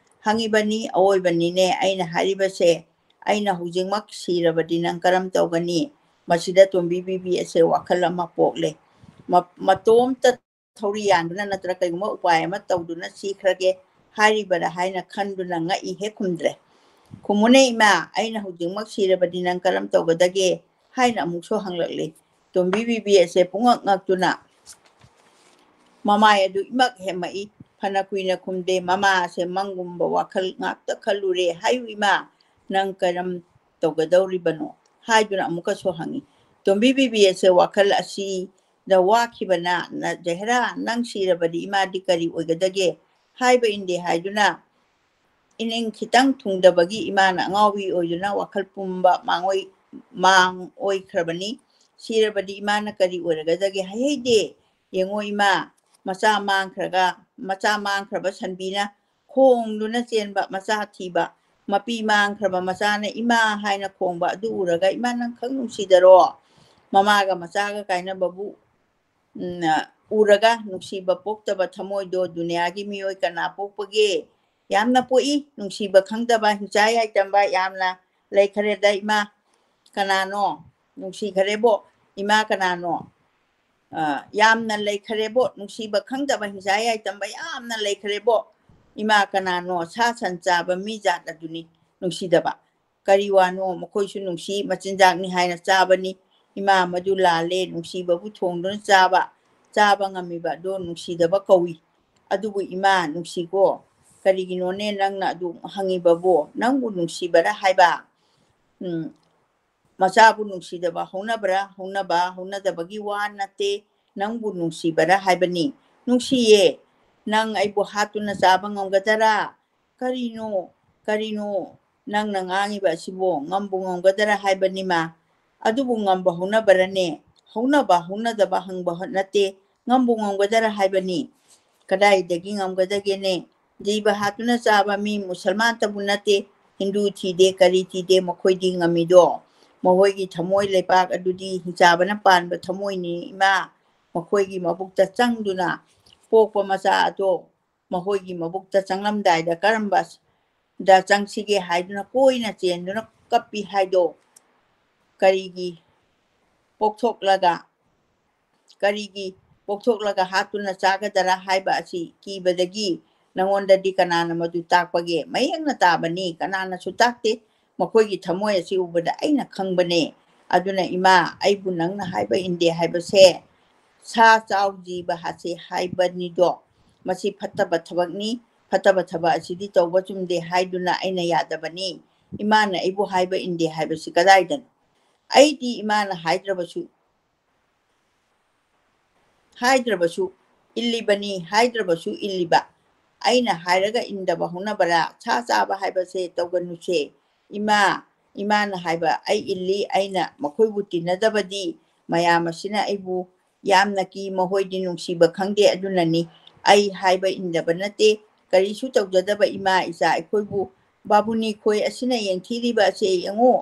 ꯍꯪꯉꯤꯕꯅꯤ, ꯑꯋꯣꯏꯕꯅꯤꯅꯦ ꯑꯩꯅ ꯍꯥꯏꯔꯤꯕꯁꯦ꯫ ꯑꯩꯅ ꯍꯧꯖꯤꯛꯃꯛ ꯁꯤꯔꯕꯗꯤ ꯅꯪ ꯀꯔꯝ ꯇꯧꯒꯅꯤ? ꯃꯁꯤꯗ ꯇꯣꯝꯕꯤ ꯕꯤꯕꯤ ꯑꯁꯦ ꯋꯥꯈꯜ ꯑꯃ ꯄꯣꯛꯂꯦ꯫ ꯃ-, ꯃꯇꯣꯝꯇ ꯊꯧꯔꯤ ꯌꯥꯟꯗꯨꯅ ꯅꯠꯇ꯭ꯔꯒ ꯀꯔꯤꯒꯨꯝꯕ ꯎꯄꯥꯏ ꯑꯃ ꯇꯧꯗꯨꯅ ꯁꯤꯈ꯭ꯔꯒꯦ ꯍꯥꯏꯔꯤꯕꯔꯥ ꯍꯥꯏꯅ ꯈꯟꯗꯨꯅ ꯉꯛꯏ, ꯍꯦꯛ ꯈꯨꯝꯗ꯭ꯔꯦ꯫ "ꯈꯨꯝꯃꯨꯅꯦ ꯏꯃꯥ, ꯑꯩꯅ ꯍꯧꯖꯤꯛꯃꯛ ꯁꯤꯔꯕꯗꯤ ꯅꯪ ꯀꯔꯝ ꯇꯧꯒꯗꯒꯦ?" ꯍꯥꯏꯅ ꯑꯃꯨꯛꯁꯨ ꯍꯪꯂꯛꯂꯤ꯫ ꯇꯣꯝꯕꯤ ꯕꯤꯕꯤ ꯑꯁꯦ ꯄꯨꯡꯉꯛ ꯉꯛꯇꯨꯅ ꯃꯃꯥꯏ ꯑꯗꯨ ꯏꯃꯛ ꯍꯦꯝꯃꯛꯏ꯫ ꯐꯅ ꯀꯨꯏꯅ ꯈꯨꯝꯗꯦ꯫ ꯃꯃꯥ ꯑꯁꯦ ꯃꯪꯒꯨꯝꯕ ꯋꯥꯈꯜ ꯉꯥꯛꯇ ꯈꯜꯂꯨꯔꯦ꯫ "ꯍꯥꯏꯌꯨ ꯏꯃꯥ, ꯅꯪ ꯀꯔꯝ ꯇꯧꯒꯗꯧꯔꯤꯕꯅꯣ?" ꯍꯥꯏꯗꯨꯅ ꯑꯃꯨꯛꯀꯁꯨ ꯍꯪꯉꯤ꯫ ꯇꯣꯝꯕꯤ ꯕꯤꯕꯤ ꯑꯁꯦ ꯋꯥꯈꯜ ꯑꯁꯤꯗ ꯋꯥꯈꯤꯕꯅ, ꯅ-, "ꯖꯍꯦꯔꯥ, ꯅꯪ ꯁꯤꯔꯕꯗꯤ ꯏꯃꯥꯗꯤ ꯀꯔꯤ ꯑꯣꯏꯒꯗꯒꯦ?" ꯍꯥꯏꯕ ꯏꯟꯗꯦ ꯍꯥꯏꯗꯨꯅ ꯏꯅꯤꯡ ꯈꯤꯇꯪ ꯊꯨꯡꯗꯕꯒꯤ ꯏꯃꯥꯅ ꯑꯉꯥꯎꯕꯤ ꯑꯣꯏꯗꯨꯅ ꯋꯥꯈꯜ ꯄꯨꯝꯕ ꯃꯥꯡꯑꯣꯏ-, ꯃꯥꯡ ꯑꯣꯏꯈ꯭ꯔꯕꯅꯤ꯫ ꯁꯤꯔꯕꯗꯤ ꯏꯃꯥꯅ ꯀꯔꯤ ꯑꯣꯏꯔꯒꯗꯒꯦ? ꯍꯥꯏꯍꯩꯗꯦ꯫ ꯌꯦꯡꯉꯣ ꯏꯃꯥ, ꯃꯆꯥ ꯃꯥꯡꯈ꯭ꯔꯒ, ꯃꯆꯥ ꯃꯥꯡꯈ꯭ꯔꯕ ꯁꯟꯕꯤꯅ ꯈꯣꯡꯗꯨꯅ ꯆꯦꯟꯕ ꯃꯆꯥ ꯊꯤꯕ, ꯃꯄꯤ ꯃꯥꯡꯈ꯭ꯔꯕ ꯃꯆꯥꯅ "ꯏꯃꯥ" ꯍꯥꯏꯅ ꯈꯣꯡꯕ ꯑꯗꯨ ꯎꯔꯒ, "ꯏꯃꯥ, ꯅꯪ ꯈꯛ ꯅꯨꯡꯁꯤꯗꯔꯣ? ꯃꯃꯥꯒ ꯃꯆꯥꯒ ꯀꯥꯏꯅꯕꯕꯨ, ꯎꯝ, ꯎꯔꯒ ꯅꯨꯡꯁꯤꯕ ꯄꯣꯛꯇꯕ ꯊꯃꯣꯏꯗꯣ ꯗꯨꯅꯤꯌꯥꯒꯤ ꯃꯤꯑꯣꯏ ꯀꯅꯥ ꯄꯣꯛꯄꯒꯦ?" ꯌꯥꯝꯅ ꯄꯣꯛꯏ, ꯅꯨꯡꯁꯤꯕ ꯈꯪꯗꯕ, ꯍꯤꯡꯆꯥ ꯌꯥꯏꯇꯝꯕ, ꯌꯥꯝꯅ ꯂꯩꯈꯔꯦꯗ ꯏꯃꯥ꯫ ꯀꯅꯥꯅꯣ? ꯅꯨꯡꯁꯤꯈꯔꯦꯕꯣ꯫ ꯏꯃꯥ ꯀꯅꯥꯅꯣ? ꯑ, ꯌꯥꯝꯅ ꯂꯩꯈꯔꯦꯕꯣ꯫ ꯅꯨꯡꯁꯤꯕ ꯈꯪꯗꯕ, ꯍꯤꯡꯆꯥ ꯌꯥꯏꯇꯝꯕ ꯌꯥꯝꯅ ꯂꯩꯈꯔꯦꯕꯣ꯫ ꯏꯃꯥ ꯀꯅꯥꯅꯣ? ꯁꯥ ꯁꯟ ꯆꯥꯕ ꯃꯤ ꯖꯥꯠ ꯑꯗꯨꯅꯤ ꯅꯨꯡꯁꯤꯗꯕ꯫ ꯀꯔꯤ ꯋꯥꯅꯣ? ꯃꯈꯣꯏꯁꯨ ꯅꯨꯡꯁꯤ, ꯃꯆꯤꯟꯖꯥꯛꯅꯤ ꯍꯥꯏꯅ ꯆꯥꯕꯅꯤ꯫ ꯏꯃꯥ, ꯃꯗꯨ ꯂꯥꯜꯂꯦ꯫ ꯅꯨꯡꯁꯤꯕꯕꯨ ꯊꯣꯡꯗꯨꯅ ꯆꯥꯕ, ꯆꯥꯕ ꯉꯝꯃꯤꯕ ꯑꯗꯣ ꯅꯨꯡꯁꯤꯗꯕ ꯀꯧꯏ꯫ ꯑꯗꯨꯕꯨ ꯏꯃꯥ, ꯅꯨꯡꯁꯤꯀꯣ꯫ ꯀꯔꯤꯒꯤꯅꯣꯅꯦ ꯅꯪꯅ ꯑꯗꯨ ꯍꯪꯉꯤꯕꯕꯣ? ꯅꯪꯕꯨ ꯅꯨꯡꯁꯤꯕꯔꯥ ꯍꯥꯏꯕ? ꯎꯝ, ꯃꯆꯥꯕꯨ ꯅꯨꯡꯁꯤꯗꯕ ꯍꯧꯅꯕ꯭ꯔꯥ? ꯍꯧꯅꯕ, ꯍꯧꯅꯗꯕꯒꯤ ꯋꯥ ꯅꯠꯇꯦ꯫ ꯅꯪꯕꯨ ꯅꯨꯡꯁꯤꯕꯔꯥ ꯍꯥꯏꯕꯅꯤ꯫ ꯅꯨꯡꯁꯤꯌꯦ꯫ ꯅꯪ ꯑꯩꯕꯨ ꯍꯥꯠꯇꯨꯅ ꯆꯥꯕ ꯉꯝꯒꯗꯔꯥ? ꯀꯔꯤꯅꯣ, ꯀꯔꯤꯅꯣ ꯅꯪꯅ ꯉꯥꯡꯉꯤꯕ ꯑꯁꯤꯕꯣ? ꯉꯝꯕꯨ ꯉꯝꯒꯗꯔꯥ ꯍꯥꯏꯕꯅꯤꯃ꯫ ꯑꯗꯨꯕꯨ ꯉꯝꯕ ꯍꯧꯅꯕꯔꯅꯦ? ꯍꯧꯅꯕ, ꯍꯧꯅꯗꯕ ꯍꯪꯕ ꯍ-, ꯅꯠꯇꯦ꯫ ꯉꯝꯕꯨ ꯉꯝꯒꯗꯔꯥ ꯍꯥꯏꯕꯅꯤ꯫ ꯀꯗꯥꯏꯗꯒꯤ ꯉꯝꯒꯗꯒꯦꯅꯦ? ꯖꯤꯕ ꯍꯥꯠꯇꯨꯅ ꯆꯥꯕ ꯃꯤ ꯃꯨꯁꯜꯃꯥꯟꯇꯕꯨ ꯅꯠꯇꯦ, ꯍꯤꯟꯗꯨ ꯊꯤꯗꯦ, ꯀꯔꯤ ꯊꯤꯗꯦ, ꯃꯈꯣꯏꯗꯤ ꯉꯝꯃꯤꯗꯣ꯫ ꯃꯈꯣꯏꯒꯤ ꯊꯃꯣꯏ ꯂꯩꯄꯥꯛ ꯑꯗꯨꯗꯤ ꯍꯤꯡꯆꯥꯕꯅ ꯄꯥꯟꯕ ꯊꯃꯣꯏꯅꯤ ꯏꯃꯥ꯫ ꯃꯈꯣꯏꯒꯤ ꯃꯕꯨꯛꯇ ꯆꯪꯗꯨꯅ ꯄꯣꯛꯄ ꯃꯆꯥ ꯑꯗꯣ ꯃꯈꯣꯏꯒꯤ ꯃꯕꯨꯛꯇ ꯆꯪꯂꯝꯗꯥꯏꯗ ꯀꯔꯝꯕ ꯗ ꯆꯪꯁꯤꯒꯦ ꯍꯥꯏꯗꯨꯅ ꯀꯣꯏꯅ ꯆꯦꯟꯗꯨꯅ ꯀꯞꯄꯤ ꯍꯥꯏꯗꯣ ꯀꯔꯤꯒꯤ ꯄꯣꯛꯊꯣꯛꯂꯒ, ꯀꯔꯤꯒꯤ ꯄꯣꯛꯊꯣꯛꯂꯒ ꯍꯥꯠꯇꯨꯅ ꯆꯥꯒꯗꯔꯥ ꯍꯥꯏꯕ ꯑꯁꯤ ꯀꯤꯕꯗꯒꯤ ꯅꯉꯣꯟꯗꯗꯤ ꯀꯅꯥꯅ ꯃꯗꯨ ꯇꯥꯛꯄꯒꯦ? ꯃꯌꯦꯛꯅ ꯇꯥꯕꯅꯤ, ꯀꯅꯥꯅꯁꯨ ꯇꯥꯛꯇꯦ꯫ ꯃꯈꯣꯏꯒꯤ ꯊꯃꯣꯏ ꯑꯁꯤ ꯎꯕꯗ ꯑꯩꯅ ꯈꯪꯕꯅꯦ꯫ ꯑꯗꯨꯅ ꯏꯃꯥ, ꯑꯩꯕꯨ ꯅꯪꯅ ꯍꯥꯏꯕ ꯏꯟꯗꯦ ꯍꯥꯏꯕꯁꯦ ꯁꯥ ꯆꯥꯎ ꯖꯤꯕ ꯍꯥꯠꯁꯤ ꯍꯥꯏꯕꯅꯤꯗꯣ꯫ ꯃꯁꯤ ꯐꯠꯇꯕ ꯊꯕꯛꯅꯤ, ꯐꯠꯇꯕ ꯊꯕꯛ ꯑꯁꯤꯗꯤ ꯇꯧꯕ ꯆꯨꯝꯗꯦ ꯍꯥꯏꯗꯨꯅ ꯑꯩꯅ ꯌꯥꯗꯕꯅꯤ꯫ ꯏꯃꯥꯅ ꯑꯩꯕꯨ ꯍꯥꯏꯕ ꯏꯟꯗꯦ ꯍꯥꯏꯕꯁꯤ ꯀꯗꯥꯏꯗꯅꯣ? ꯑꯩꯗꯤ ꯏꯃꯥꯅ ꯍꯥꯏꯗ꯭ꯔꯕꯁꯨ, ꯍꯥꯏꯗ꯭ꯔꯕꯁꯨ ꯏꯜꯂꯤꯕꯅꯤ, ꯍꯥꯏꯗ꯭ꯔꯕꯁꯨ ꯏꯜꯂꯤꯕ꯫ ꯑꯩꯅ ꯍꯥꯏꯔꯒ ꯏꯟꯗꯕ ꯍꯧꯅꯕꯔꯥ? ꯁꯥ ꯆꯥꯕ ꯍꯥꯏꯕꯁꯦ ꯇꯧꯒꯅꯨꯁꯦ꯫ ꯏꯃꯥ, ꯏꯃꯥꯅ ꯍꯥꯏꯕ ꯑꯩ ꯏꯜꯂꯤ, ꯑꯩꯅ ꯃꯈꯣꯏꯕꯨ ꯇꯤꯟꯅꯗꯕꯗꯤ ꯃꯌꯥꯝ ꯑꯁꯤꯅ ꯑꯩꯕꯨ ꯌꯥꯝꯅ ꯀꯤ, ꯃꯈꯣꯏꯗꯤ ꯅꯨꯡꯁꯤꯕ ꯈꯪꯗꯦ, ꯑꯗꯨꯅꯅꯤ꯫ ꯑꯩ ꯍꯥꯏꯕ ꯏꯟꯗꯕ ꯅꯠꯇꯦ, ꯀꯔꯤꯁꯨ ꯇꯧꯖꯗꯕ ꯏꯃꯥ ꯏꯆꯥ ꯑꯩꯈꯣꯏꯕꯨ ꯕꯥꯕꯨꯅꯤ ꯈꯣꯏ ꯑꯁꯤꯅ ꯌꯦꯡꯊꯤꯔꯤꯕ ꯑꯁꯦ ꯌꯦꯡꯉꯨ꯫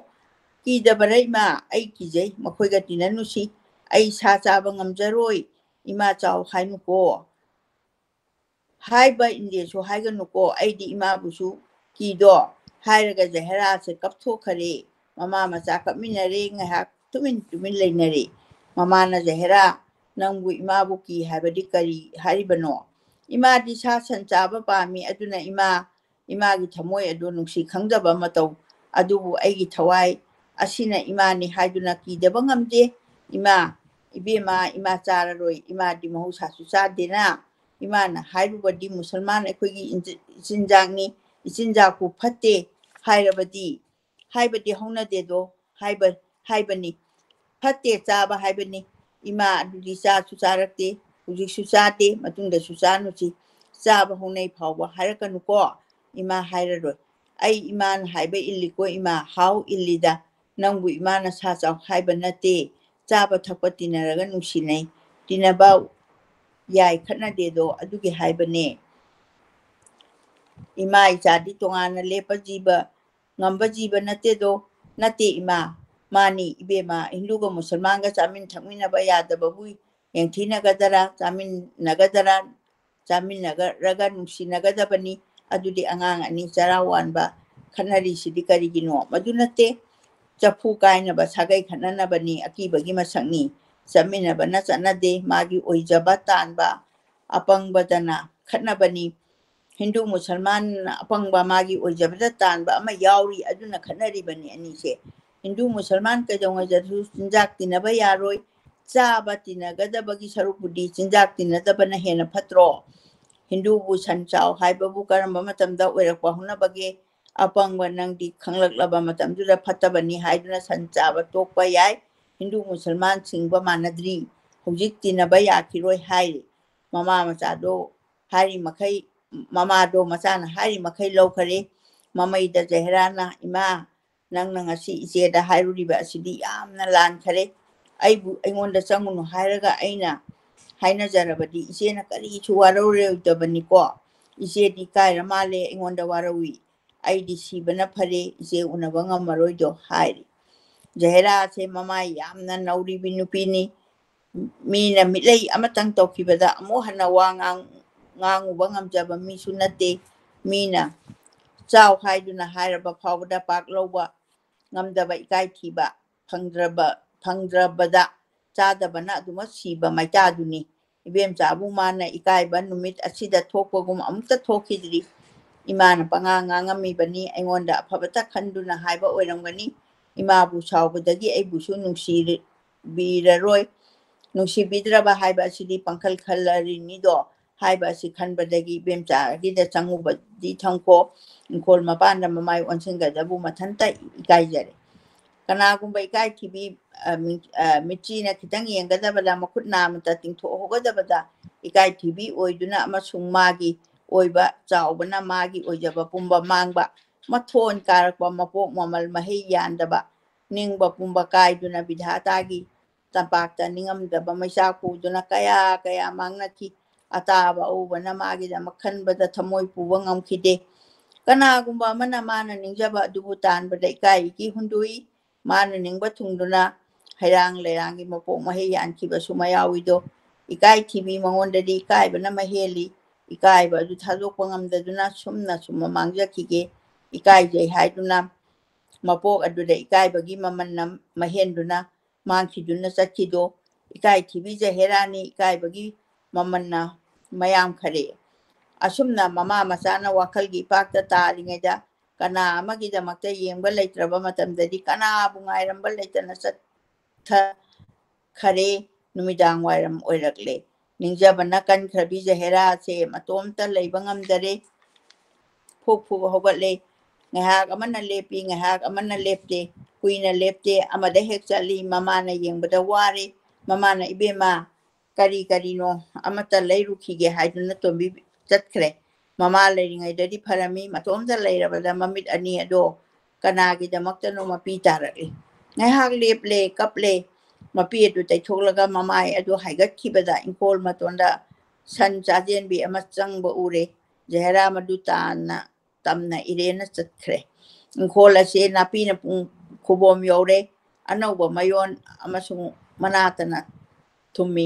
ꯀꯤꯗꯕꯔ ꯏꯃꯥ? ꯑꯩ ꯀꯤꯖꯩ, ꯃꯈꯣꯏꯒ ꯇꯤꯟꯅꯅꯨꯁꯤ꯫ ꯑꯩ ꯁꯥ ꯆꯥꯕ ꯉꯝꯖꯔꯣꯏ꯫ ꯏꯃꯥ ꯆꯥꯎ ꯍꯥꯏꯅꯨꯀꯣ꯫ ꯍꯥꯏꯕ ꯏꯟꯗꯦꯁꯨ ꯍꯥꯏꯒꯅꯨꯀꯣ, ꯑꯩꯗꯤ ꯏꯃꯥꯕꯨꯁꯨ ꯀꯤꯗꯣ꯫ ꯍꯥꯏꯔꯒ ꯖꯍꯦꯔꯥꯁꯦ ꯀꯞꯊꯣꯛꯈꯔꯦ꯫ ꯃꯃꯥ ꯃꯆꯥ ꯀꯞꯃꯤꯟꯅꯔꯦ꯫ ꯉꯥꯏꯍꯥꯛ ꯇꯨꯃꯤꯟ ꯇꯨꯃꯤꯟ ꯂꯩꯅꯔꯦ꯫ ꯃꯃꯥꯅ ꯖꯍꯦꯔꯥ, "ꯅꯪꯕꯨ ꯏꯃꯥꯕꯨ ꯀꯤ ꯍꯥꯏꯕꯗꯤ ꯀꯔꯤ ꯍꯥꯏꯔꯤꯕꯅꯣ? ꯏꯃꯥꯗꯤ ꯁꯥ ꯁꯟ ꯆꯥꯕ ꯄꯥꯝꯃꯤ, ꯑꯗꯨꯅ ꯏꯃꯥ, ꯏꯃꯥꯒꯤ ꯊꯃꯣꯏ ꯑꯗꯨ ꯅꯨꯡꯁꯤ ꯈꯪꯗꯕ ꯃꯇꯧ ꯑꯗꯨꯕꯨ ꯑꯩꯒꯤ ꯊꯋꯥꯏ ꯑꯁꯤꯅ ꯏꯃꯥꯅꯤ ꯍꯥꯏꯗꯨꯅ ꯀꯤꯗꯕ ꯉꯝꯗꯦ꯫ ꯏꯃꯥ, ꯏꯕꯦꯝꯃ, ꯏꯃꯥ ꯆꯥꯔꯔꯣꯏ, ꯏꯃꯥꯗꯤ ꯃꯍꯧꯁꯥꯁꯨ ꯆꯥꯗꯦꯅ꯫ ꯏꯃꯥꯅ ꯍꯥꯏꯔꯨꯕꯗꯤ ꯃꯨꯁꯜꯃꯥꯟ ꯑꯩꯈꯣꯏꯒꯤ ꯏꯟꯖ-, ꯏꯆꯤꯟꯖꯥꯛꯅꯤ, ꯏꯆꯤꯟꯖꯥꯛꯄꯨ ꯐꯠꯇꯦ ꯍꯥꯏꯔꯕꯗꯤ, ꯍꯥꯏꯕꯗꯤ ꯍꯧꯅꯗꯦꯗꯣ, ꯍꯥꯏꯕ, ꯍꯥꯏꯕꯅꯤ꯫ ꯐꯠꯇꯦ ꯆꯥꯕ ꯍꯥꯏꯕꯅꯤ꯫ ꯏꯃꯥ ꯑꯗꯨꯗꯤ ꯆꯥꯁꯨ ꯆꯥꯔꯛꯇꯦ, ꯍꯧꯖꯤꯛꯁꯨ ꯆꯥꯗꯦ, ꯃꯇꯨꯡꯗꯁꯨ ꯆꯥꯅꯨꯁꯤ꯫ ꯆꯥꯕ ꯍꯧꯅꯩ ꯐꯥꯎꯕ ꯍꯥꯏꯔꯛꯀꯅꯨꯀꯣ꯫ ꯏꯃꯥ ꯍꯥꯏꯔꯔꯣꯏ꯫ ꯑꯩ ꯏꯃꯥꯅ ꯍꯥꯏꯕ ꯏꯜꯂꯤꯀꯣ ꯏꯃꯥ, ꯍꯥꯎ ꯏꯜꯂꯤꯗ꯫ ꯅꯪꯕꯨ ꯏꯃꯥꯅ ꯁꯥ ꯆꯥꯎ ꯍꯥꯏꯕ ꯅꯠꯇꯦ꯫ ꯆꯥꯕ ꯊꯛꯄ ꯇꯤꯟꯅꯔꯒ ꯅꯨꯡꯁꯤꯅꯩ꯫ ꯇꯤꯟꯅꯕ ꯌꯥꯏ ꯈꯠꯅꯗꯦꯗꯣ ꯑꯗꯨꯒꯤ ꯍꯥꯏꯕꯅꯦ꯫ ꯏꯃꯥ ꯏꯆꯥꯗꯤ ꯇꯣꯉꯥꯟꯅ ꯂꯦꯞꯄ ꯖꯤꯕ, ꯉꯝꯕ ꯖꯤꯕ ꯅꯠꯇꯦꯗꯣ꯫ ꯅꯠꯇꯦ ꯏꯃꯥ, ꯃꯥꯅꯤ ꯏꯕꯦꯝꯃ, ꯍꯤꯟꯗꯨꯒ ꯃꯨꯁꯜꯃꯥꯟꯒ ꯆꯥꯃꯤꯟ ꯊꯛꯃꯤꯟꯅꯕ ꯌꯥꯗꯕꯕꯨ ꯌꯦꯡꯊꯤꯅꯒꯗꯔꯥ, ꯆꯥꯃꯤꯟꯅꯒꯗꯔꯥ? ꯆꯥꯃꯤꯟꯅꯔꯒ ꯅꯨꯡꯁꯤꯅꯒꯗꯕꯅꯤ꯫ ꯑꯗꯨꯗꯤ ꯑꯉꯥꯡ ꯑꯅꯤ ꯆꯔꯥ ꯋꯥꯟꯕ ꯈꯠꯅꯔꯤꯁꯤꯗꯤ ꯀꯔꯤꯒꯤꯅꯣ? ꯃꯗꯨ ꯅꯠꯇꯦ꯫ ꯆꯐꯨ ꯀꯥꯏꯅꯕ ꯁꯥꯒꯩ ꯈꯠꯅꯅꯕꯅꯤ, ꯑꯀꯤꯕꯒꯤ ꯃꯁꯛꯅꯤ꯫ ꯆꯠꯃꯤꯟꯅꯕꯅ ꯆꯠꯅꯗꯦ, ꯃꯥꯒꯤ ꯑꯣꯏꯖꯕ ꯇꯥꯟꯕ ꯑꯄꯪꯕꯗꯅ ꯈꯠꯅꯕꯅꯤ꯫ ꯍꯤꯟꯗꯨ ꯃꯨꯁꯜꯃꯥꯟ ꯑꯄꯪꯕ ꯃꯥꯒꯤ ꯑꯣꯏꯖꯕꯗ ꯇꯥꯟꯕ ꯑꯃ ꯌꯥꯎꯔꯤ, ꯑꯗꯨꯅ ꯈꯠꯅꯔꯤꯕꯅꯤ ꯑꯅꯤꯁꯦ꯫ ꯍꯤꯟꯗꯨ ꯃꯨꯁꯜꯃꯥꯟ ꯀꯩꯗꯧꯉꯩꯗꯁꯨ ꯆꯤꯟꯖꯥꯛ ꯇꯤꯟꯅꯕ ꯌꯥꯔꯣꯏ꯫ ꯆꯥꯕ ꯇꯤꯟꯅꯒꯗꯕꯒꯤ ꯁꯔꯨꯛꯄꯨꯗꯤ ꯆꯤꯟꯖꯥꯛ ꯇꯤꯟꯅꯗꯕꯅ ꯍꯦꯟꯅ ꯐꯠꯇ꯭ꯔꯣ? ꯍꯤꯟꯗꯨꯕꯨ ꯁꯟ ꯆꯥꯎ ꯍꯥꯏꯕꯕꯨ ꯀꯔꯝꯕ ꯃꯇꯝꯗ ꯑꯣꯏꯔꯛꯄ ꯍꯧꯅꯕꯒꯦ? ꯑꯄꯪꯕ ꯅꯪꯗꯤ ꯈꯪꯂꯛꯂꯕ ꯃꯇꯝꯗꯨꯗ ꯐꯠꯇꯕꯅꯤ ꯍꯥꯏꯗꯨꯅ ꯁꯟ ꯆꯥꯕ ꯇꯣꯛꯄ ꯌꯥꯏ꯫ ꯍꯤꯟꯗꯨ ꯃꯨꯁꯜꯃꯥꯟ ꯁꯤꯡꯕ ꯃꯥꯟꯅꯗ꯭ꯔꯤ꯫ ꯍꯧꯖꯤꯛ ꯇꯤꯟꯅꯕ ꯌꯥꯈꯤꯔꯣꯏ ꯍꯥꯏꯔꯤ꯫ ꯃꯃꯥ ꯃꯆꯥꯗꯣ ꯍꯥꯏꯔꯤ ꯃꯈꯩ, ꯃꯃꯥꯗꯣ ꯃꯆꯥꯅ ꯍꯥꯏꯔꯤ ꯃꯈꯩ ꯂꯧꯈꯔꯦ꯫ ꯃꯃꯩꯗ ꯖꯍꯦꯔꯥꯅ, "ꯏꯃꯥ, ꯅꯪꯅ ꯉꯁꯤ ꯏꯆꯦꯗ ꯍꯥꯏꯔꯨꯔꯤꯕ ꯑꯁꯤꯗꯤ ꯌꯥꯝꯅ ꯂꯥꯟꯈꯔꯦ꯫ ꯑꯩꯕꯨ, ꯑꯩꯉꯣꯟꯗ ꯆꯪꯉꯨꯅꯨ ꯍꯥꯏꯔꯒ ꯑꯩꯅ ꯍꯥꯏꯅꯖꯔꯕꯗꯤ ꯏꯆꯦꯅ ꯀꯔꯤꯁꯨ ꯋꯥꯔꯧꯔꯣꯏꯗꯕꯅꯤꯀꯣ꯫ ꯏꯆꯦꯗꯤ ꯀꯥꯏꯔ ꯃꯥꯜꯂꯦ, ꯑꯩꯉꯣꯟꯗ ꯋꯥꯔꯧꯏ꯫ ꯑꯩꯗꯤ ꯁꯤꯕꯅ ꯐꯔꯦ, ꯏꯆꯦ ꯎꯅꯕ ꯉꯝꯃꯔꯣꯏꯗꯣ" ꯍꯥꯏꯔꯤ꯫ ꯖꯍꯦꯔꯥꯁꯦ ꯃꯃꯥꯏ ꯌꯥꯝꯅ ꯅꯧꯔꯤꯕꯤ ꯅꯨꯄꯤꯅꯤ꯫ ꯃꯤꯅ ꯃꯤꯠꯂꯩ ꯑꯃꯇꯪ ꯇꯧꯈꯤꯕꯗ ꯑꯃꯨꯛ ꯍꯟꯅ ꯋꯥ ꯉꯥꯡ-, ꯉꯥꯡꯉꯨꯕ ꯉꯝꯖꯕ ꯃꯤꯁꯨ ꯅꯠꯇꯦ꯫ ꯃꯤꯅ ꯆꯥꯎ ꯍꯥꯏꯗꯨꯅ ꯍꯥꯏꯔꯕ ꯐꯥꯎꯕꯗ ꯄꯥꯛ ꯂꯧꯕ ꯉꯝꯗꯕ ꯏꯀꯥꯏ ꯊꯤꯕ ꯐꯪꯗ꯭ꯔꯕ ꯐꯪꯗ꯭ꯔꯕꯗ ꯆꯥꯗꯕꯅ ꯑꯗꯨꯃꯛ ꯁꯤꯕ ꯃꯩꯆꯥꯗꯨꯅꯤ꯫ ꯏꯕꯦꯝꯆꯥꯕꯨ ꯃꯥꯅ ꯏꯀꯥꯏꯕ ꯅꯨꯃꯤꯠ ꯑꯁꯤꯗ ꯊꯣꯛꯄꯒꯨꯝ ꯑꯃꯨꯛꯇ ꯊꯣꯛꯈꯤꯗ꯭ꯔꯤ꯫ ꯏꯃꯥꯅ ꯄꯉꯥꯡ ꯉꯥꯡꯉꯝꯃꯤꯕꯅꯤ, ꯑꯩꯉꯣꯟꯗ ꯑꯐꯕꯇ ꯈꯟꯗꯨꯅ ꯍꯥꯏꯕ ꯑꯣꯏꯔꯝꯒꯅꯤ꯫ ꯏꯃꯥꯕꯨ ꯁꯥꯎꯕꯗꯒꯤ ꯑꯩꯕꯨꯁꯨ ꯅꯨꯡꯁꯤꯕꯤꯔꯔꯣꯏ꯫ ꯅꯨꯡꯁꯤꯕꯤꯗ꯭ꯔꯕ ꯍꯥꯏꯕ ꯑꯁꯤꯗꯤ ꯄꯥꯡꯈꯜ ꯈꯜꯂꯔꯤꯅꯤꯗꯣ꯫ ꯍꯥꯏꯕ ꯑꯁꯤ ꯈꯟꯕꯗꯒꯤ ꯏꯕꯦꯝꯆꯥꯒꯤꯗ ꯆꯪꯉꯨꯕꯗꯤ ꯊꯝꯈꯣ꯫ ꯏꯪꯈꯣꯜ ꯃꯄꯥꯟꯗ ꯃꯃꯥꯏ ꯑꯣꯟꯁꯤꯟꯒꯗꯕꯨ ꯃꯊꯟꯇ ꯏꯀꯥꯏꯖꯔꯦ꯫ ꯀꯅꯥꯒꯨꯝꯕ ꯏꯀꯥꯏ ꯊꯤꯕꯤ, ꯑ, ꯃꯤ-, ꯑ, ꯃꯤꯠꯆꯤꯅ ꯈꯤꯇꯪ ꯌꯦꯡꯒꯗꯕꯗ, ꯃꯈꯨꯠ ꯅꯥꯃꯇ ꯇꯤꯡꯊꯣꯛꯍꯧꯒꯗꯕꯗ ꯏꯀꯥꯏ ꯊꯤꯕꯤ ꯑꯣꯏꯗꯨꯅ ꯑꯃꯁꯨꯡ ꯃꯥꯒꯤ ꯑꯣꯏꯕ ꯆꯥꯎꯕꯅ ꯃꯥꯒꯤ ꯑꯣꯏꯖꯕ ꯄꯨꯝꯕ ꯃꯥꯡꯕ, ꯃꯊꯣꯟ ꯀꯥꯔꯛꯄ ꯃꯄꯣꯛ ꯃꯃꯜ ꯃꯍꯩ ꯌꯥꯟꯗꯕ, ꯅꯤꯡꯕ ꯄꯨꯝꯕ ꯀꯥꯏꯗꯨꯅ ꯕꯤꯙꯥꯇꯥꯒꯤ ꯇꯝꯄꯥꯛꯇ ꯅꯤꯡꯉꯝꯗꯕ ꯃꯩꯆꯥꯛ ꯄꯨꯗꯨꯅ ꯀꯌꯥ ꯀꯌꯥ ꯃꯥꯡꯅꯈꯤ꯫ ꯑꯇꯥꯕ ꯑꯎꯕꯅ ꯃꯥꯒꯤꯗꯃꯛ ꯈꯟꯕꯗ ꯊꯃꯣꯏ ꯄꯨꯕ ꯉꯝꯈꯤꯗꯦ꯫ ꯀꯅꯥꯒꯨꯝꯕ ꯑꯃꯅ ꯃꯥꯅ ꯅꯤꯡꯖꯕ ꯑꯗꯨꯕꯨ ꯇꯥꯟꯕꯗ ꯏꯀꯥꯏ ꯏꯀꯤ ꯍꯨꯟꯗꯣꯛꯏ꯫ ꯃꯥꯅ ꯅꯤꯡꯕ ꯊꯨꯡꯗꯨꯅ ꯍꯩꯔꯥꯡ ꯂꯩꯔꯥꯡꯒꯤ ꯃꯄꯣꯛ ꯃꯍꯩ ꯌꯥꯟꯈꯤꯕꯁꯨ ꯃꯌꯥꯎꯏꯗꯣ꯫ ꯏꯀꯥꯏ ꯊꯤꯕꯤ ꯃꯉꯣꯟꯗꯗꯤ ꯏꯀꯥꯏꯕꯅ ꯃꯍꯦꯜꯂꯤ꯫ ꯏꯀꯥꯏꯕ ꯑꯗꯨ ꯊꯥꯗꯣꯛꯄ ꯉꯝꯗꯗꯨꯅ ꯁꯨꯝꯅ ꯁꯨꯝ ꯃꯥꯡꯖꯈꯤꯒꯦ꯫ ꯏꯀꯥꯏꯖꯩ ꯍꯥꯏꯗꯨꯅ ꯃꯄꯣꯛ ꯑꯗꯨꯗ ꯏꯀꯥꯏꯕꯒꯤ ꯃꯃꯜꯅ ꯃꯍꯦꯟꯗꯨꯅ ꯃꯥꯡꯈꯤꯗꯨꯅ ꯆꯠꯈꯤꯗꯣ꯫ ꯏꯀꯥꯏ ꯊꯤꯕꯤ ꯖꯍꯦꯔꯥꯅꯤ ꯏꯀꯥꯏꯕꯒꯤ ꯃꯃꯜꯅ ꯃꯌꯥꯝ ꯈꯔꯦ꯫ ꯑꯁꯨꯝꯅ ꯃꯃꯥ ꯃꯆꯥꯅ ꯋꯥꯈꯜꯒꯤ ꯏꯄꯥꯛꯇ ꯇꯥꯔꯤꯉꯩꯗ ꯀꯅꯥ ꯑꯃꯒꯤꯗꯃꯛꯇ ꯌꯦꯡꯕ ꯂꯩꯇ꯭ꯔꯕ ꯃꯇꯝꯗꯗꯤ ꯀꯅꯥꯕꯨ ꯉꯥꯏꯔꯝꯕ ꯂꯩꯇꯅ ꯆꯠꯊꯈꯔꯦ꯫ ꯅꯨꯃꯤꯗꯥꯡ ꯋꯥꯏꯔꯝ ꯑꯣꯏꯔꯛꯂꯦ꯫ ꯅꯤꯡꯖꯕꯅ ꯀꯟꯈ꯭ꯔꯕꯤ ꯖꯍꯦꯔꯥꯁꯦ ꯃꯇꯣꯝꯇ ꯂꯩꯕ ꯉꯝꯗꯔꯦ꯫ ꯐꯨꯛ ꯐꯨꯛ ꯍꯧꯒꯠꯂꯦ꯫ ꯉꯥꯏꯍꯥꯛ ꯑꯃꯅ ꯂꯦꯞꯄꯤ, ꯉꯥꯏꯍꯥꯛ ꯑꯃꯅ ꯂꯦꯞꯇꯦ꯫ ꯀꯨꯏꯅ ꯂꯦꯞꯇꯦ꯫ ꯑꯃꯗ ꯍꯦꯛ ꯆꯠꯂꯤ꯫ ꯃꯃꯥꯅ ꯌꯦꯡꯕꯗ ꯋꯥꯔꯦ꯫ ꯃꯃꯥꯅ, "ꯏꯕꯦꯝꯃ, ꯀꯔꯤ ꯀꯔꯤꯅꯣ ꯑꯃꯠꯇ ꯂꯩꯔꯨꯈꯤꯒꯦ" ꯍꯥꯏꯗꯨꯅ ꯇꯣꯝꯕꯤ ꯆꯠꯈ꯭ꯔꯦ꯫ ꯃꯃꯥ ꯂꯩꯔꯤꯉꯩꯗꯗꯤ ꯐꯔꯝꯃꯤ, ꯃꯇꯣꯝꯇ ꯂꯩꯔꯕꯗ ꯃꯃꯤꯠ ꯑꯅꯤ ꯑꯗꯣ ꯀꯅꯥꯒꯤꯗꯃꯛꯇꯅꯣ ꯃꯄꯤ ꯇꯥꯔꯛꯂꯤ꯫ ꯉꯥꯏꯍꯥꯛ ꯂꯦꯞꯂꯦ, ꯀꯞꯂꯦ꯫ ꯃꯄꯤ ꯑꯗꯨ ꯇꯩꯊꯣꯛꯂꯒ ꯃꯃꯥꯏ ꯑꯗꯨ ꯍꯥꯏꯒꯠꯈꯤꯕꯗ ꯏꯪꯈꯣꯜ ꯃꯇꯣꯟꯗ ꯁꯟ ꯆꯥꯖꯦꯟꯕꯤ ꯑꯃ ꯆꯪꯕ ꯎꯔꯦ꯫ ꯖꯍꯦꯔꯥ ꯃꯗꯨ ꯇꯥꯟꯅ ꯇꯝꯅ ꯏꯔꯦꯟꯅ ꯆꯠꯈ꯭ꯔꯦ꯫ ꯏꯪꯈꯣꯜ ꯑꯁꯤ ꯅꯥꯄꯤꯅ ꯄꯨꯡ ꯈꯨꯕꯣꯝ ꯌꯧꯔꯦ꯫ ꯑꯅꯧꯕ ꯃꯌꯣꯟ ꯑꯃꯁꯨꯡ ꯃꯅꯥꯇꯅ ꯊꯨꯝꯃꯤ꯫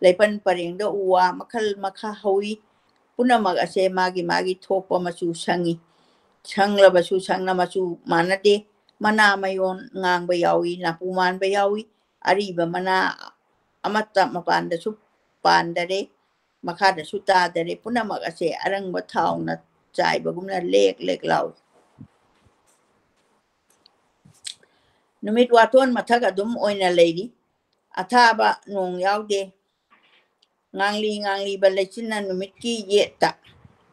ꯂꯩꯄꯟ ꯄꯔꯦꯡꯗ ꯎ ꯋꯥ ꯃꯈꯜ ꯃꯈꯥ ꯍꯧꯏ꯫ ꯄꯨꯝꯅꯃꯛ ꯑꯁꯦ ꯃꯥꯒꯤ ꯃꯥꯒꯤ ꯊꯣꯛꯄ ꯃꯆꯨ ꯁꯪꯏ꯫ ꯁꯪꯂꯕꯁꯨ ꯁꯪꯅ ꯃꯆꯨ ꯃꯥꯟꯅꯗꯦ꯫ ꯃꯅꯥ ꯃꯌꯣꯟ ꯉꯥꯡꯕ ꯌꯥꯎꯏ, ꯅꯥꯄꯨ ꯃꯥꯟꯕ ꯌꯥꯎꯏ, ꯑꯔꯤꯕ ꯃꯅꯥ ꯑꯃꯠꯇ ꯃꯄꯥꯟꯗꯁꯨ ꯄꯥꯟꯗꯔꯦ, ꯃꯈꯥꯗꯁꯨ ꯇꯥꯗꯔꯦ꯫ ꯄꯨꯝꯅꯃꯛ ꯑꯁꯦ ꯑꯔꯪꯕ ꯊꯥꯎꯅ ꯆꯥꯏꯕꯒꯨꯝꯅ ꯂꯦꯛ ꯂꯦꯛ ꯂꯥꯎꯏ꯫ ꯅꯨꯃꯤꯠ ꯋꯥꯇꯣꯟ ꯃꯊꯛ ꯑꯗꯨꯝ ꯑꯣꯏꯅ ꯂꯩꯔꯤ꯫ ꯑꯊꯥꯕ ꯅꯣꯡ ꯌꯥꯎꯗꯦ꯫ ꯉꯥꯡꯂꯤ ꯉꯥꯡꯂꯤꯕ ꯂꯩꯆꯤꯟꯅ ꯅꯨꯃꯤꯠꯀꯤ ꯌꯦꯠꯇ,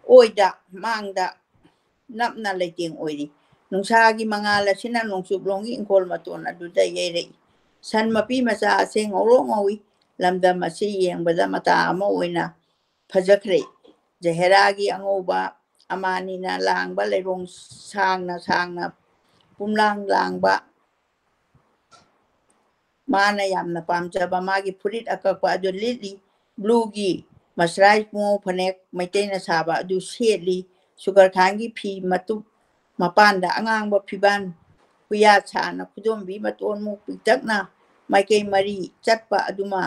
ꯑꯣꯏꯗ, ꯃꯥꯡꯗ ꯅꯞꯅ ꯂꯩꯇꯦꯡ ꯑꯣꯏꯔꯤ꯫ ꯅꯨꯡꯁꯥꯒꯤ ꯃꯉꯥꯜ ꯑꯁꯤꯅ ꯅꯣꯡꯆꯨꯞꯂꯣꯝꯒꯤ ꯏꯪꯈꯣꯜ ꯃꯇꯣꯟ ꯑꯗꯨꯗ ꯌꯩꯔꯛꯏ꯫ ꯁꯟ ꯃꯄꯤ ꯃꯆꯥ ꯑꯁꯦ ꯉꯧꯔꯣꯛ ꯉꯧꯏ꯫ ꯂꯝꯗꯝ ꯑꯁꯤ ꯌꯦꯡꯕꯗ ꯃꯇꯥ ꯑꯃ ꯑꯣꯏꯅ ꯐꯖꯈ꯭ꯔꯦ꯫ ꯖꯍꯦꯔꯥꯒꯤ ꯑꯉꯧꯕ ꯑꯃꯥꯅꯤꯅ ꯂꯥꯡꯕ ꯂꯩꯔꯣꯡ ꯁꯥꯡꯅ ꯁꯥꯡꯅ ꯄꯨꯝꯂꯥꯡ ꯂꯥꯡꯕ, ꯃꯥꯅ ꯌꯥꯝꯅ ꯄꯥꯝꯖꯕ ꯃꯥꯒꯤ ꯐꯨꯔꯤꯠ ꯑꯀꯛꯄ ꯑꯗꯨ ꯂꯤꯠꯂꯤ꯫ ꯕ꯭ꯂꯨꯒꯤ ꯃꯁꯔꯥꯏ ꯄꯨꯡꯉꯧ ꯐꯅꯦꯛ ꯃꯩꯇꯩꯅ ꯁꯥꯕ ꯑꯗꯨ ꯁꯦꯠꯂꯤ꯫ ꯁꯨꯒꯔ ꯈꯥꯟꯒꯤ ꯐꯤ ꯃꯇꯨꯞ ꯃꯄꯥꯟꯗ ꯑꯉꯥꯡꯕ ꯐꯤꯕꯥꯟ ꯍꯨꯌꯥ ꯁꯥꯅ ꯈꯨꯗꯣꯝꯕꯤ ꯃꯇꯣꯟꯃꯨꯛ ꯄꯤꯛꯇꯛꯅ ꯃꯥꯏꯀꯩ ꯃꯔꯤ ꯆꯠꯄ ꯑꯗꯨꯃ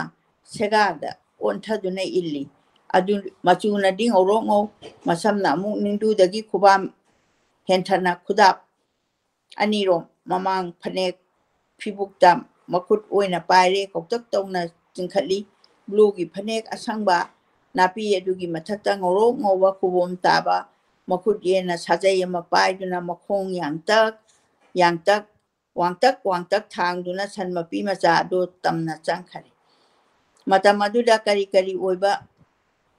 ꯁꯦꯒꯥꯗ ꯑꯣꯟꯊꯗꯨꯅ ꯏꯜꯂꯤ꯫ ꯑꯗꯨ ꯃꯆꯨꯅꯗꯤ ꯉꯧꯔꯣꯛ ꯉꯧ, ꯃꯁꯝꯅ ꯑꯃꯨꯛ ꯅꯤꯡꯗꯨꯗꯒꯤ ꯈꯨꯕꯥꯝ ꯍꯦꯟꯊꯅ ꯈꯨꯗꯥꯞ ꯑꯅꯤꯔꯣꯝ ꯃꯃꯥꯡ ꯐꯅꯦꯛ ꯐꯤꯕꯨꯛꯇ ꯃꯈꯨꯠ ꯑꯣꯏꯅ ꯄꯥꯏꯔꯦ, ꯀꯧꯇꯛ ꯇꯧꯅ ꯆꯤꯡꯈꯠꯂꯤ꯫ ꯕ꯭ꯂꯨꯒꯤ ꯐꯅꯦꯛ ꯑꯁꯪꯕ ꯅꯥꯄꯤ ꯑꯗꯨꯒꯤ ꯃꯊꯛꯇ ꯉꯧꯔꯣꯛ ꯉꯧꯕ ꯈꯨꯕꯣꯝ ꯇꯥꯕ ꯃꯈꯨꯠ ꯌꯦꯟꯅ ꯁꯥꯖꯩ ꯑꯃ ꯄꯥꯏꯗꯨꯅ ꯃꯈꯣꯡ ꯌꯥꯡꯇꯛ ꯌꯥꯡꯇꯛ, ꯋꯥꯡꯇꯛ ꯋꯥꯡꯇꯛ ꯊꯥꯡꯗꯨꯅ ꯁꯟ ꯃꯄꯤ ꯃꯆꯥ ꯑꯗꯨ ꯇꯝꯅ ꯆꯪꯈꯔꯦ꯫ ꯃꯇꯝ ꯑꯗꯨꯗ ꯀꯔꯤ ꯀꯔꯤ ꯑꯣꯏꯕ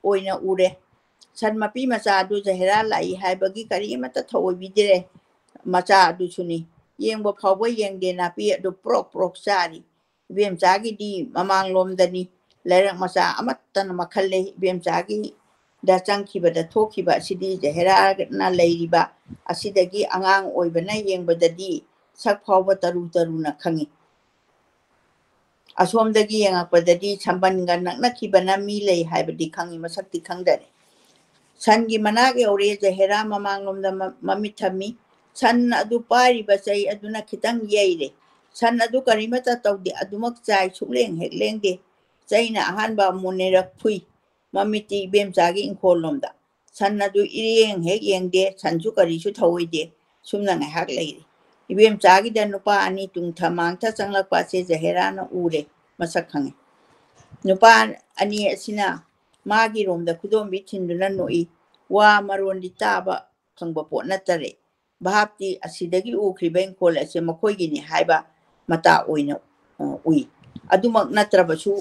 ꯑꯣꯏꯅ ꯎꯔꯦ? ꯁꯟ ꯃꯄꯤ ꯃꯆꯥ ꯑꯗꯨ ꯖꯍꯦꯔꯥ ꯂꯥꯛꯏ ꯍꯥꯏꯕꯒꯤ ꯀꯔꯤꯃꯠꯇ ꯊꯧꯑꯣꯏꯕꯤꯗ꯭ꯔꯦ꯫ ꯃꯆꯥ ꯑꯗꯨꯁꯨꯅꯤ꯫ ꯌꯦꯡꯕ ꯐꯥꯎꯕ ꯌꯦꯡꯗꯦ, ꯅꯥꯄꯤ ꯑꯗꯨ ꯄ꯭ꯔꯣꯛ ꯄ꯭ꯔꯣꯛ ꯆꯥꯔꯤ꯫ ꯏꯕꯦꯝꯆꯥꯒꯤꯗꯤ ꯃꯃꯥꯡꯂꯣꯝꯗꯅꯤ꯫ ꯂꯩꯔꯛ ꯃꯆꯥ ꯑꯃꯠꯇꯅ ꯃꯈꯜ ꯂꯩ꯫ ꯏꯕꯦꯝꯆꯥꯒꯤꯗ ꯆꯪꯈꯤꯕꯗ ꯊꯣꯛꯈꯤꯕ ꯑꯁꯤꯗꯤ ꯖꯍꯦꯔꯥꯅ ꯂꯩꯔꯤꯕ ꯑꯁꯤꯗꯒꯤ ꯑꯉꯥꯡ ꯑꯣꯏꯕꯅ ꯌꯦꯡꯕꯗꯗꯤ ꯁꯛ ꯐꯥꯎꯕ ꯇꯔꯨ ꯇꯔꯨꯅ ꯈꯪꯏ꯫ ꯑꯁꯣꯝꯗꯒꯤ ꯌꯦꯡꯉꯛꯄꯗꯗꯤ ꯁꯝꯕꯟꯒ ꯅꯛꯅꯈꯤꯕꯅ ꯃꯤ ꯂꯩ ꯍꯥꯏꯕꯗꯤ ꯈꯪꯏ, ꯃꯁꯛꯇꯤ ꯈꯪꯗꯔꯦ꯫ ꯁꯟꯒꯤ ꯃꯅꯥꯛ ꯌꯧꯔꯦ, ꯖꯍꯦꯔꯥ ꯃꯃꯥꯡꯂꯣꯝꯗ ꯃ-, ꯃꯃꯤꯠ ꯊꯝꯃꯤ꯫ ꯁꯟ ꯑꯗꯨ ꯄꯥꯏꯔꯤꯕ ꯆꯩ ꯑꯗꯨꯅ ꯈꯤꯇꯪ ꯌꯩꯔꯦ꯫ ꯁꯟ ꯑꯗꯨ ꯀꯔꯤꯃꯠꯇ ꯇꯧꯗꯦ, ꯑꯗꯨꯃꯛ ꯆꯥꯏ, ꯁꯨꯛꯂꯦꯡ ꯍꯦꯛ ꯂꯦꯡꯗꯦ꯫ ꯆꯩꯅ ꯑꯍꯥꯟꯕ ꯑꯃꯨꯛ ꯅꯤꯔꯛ ꯐꯨꯏ꯫ ꯃꯃꯤꯠꯇꯤ ꯏꯕꯦꯝꯆꯥꯒꯤ ꯏꯪꯈꯣꯜ ꯂꯣꯝꯗ꯫ ꯁꯟ ꯑꯗꯨ ꯏꯔꯦꯡ ꯍꯦꯛ ꯌꯦꯡꯗꯦ, ꯁꯟꯁꯨ ꯀꯔꯤꯁꯨ ꯊꯧꯑꯣꯏꯗꯦ꯫ ꯁꯨꯝꯅ ꯉꯥꯏꯍꯥꯛ ꯂꯩꯔꯤ꯫ ꯏꯕꯦꯝꯆꯥꯒꯤꯗ ꯅꯨꯄꯥ ꯑꯅꯤ ꯇꯨꯡꯊ ꯃꯥꯡꯊ ꯆꯪꯂꯛꯄ ꯑꯁꯦ ꯖꯍꯦꯔꯥꯅ ꯎꯔꯦ, ꯃꯁꯛ ꯈꯪꯉꯦ꯫ ꯅꯨꯄꯥ ꯑꯅꯤ ꯑꯁꯤꯅ ꯃꯥꯒꯤ ꯔꯣꯝꯗ ꯈꯨꯗꯣꯝꯕꯤ ꯊꯤꯟꯗꯨꯅ ꯅꯣꯛꯏ꯫ ꯋꯥ ꯃꯔꯣꯟꯗꯤ ꯇꯥꯕ ꯈꯪꯕ ꯄꯣꯠ ꯅꯠꯇꯔꯦ꯫ ꯚꯥꯞꯇꯤ ꯑꯁꯤꯗꯒꯤ ꯎꯈ꯭ꯔꯤꯕ ꯏꯪꯈꯣꯜ ꯑꯁꯦ ꯃꯈꯣꯏꯒꯤꯅꯤ ꯍꯥꯏꯕ ꯃꯇꯥ ꯑꯣꯏꯅ, ꯑ, ꯎꯏ꯫ ꯑꯗꯨꯃꯛ ꯅꯠꯇ꯭ꯔꯕꯁꯨ,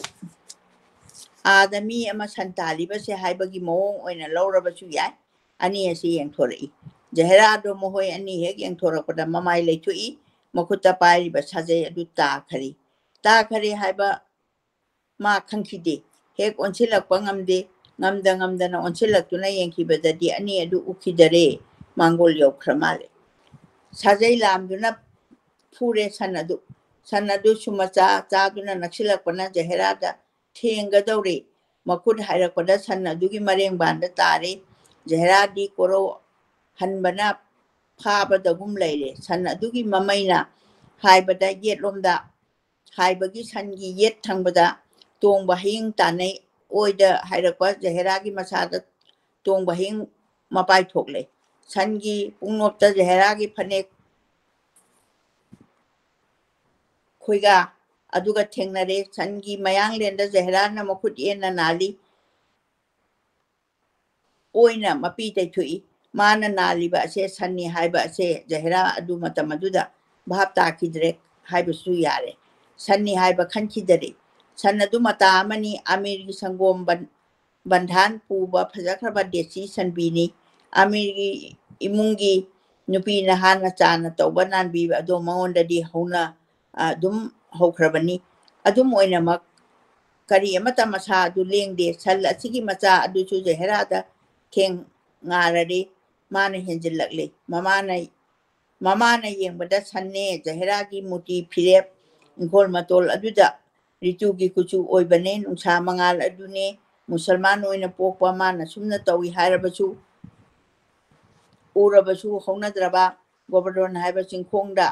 ꯑꯥꯗ ꯃꯤ ꯑꯃ ꯁꯟ ꯇꯥꯜꯂꯤꯕꯁꯦ ꯍꯥꯏꯕꯒꯤ ꯃꯑꯣꯡ ꯑꯣꯏꯅ ꯂꯧꯔꯕꯁꯨ ꯌꯥꯏ꯫ ꯑꯅꯤ ꯑꯁꯤ ꯌꯦꯡꯊꯣꯔꯛꯏ꯫ ꯖꯍꯦꯔꯥꯗꯣ ꯃꯈꯣꯏ ꯑꯅꯤ ꯍꯦꯛ ꯌꯦꯡꯊꯣꯔꯛꯄꯗ ꯃꯃꯥꯏ ꯂꯩꯊꯣꯛꯏ, ꯃꯈꯨꯠꯇ ꯄꯥꯏꯔꯤꯕ ꯁꯥꯖꯩ ꯑꯗꯨ ꯇꯥꯈꯔꯦ꯫ ꯇꯥꯈꯔꯦ ꯍꯥꯏꯕ ꯃꯥ ꯈꯪꯈꯤꯗꯦ꯫ ꯍꯦꯛ ꯑꯣꯟꯁꯤꯜꯂꯛꯄ ꯉꯝꯗꯦ꯫ ꯉꯝꯗ ꯉꯝꯗꯅ ꯑꯣꯟꯁꯤꯜꯂꯛꯇꯨꯅ ꯌꯦꯡꯈꯤꯕꯗꯗꯤ ꯑꯅꯤ ꯑꯗꯨ ꯎꯈꯤꯗꯔꯦ꯫ ꯃꯥꯡꯒꯣꯜ ꯌꯧꯈ꯭ꯔ ꯃꯥꯜꯂꯦ꯫ ꯁꯥꯖꯩ ꯂꯥꯝꯗꯨꯅ ꯐꯨꯔꯦ ꯁꯟ ꯑꯗꯨ꯫ ꯁꯟ ꯑꯗꯨꯁꯨ ꯃꯆꯥ ꯆꯥꯗꯨꯅ ꯅꯛꯁꯤꯜꯂꯛꯄꯅ ꯖꯍꯦꯔꯥꯗ ꯊꯦꯡꯒꯗꯧꯔꯦ꯫ ꯃꯈꯨꯠ ꯍꯥꯏꯔꯛꯄꯗ ꯁꯟ ꯑꯗꯨꯒꯤ ꯃꯔꯦꯡꯕꯥꯟꯗ ꯇꯥꯔꯦ꯫ ꯖꯍꯦꯔꯥꯗꯤ ꯀꯣꯔꯧ ꯍꯟꯕꯅ ꯐꯥꯕꯗꯒꯨꯝ ꯂꯩꯔꯦ꯫ ꯁꯟ ꯑꯗꯨꯒꯤ ꯃꯃꯩꯅ ꯍꯥꯏꯕꯗ ꯌꯦꯠꯂꯣꯝꯗ ꯍꯥꯏꯕꯒꯤ ꯁꯟꯒꯤ ꯌꯦꯠ ꯊꯪꯕꯗ ꯇꯣꯡꯕ ꯍꯌꯤꯡ ꯇꯥꯟꯅꯩ꯫ ꯑꯣꯏꯗ ꯍꯥꯏꯔꯛꯄ ꯖꯍꯦꯔꯥꯒꯤ ꯃꯁꯥꯗ ꯇꯣꯡꯕ ꯍꯌꯤꯡ ꯃꯄꯥꯏ ꯊꯣꯛꯂꯦ꯫ ꯁꯟꯒꯤ ꯄꯨꯡꯅꯣꯞꯇ ꯖꯍꯦꯔꯥꯒꯤ ꯐꯅꯦꯛ ꯈꯣꯏꯒꯥ ꯑꯗꯨꯒ ꯊꯦꯡꯅꯔꯦ꯫ ꯁꯟꯒꯤ ꯃꯌꯥꯡꯂꯦꯟꯗ ꯖꯍꯦꯔꯥꯅ ꯃꯈꯨꯠ ꯍꯦꯟꯅ ꯅꯥꯜꯂꯤ꯫ ꯑꯣꯏꯅ ꯃꯄꯤ ꯇꯩꯊꯣꯛꯏ꯫ ꯃꯥꯅ ꯅꯥꯜꯂꯤꯕ ꯑꯁꯦ ꯁꯟꯅꯤ ꯍꯥꯏꯕ ꯑꯁꯦ ꯖꯍꯦꯔꯥ ꯑꯗꯨ ꯃꯇꯝ ꯑꯗꯨꯗ ꯚꯥꯞ ꯇꯥꯈꯤꯗ꯭ꯔꯦ ꯍꯥꯏꯕꯁꯨ ꯌꯥꯔꯦ꯫ ꯁꯟꯅꯤ ꯍꯥꯏꯕ ꯈꯟꯈꯤꯗꯔꯦ꯫ ꯁꯟ ꯑꯗꯨ ꯃꯇꯥ ꯑꯃꯅꯤ꯫ ꯑꯃꯤꯔꯒꯤ ꯁꯪꯒꯣꯝ ꯕꯟ-, ꯕꯟꯙꯥꯟ ꯄꯨꯕ ꯐꯖꯈ꯭ꯔꯕ ꯗꯦꯁꯤ ꯁꯟꯕꯤꯅꯤ꯫ ꯑꯃꯤꯔꯒꯤ ꯏꯃꯨꯡꯒꯤ ꯅꯨꯄꯤ ꯅꯍꯥꯅ ꯆꯥꯅ ꯇꯧꯕ ꯅꯥꯟꯕꯤꯕ ꯑꯗꯣ ꯃꯉꯣꯟꯗꯗꯤ ꯍꯧꯅ, ꯑ, ꯑꯗꯨꯝ ꯍꯧꯈ꯭ꯔꯕꯅꯤ꯫ ꯑꯗꯨꯝ ꯑꯣꯏꯅꯃꯛ, ꯀꯔꯤ ꯑꯃꯠꯇ ꯃꯁꯥ ꯑꯗꯨ ꯂꯦꯡꯗꯦ꯫ ꯁꯟ ꯑꯁꯤꯒꯤ ꯃꯆꯥ ꯑꯗꯨꯁꯨ ꯖꯍꯦꯔꯥꯗ ꯊꯦꯡ ꯉꯥꯔꯔꯦ꯫ ꯃꯥꯅ ꯍꯦꯟꯖꯤꯜꯂꯛꯂꯦ꯫ ꯃꯃꯥꯅ, ꯃꯃꯥꯅ ꯌꯦꯡꯕꯗ ꯁꯟꯅꯦ꯫ ꯖꯍꯦꯔꯥꯒꯤ ꯃꯨꯇꯤ ꯐꯤꯔꯦꯞ ꯏꯪꯈꯣꯜ ꯃꯇꯣꯜ ꯑꯗꯨꯗ ꯔꯤꯇꯨꯒꯤ ꯀꯨꯆꯨ ꯑꯣꯏꯕꯅꯦ꯫ ꯅꯨꯡꯁꯥ ꯃꯉꯥꯜ ꯑꯗꯨꯅꯦ꯫ ꯃꯨꯁꯜꯃꯥꯟ ꯑꯣꯏꯅ ꯄꯣꯛꯄ ꯃꯥꯅ ꯁꯨꯝꯅ ꯇꯧꯏ ꯍꯥꯏꯔꯕꯁꯨ, ꯎꯔꯕꯁꯨ ꯍꯧꯅꯗ꯭ꯔꯕ ꯒꯣꯕꯔꯗꯣꯟ ꯍꯥꯏꯕ ꯆꯤꯡꯈꯣꯡꯗ,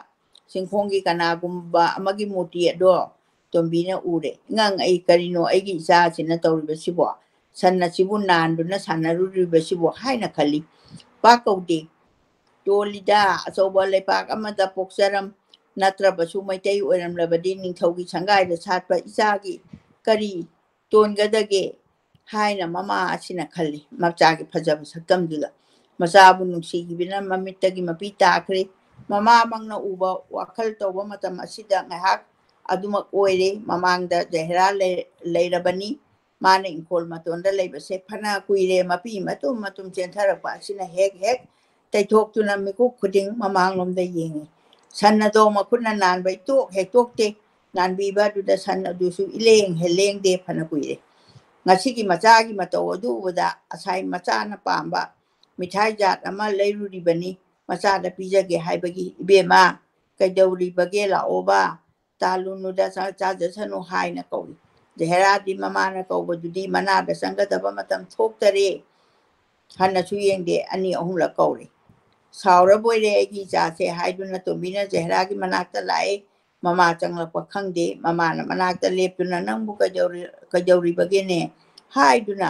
ꯆꯤꯡꯈꯣꯡꯒꯤ ꯀꯅꯥꯒꯨꯝꯕ ꯑꯃꯒꯤ ꯃꯨꯔꯇꯤ ꯑꯗꯣ ꯇꯣꯝꯕꯤꯅ ꯎꯔꯦ꯫ "ꯏꯉꯥꯡ, ꯑꯩ ꯀꯔꯤꯅꯣ ꯑꯩꯒꯤ ꯏꯆꯥꯁꯤꯅ ꯇꯧꯔꯤꯕꯁꯤꯕꯣ?" ꯁꯟ ꯑꯁꯤꯕꯨ ꯅꯥꯟꯗꯨꯅ ꯁꯥꯟꯅꯔꯨꯔꯤꯕꯁꯤꯕꯨ ꯍꯥꯏꯅ ꯈꯜꯂꯤ꯫ ꯄꯥꯛ ꯀꯧꯗꯦ꯫ ꯇꯣꯜꯂꯤꯗ, ꯑꯆꯧꯕ ꯂꯩꯄꯥꯛ ꯑꯃꯗ ꯄꯣꯛꯆꯔꯝ ꯅꯠꯇ꯭ꯔꯕꯁꯨ ꯃꯩꯇꯩ ꯑꯣꯏꯔꯝꯂꯕꯗꯤ ꯅꯤꯡꯊꯧꯒꯤ ꯁꯪꯒꯥꯏꯗ ꯁꯥꯠꯄ ꯏꯆꯥꯒꯤ ꯀꯔꯤ ꯇꯣꯟꯒꯗꯒꯦ ꯍꯥꯏꯅ ꯃꯃꯥ ꯑꯁꯤꯅ ꯈꯜꯂꯤ꯫ ꯃꯆꯥꯒꯤ ꯐꯖꯕ ꯁꯛꯇꯝꯗꯨꯗ ꯃꯆꯥꯕꯨ ꯅꯨꯡꯁꯤꯈꯤꯕꯅ ꯃꯃꯤꯠꯇꯒꯤ ꯃꯄꯤ ꯇꯥꯈ꯭ꯔꯦ꯫ ꯃꯃꯥꯃꯛꯅ ꯎꯕ ꯋꯥꯈꯜ ꯇꯧꯕ ꯃꯇꯝ ꯑꯁꯤꯗ ꯉꯥꯏꯍꯥꯛ ꯑꯗꯨꯃꯛ ꯑꯣꯏꯔꯦ꯫ ꯃꯃꯥꯡꯗ ꯖꯍꯦꯔꯥ ꯂꯩ-, ꯂꯩꯔꯕꯅꯤ꯫ ꯃꯥꯅ ꯏꯪꯈꯣꯜ ꯃꯇꯣꯟꯗ ꯂꯩꯕꯁꯦ ꯐꯅ ꯀꯨꯏꯔꯦ꯫ ꯃꯄꯤ ꯃꯇꯨꯝ ꯃꯇꯨꯝ ꯆꯦꯟꯊꯔꯛꯄ ꯑꯁꯤꯅ ꯍꯦꯛ ꯍꯦꯛ ꯇꯩꯊꯣꯛꯇꯨꯅ ꯃꯤꯀꯨꯞ ꯈꯨꯗꯤꯡ ꯃꯃꯥꯡꯂꯣꯝꯗ ꯌꯦꯡꯉꯤ꯫ ꯁꯟ ꯑꯗꯣ ꯃꯈꯨꯠꯅ ꯅꯥꯟꯕ ꯏꯇꯣꯛ ꯍꯦꯛ ꯇꯣꯛꯇꯦ꯫ ꯅꯥꯟꯕꯤꯕ ꯑꯗꯨꯗ ꯁꯟ ꯑꯗꯨꯁꯨ ꯏꯂꯦꯡ ꯍꯦꯛ ꯂꯦꯡꯗꯦ꯫ ꯐꯅ ꯀꯨꯏꯔꯦ꯫ ꯉꯁꯤꯒꯤ ꯃꯆꯥꯒꯤ ꯃꯇꯧ ꯑꯗꯨ ꯎꯕꯗ ꯑꯁꯥꯏ ꯃꯆꯥꯅ ꯄꯥꯝꯕ ꯃꯤꯊꯥꯏ ꯖꯥꯠ ꯑꯃ ꯂꯩꯔꯨꯔꯤꯕꯅꯤ꯫ ꯃꯆꯥꯗ ꯄꯤꯖꯒꯦ ꯍꯥꯏꯕꯒꯤ꯫ "ꯏꯕꯦꯝꯃ, ꯀꯩꯗꯧꯔꯤꯕꯒꯦ? ꯂꯥꯛꯑꯣꯕ, ꯇꯥꯜꯂꯨꯅꯨꯗ, ꯆꯥ-, ꯆꯥꯖꯁꯅꯨ" ꯍꯥꯏꯅ ꯀꯧꯏ꯫ ꯖꯍꯦꯔꯥꯗꯤ ꯃꯃꯥꯅ ꯀꯧꯕꯗꯨꯗꯤ ꯃꯅꯥꯗ ꯆꯪꯒꯗꯕ ꯃꯇꯝ ꯊꯣꯛꯇꯔꯦ꯫ ꯍꯟꯅꯁꯨ ꯌꯦꯡꯗꯦ, ꯑꯅꯤ ꯑꯍꯨꯝꯂꯛ ꯀꯧꯔꯦ꯫ "ꯁꯥꯎꯔꯕꯣꯏꯔꯦ ꯑꯩꯒꯤ ꯏꯆꯥꯁꯦ" ꯍꯥꯏꯗꯨꯅ ꯇꯣꯝꯕꯤꯅ ꯖꯍꯦꯔꯥꯒꯤ ꯃꯅꯥꯛꯇ ꯂꯥꯛꯑꯦ꯫ ꯃꯃꯥ ꯆꯪꯂꯛꯄ ꯈꯪꯗꯦ꯫ ꯃꯃꯥꯅ ꯃꯅꯥꯛꯇ ꯂꯦꯞꯇꯨꯅ "ꯅꯪꯕꯨ ꯀꯩꯗꯧꯔꯤ-, ꯀꯩꯗꯧꯔꯤꯕꯒꯦꯅꯦ?" ꯍꯥꯏꯗꯨꯅ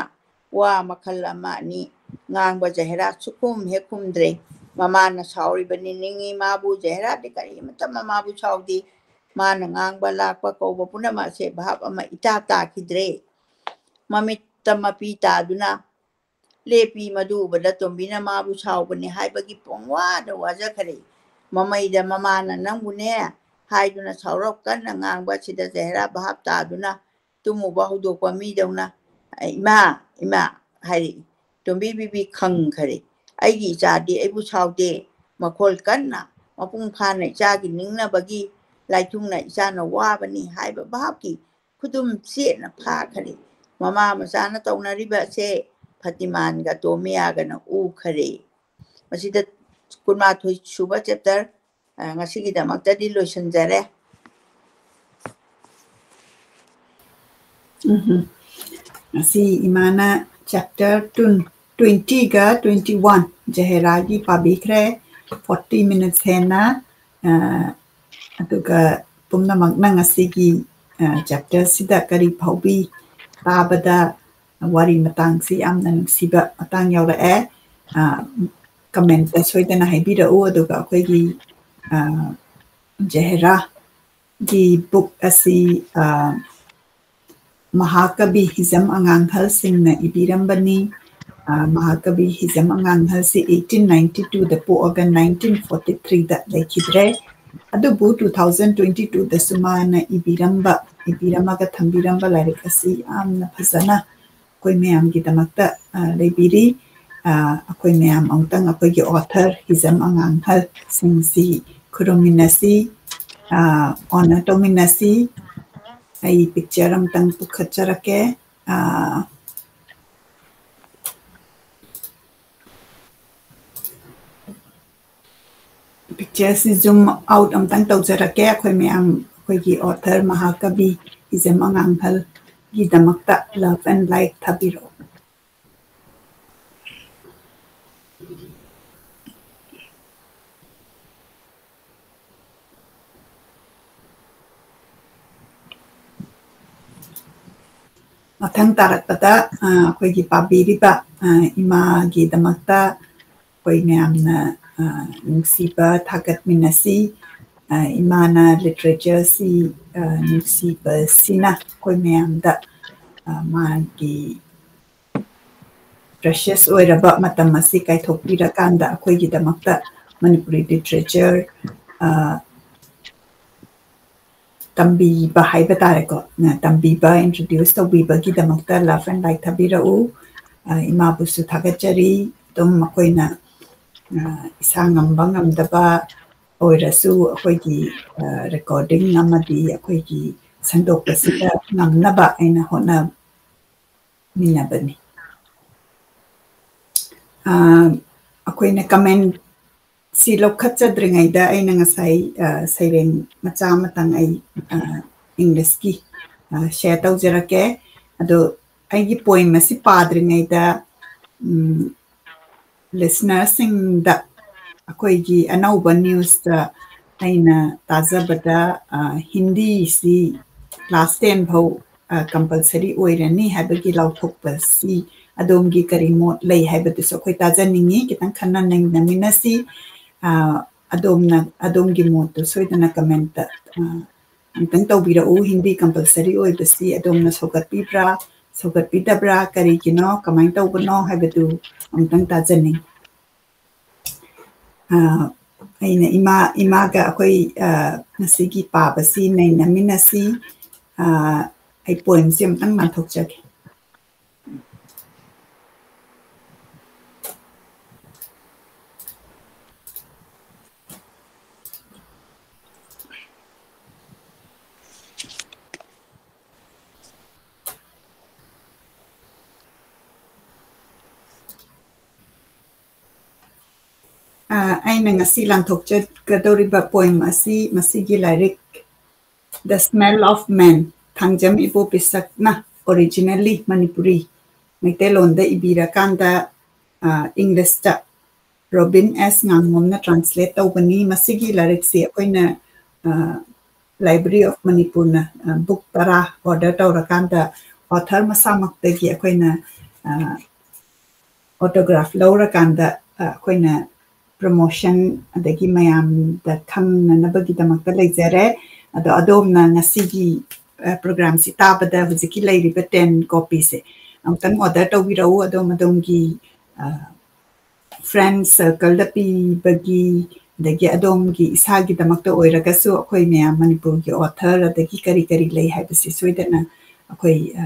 ꯋꯥ ꯃꯈꯜ ꯑꯃ ꯑꯅꯤ ꯉꯥꯡꯕ ꯖꯍꯦꯔꯥ ꯁꯨꯛꯈꯨꯝ ꯍꯦꯛ ꯈꯨꯝꯗ꯭ꯔꯦ꯫ ꯃꯃꯥꯅ ꯁꯥꯎꯔꯤꯕꯅꯤ ꯅꯤꯡꯉꯤ ꯃꯥꯕꯨ꯫ ꯖꯍꯦꯔꯥꯗꯤ ꯀꯔꯤꯃꯇ ꯃꯃꯥꯕꯨ ꯁꯥꯎꯗꯦ꯫ ꯃꯥꯅ ꯉꯥꯡꯕ, ꯂꯥꯛꯄ, ꯀꯧꯕ ꯄꯨꯝꯅꯃꯛ ꯑꯁꯦ ꯚꯥꯞ ꯑꯃ ꯏꯇꯥ ꯇꯥꯈꯤꯗ꯭ꯔꯦ꯫ ꯃꯃꯤꯠꯇ ꯃꯄꯤ ꯇꯥꯗꯨꯅ ꯂꯦꯞꯄꯤ꯫ ꯃꯗꯨ ꯎꯕꯗ ꯇꯣꯝꯕꯤꯅ ꯃꯥꯕꯨ ꯁꯥꯎꯕꯅꯤ ꯍꯥꯏꯕꯒꯤ ꯄꯨꯡꯋꯥꯗ ꯋꯥꯖꯈꯔꯦ꯫ ꯃꯃꯩꯗ ꯃꯃꯥꯅ "ꯅꯪꯕꯨꯅꯦ" ꯍꯥꯏꯗꯨꯅ ꯁꯥꯎꯔꯞ ꯀꯟꯅ ꯉꯥꯡꯕ ꯑꯁꯤꯗ ꯖꯍꯦꯔꯥ ꯚꯥꯞ ꯇꯥꯗꯨꯅ ꯇꯨꯝꯃꯨꯕ ꯍꯧꯗꯣꯛꯄ ꯃꯤꯗꯧꯅ "ꯏꯃꯥ, ꯏꯃꯥ" ꯍꯥꯏꯔꯛꯏ꯫ ꯇꯣꯝꯕꯤ ꯕꯤꯕꯤ ꯈꯪꯈꯔꯦ꯫ "ꯑꯩꯒꯤ ꯏꯆꯥꯗꯤ ꯑꯩꯕꯨ ꯁꯥꯎꯗꯦ꯫ ꯃꯈꯣꯜ ꯀꯟꯅ, ꯃꯄꯨꯡ ꯐꯥꯅ ꯏꯆꯥꯒꯤ ꯅꯤꯡꯅꯕꯒꯤ ꯂꯥꯏꯊꯨꯡꯅ ꯏꯆꯥꯅ ꯋꯥꯕꯅꯤ" ꯍꯥꯏꯕ ꯚꯥꯞꯀꯤ ꯈꯨꯗꯨꯝ ꯆꯦꯠꯅ ꯐꯥꯈꯔꯦ꯫ ꯃꯃꯥ ꯃꯆꯥꯅ ꯇꯧꯅꯔꯤꯕ ꯑꯁꯦ ꯐꯇꯤꯃꯥꯟꯒ ꯇꯣꯃꯤꯌꯥꯒꯅ ꯎꯈꯔꯦ꯫ ꯃꯁꯤꯗ ꯀꯨꯟꯃꯥꯊꯣꯏ ꯁꯨꯕ chapter, ꯑ, ꯉꯁꯤꯒꯤꯗꯃꯛꯇꯗꯤ ꯂꯣꯏꯁꯤꯟꯖꯔꯦ꯫ ꯎꯝꯍꯨꯝ꯫ ꯉꯁꯤ ꯏꯃꯥꯅ chapter twenty ꯒ twenty one ꯖꯍꯦꯔꯥꯒꯤ ꯄꯥꯕꯤꯈ꯭ꯔꯦ꯫ Forty minutes ꯍꯦꯟꯅ, ꯑ, ꯑꯗꯨꯒ ꯄꯨꯝꯅꯃꯛꯅ ꯉꯁꯤꯒꯤ, ꯑ, chapter ꯁꯤꯗ ꯀꯔꯤ ꯐꯥꯎꯕꯤ? ꯇꯥꯕꯗ ꯋꯥꯔꯤ ꯃꯇꯥꯡꯁꯤ ꯌꯥꯝꯅ ꯅꯨꯡꯁꯤꯕ ꯃꯇꯥꯡ ꯌꯥꯎꯔꯛꯑꯦ꯫ ꯑ, comment ꯁꯣꯏꯗꯅ ꯍꯥꯏꯕꯤꯔꯛꯎ, ꯑꯗꯨꯒ ꯑꯩꯈꯣꯏꯒꯤ, ꯑ, ꯖꯍꯦꯔꯥꯒꯤ book ꯑꯁꯤ, ꯑ, ꯃꯍꯥꯀꯕꯤ ꯍꯤꯖꯝ ꯑꯉꯥꯡꯍꯜꯁꯤꯡꯅ ꯏꯕꯤꯔꯝꯕꯅꯤ꯫ ꯑ, ꯃꯍꯥꯀꯕꯤ ꯍꯤꯖꯝ ꯑꯉꯥꯡꯍꯜꯁꯤ eighteen ninety two ꯗ ꯄꯣꯛꯑꯒ nineteen forty three ꯗ ꯂꯩꯈꯤꯗ꯭ꯔꯦ꯫ ꯑꯗꯨꯕꯨ two thousand twenty two ꯗꯁꯨ ꯃꯥꯅ ꯏꯕꯤꯔꯝꯕ, ꯏꯕꯤꯔꯝꯃꯒ ꯊꯝꯕꯤꯔꯝꯕ ꯂꯥꯏꯔꯤꯛ ꯑꯁꯤ ꯌꯥꯝꯅ ꯐꯖꯅ ꯑꯩꯈꯣꯏ ꯃꯌꯥꯝꯒꯤꯗꯃꯛꯇ, ꯑ, ꯂꯩꯕꯤꯔꯤ꯫ ꯑ, ꯑꯩꯈꯣꯏ ꯃꯌꯥꯝ ꯑꯃꯨꯛꯇꯪ ꯑꯩꯈꯣꯏꯒꯤ author ꯍꯤꯖꯝ ꯑꯉꯥꯡꯍꯜꯁꯤꯡꯁꯤ ꯈꯨꯔꯨꯝꯃꯤꯟꯅꯁꯤ, ꯑ, honor ꯇꯧꯃꯤꯟꯅꯁꯤ꯫ ꯑꯩ picture ꯑꯃꯇꯪ ꯄꯨꯈꯠꯆꯔꯛꯀꯦ꯫ ꯑ, picture ꯁꯤ zoom out ꯑꯃꯇꯪ ꯇꯧꯖꯔꯛꯀꯦ꯫ ꯑꯩꯈꯣꯏ ꯃꯌꯥꯝ, ꯑꯩꯈꯣꯏꯒꯤ author ꯃꯍꯥꯀꯕꯤ Hijam ꯑꯉꯥꯡꯍꯜꯒꯤꯗꯃꯛꯇ love and light ꯊꯥꯕꯤꯔꯛꯑꯣ꯫ ꯃꯊꯪ ꯇꯥꯔꯛꯄꯗ, ꯑ, ꯑꯩꯈꯣꯏꯒꯤ ꯄꯥꯕꯤꯔꯤꯕ, ꯑ, ꯏꯃꯥꯒꯤꯗꯃꯛꯇ ꯑꯩꯈꯣꯏ ꯃꯌꯥꯝꯅ, ꯑ, ꯅꯨꯡꯁꯤꯕ ꯊꯥꯒꯠꯃꯤꯟꯅꯁꯤ꯫ ꯑ, ꯏꯃꯥꯅ literature ꯁꯤ, ꯑ, ꯅꯨꯡꯁꯤꯕꯁꯤꯅ ꯑꯩꯈꯣꯏ ꯃꯌꯥꯝꯗ, ꯑ, ꯃꯥꯒꯤ precious ꯑꯣꯏꯔꯕ ꯃꯇꯝ ꯑꯁꯤ ꯀꯥꯏꯊꯣꯛꯄꯤꯔꯀꯥꯟꯗ ꯑꯩꯈꯣꯏꯒꯤꯗꯃꯛꯇ ꯃꯅꯤꯄꯨꯔꯤ literature, ꯑ, ꯇꯝꯕꯤꯕ ꯍꯥꯏꯕ ꯇꯥꯔꯦꯀꯣ, ꯑ, ꯇꯝꯕꯤꯕ, introduce ꯇꯧꯕꯤꯕꯒꯤꯗꯃꯛꯇ love and light ꯊꯥꯕꯤꯔꯛꯎ꯫ ꯑ, ꯏꯃꯥꯕꯨꯁꯨ ꯊꯥꯒꯠꯆꯔꯤ꯫ ꯑꯗꯨꯝ ꯃꯈꯣꯏꯅ, ꯑ, ꯏꯁꯥ ꯉꯝꯕ ꯉꯝꯗꯕ ꯑꯣꯏꯔꯁꯨ ꯑꯩꯈꯣꯏꯒꯤ, ꯑ, recording ꯑꯃꯗꯤ ꯑꯩꯈꯣꯏꯒꯤ ꯁꯟꯗꯣꯛꯄꯁꯤꯗ ꯉꯝꯅꯕ ꯑꯩꯅ ꯍꯣꯠꯅꯃꯤꯟꯅꯕꯅꯤ꯫ ꯑ, ꯑꯩꯈꯣꯏꯅ comment ꯁꯤ ꯂꯧꯈꯠꯆꯗ꯭ꯔꯤꯉꯩꯗ ꯑꯩꯅ ꯉꯁꯥꯏ, ꯑ, ꯁꯩꯔꯦꯡ ꯃꯆꯥ ꯑꯃꯇꯪ ꯑꯩ, ꯑ, English ꯀꯤ, ꯑ, share ꯇꯧꯖꯔꯛꯀꯦ꯫ ꯑꯗꯣ ꯑꯩꯒꯤ poem ꯑꯁꯤ ꯄꯥꯗ꯭ꯔꯤꯉꯩꯗ, ꯎꯝ, listener ꯁꯤꯡꯗ ꯑꯩꯈꯣꯏꯒꯤ ꯑꯅꯧꯕ news ꯇ ꯑꯩꯅ ꯇꯥꯖꯕꯗ, ꯑ, ꯍꯤꯟꯗꯤꯁꯤ class ten ꯐꯥꯎ ꯀꯝꯄꯜꯁꯔꯤ ꯑꯣꯏꯔꯅꯤ ꯍꯥꯏꯕꯒꯤ ꯂꯥꯎꯊꯣꯛꯄꯁꯤ ꯑꯗꯣꯝꯒꯤ ꯀꯔꯤ ꯃꯣꯠ ꯂꯩ ꯍꯥꯏꯕꯗꯨꯁꯨ ꯑꯩꯈꯣꯏ ꯇꯥꯖꯅꯤꯡꯉꯤ꯫ ꯈꯤꯇꯪ ꯈꯟꯅ ꯅꯩꯅꯃꯤꯟꯅꯁꯤ꯫ ꯑ, ꯑꯗꯣꯝꯅ, ꯑꯗꯣꯝꯒꯤ ꯃꯣꯠꯇꯨ ꯁꯣꯏꯗꯅ ꯀꯃꯦꯟꯇ, ꯑ, ꯑꯃꯨꯛꯇꯪ ꯇꯧꯕꯤꯔꯛꯎ꯫ ꯍꯤꯟꯗꯤ ꯀꯝꯄꯜꯁꯔꯤ ꯑꯣꯏꯕꯁꯤ ꯑꯗꯣꯝꯅ ꯁꯧꯒꯠꯄꯤꯕ꯭ꯔꯥ, ꯁꯧꯒꯠꯄꯤꯗꯕ꯭ꯔꯥ, ꯀꯔꯤꯒꯤꯅꯣ, ꯀꯃꯥꯏꯅ ꯇꯧꯕꯅꯣ ꯍꯥꯏꯕꯗꯨ ꯑꯃꯨꯛꯇꯪ ꯇꯥꯖꯅꯤꯡ꯫ ꯑ, ꯑꯩꯅ ꯏꯃꯥ, ꯏꯃꯥꯒ ꯑꯩꯈꯣꯏ, ꯑ, ꯉꯁꯤꯒꯤ ꯄꯥꯕꯁꯤ ꯅꯩꯅꯃꯤꯟꯅꯁꯤ꯫ ꯑ, ꯑꯩ ꯄꯣꯏꯝꯁꯤ ꯑꯃꯨꯛꯇꯪ ꯂꯥꯟꯊꯣꯛꯆꯒꯦ꯫ ꯑ, ꯑꯩꯅ ꯉꯁꯤ ꯂꯥꯟꯊꯣꯛꯆꯒꯗꯧꯔꯤꯕ ꯄꯣꯏꯝ ꯑꯁꯤ ꯃꯁꯤꯒꯤ ꯂꯥꯏꯔꯤꯛ The Smell of Men, Thangjam ꯏꯕꯣ ꯄꯤꯁꯛꯅ originally ꯃꯅꯤꯄꯨꯔꯤ, ꯃꯩꯇꯩꯂꯣꯟꯗ ꯏꯕꯤꯔꯀꯥꯟꯗ, ꯑ, ꯏꯪꯂꯤꯁꯇ ꯔꯣꯕꯤꯟ ꯑꯦꯁ ꯉꯥꯉꯣꯝꯅ translate ꯇꯧꯕꯅꯤ꯫ ꯃꯁꯤꯒꯤ ꯂꯥꯏꯔꯤꯛꯁꯤ ꯑꯩꯈꯣꯏꯅ, ꯑ, Library of ꯃꯅꯤꯄꯨꯔꯅ, ꯑ, book ꯇꯔꯥ order ꯇꯧꯔꯀꯥꯟꯗ author ꯃꯁꯥꯃꯛꯇꯒꯤ ꯑꯩꯈꯣꯏꯅ, ꯑ, autograph ꯂꯧꯔꯀꯥꯟꯗ, ꯑ, ꯑꯩꯈꯣꯏꯅ promotion ꯑꯗꯒꯤ ꯃꯌꯥꯝꯗ ꯈꯪꯅꯅꯕꯒꯤꯗꯃꯛꯇ ꯂꯩꯖꯔꯦ꯫ ꯑꯗꯣ ꯑꯗꯣꯝꯅ ꯉꯁꯤꯒꯤ, ꯑ, programꯁꯤ ꯇꯥꯕꯗ ꯍꯧꯖꯤꯛꯀꯤ ꯂꯩꯔꯤꯕ ten copyꯁꯦ ꯑꯃꯨꯛꯇꯪ order ꯇꯧꯕꯤꯔꯛꯎ꯫ ꯑꯗꯣꯝ ꯑꯗꯣꯝꯒꯤ, ꯑ, friend circleꯗ ꯄꯤꯕꯒꯤ, ꯑꯗꯒꯤ ꯑꯗꯣꯝꯒꯤ ꯏꯁꯥꯒꯤꯗꯃꯛꯇ ꯑꯣꯏꯔꯒꯁꯨ ꯑꯩꯈꯣꯏ ꯃꯌꯥꯝ ꯃꯅꯤꯄꯨꯔꯒꯤ author ꯑꯗꯒꯤ ꯀꯔꯤ ꯀꯔꯤ ꯂꯩ ꯍꯥꯏꯕꯁꯤ ꯁꯣꯏꯗꯅ ꯑꯩꯈꯣꯏ, ꯑ,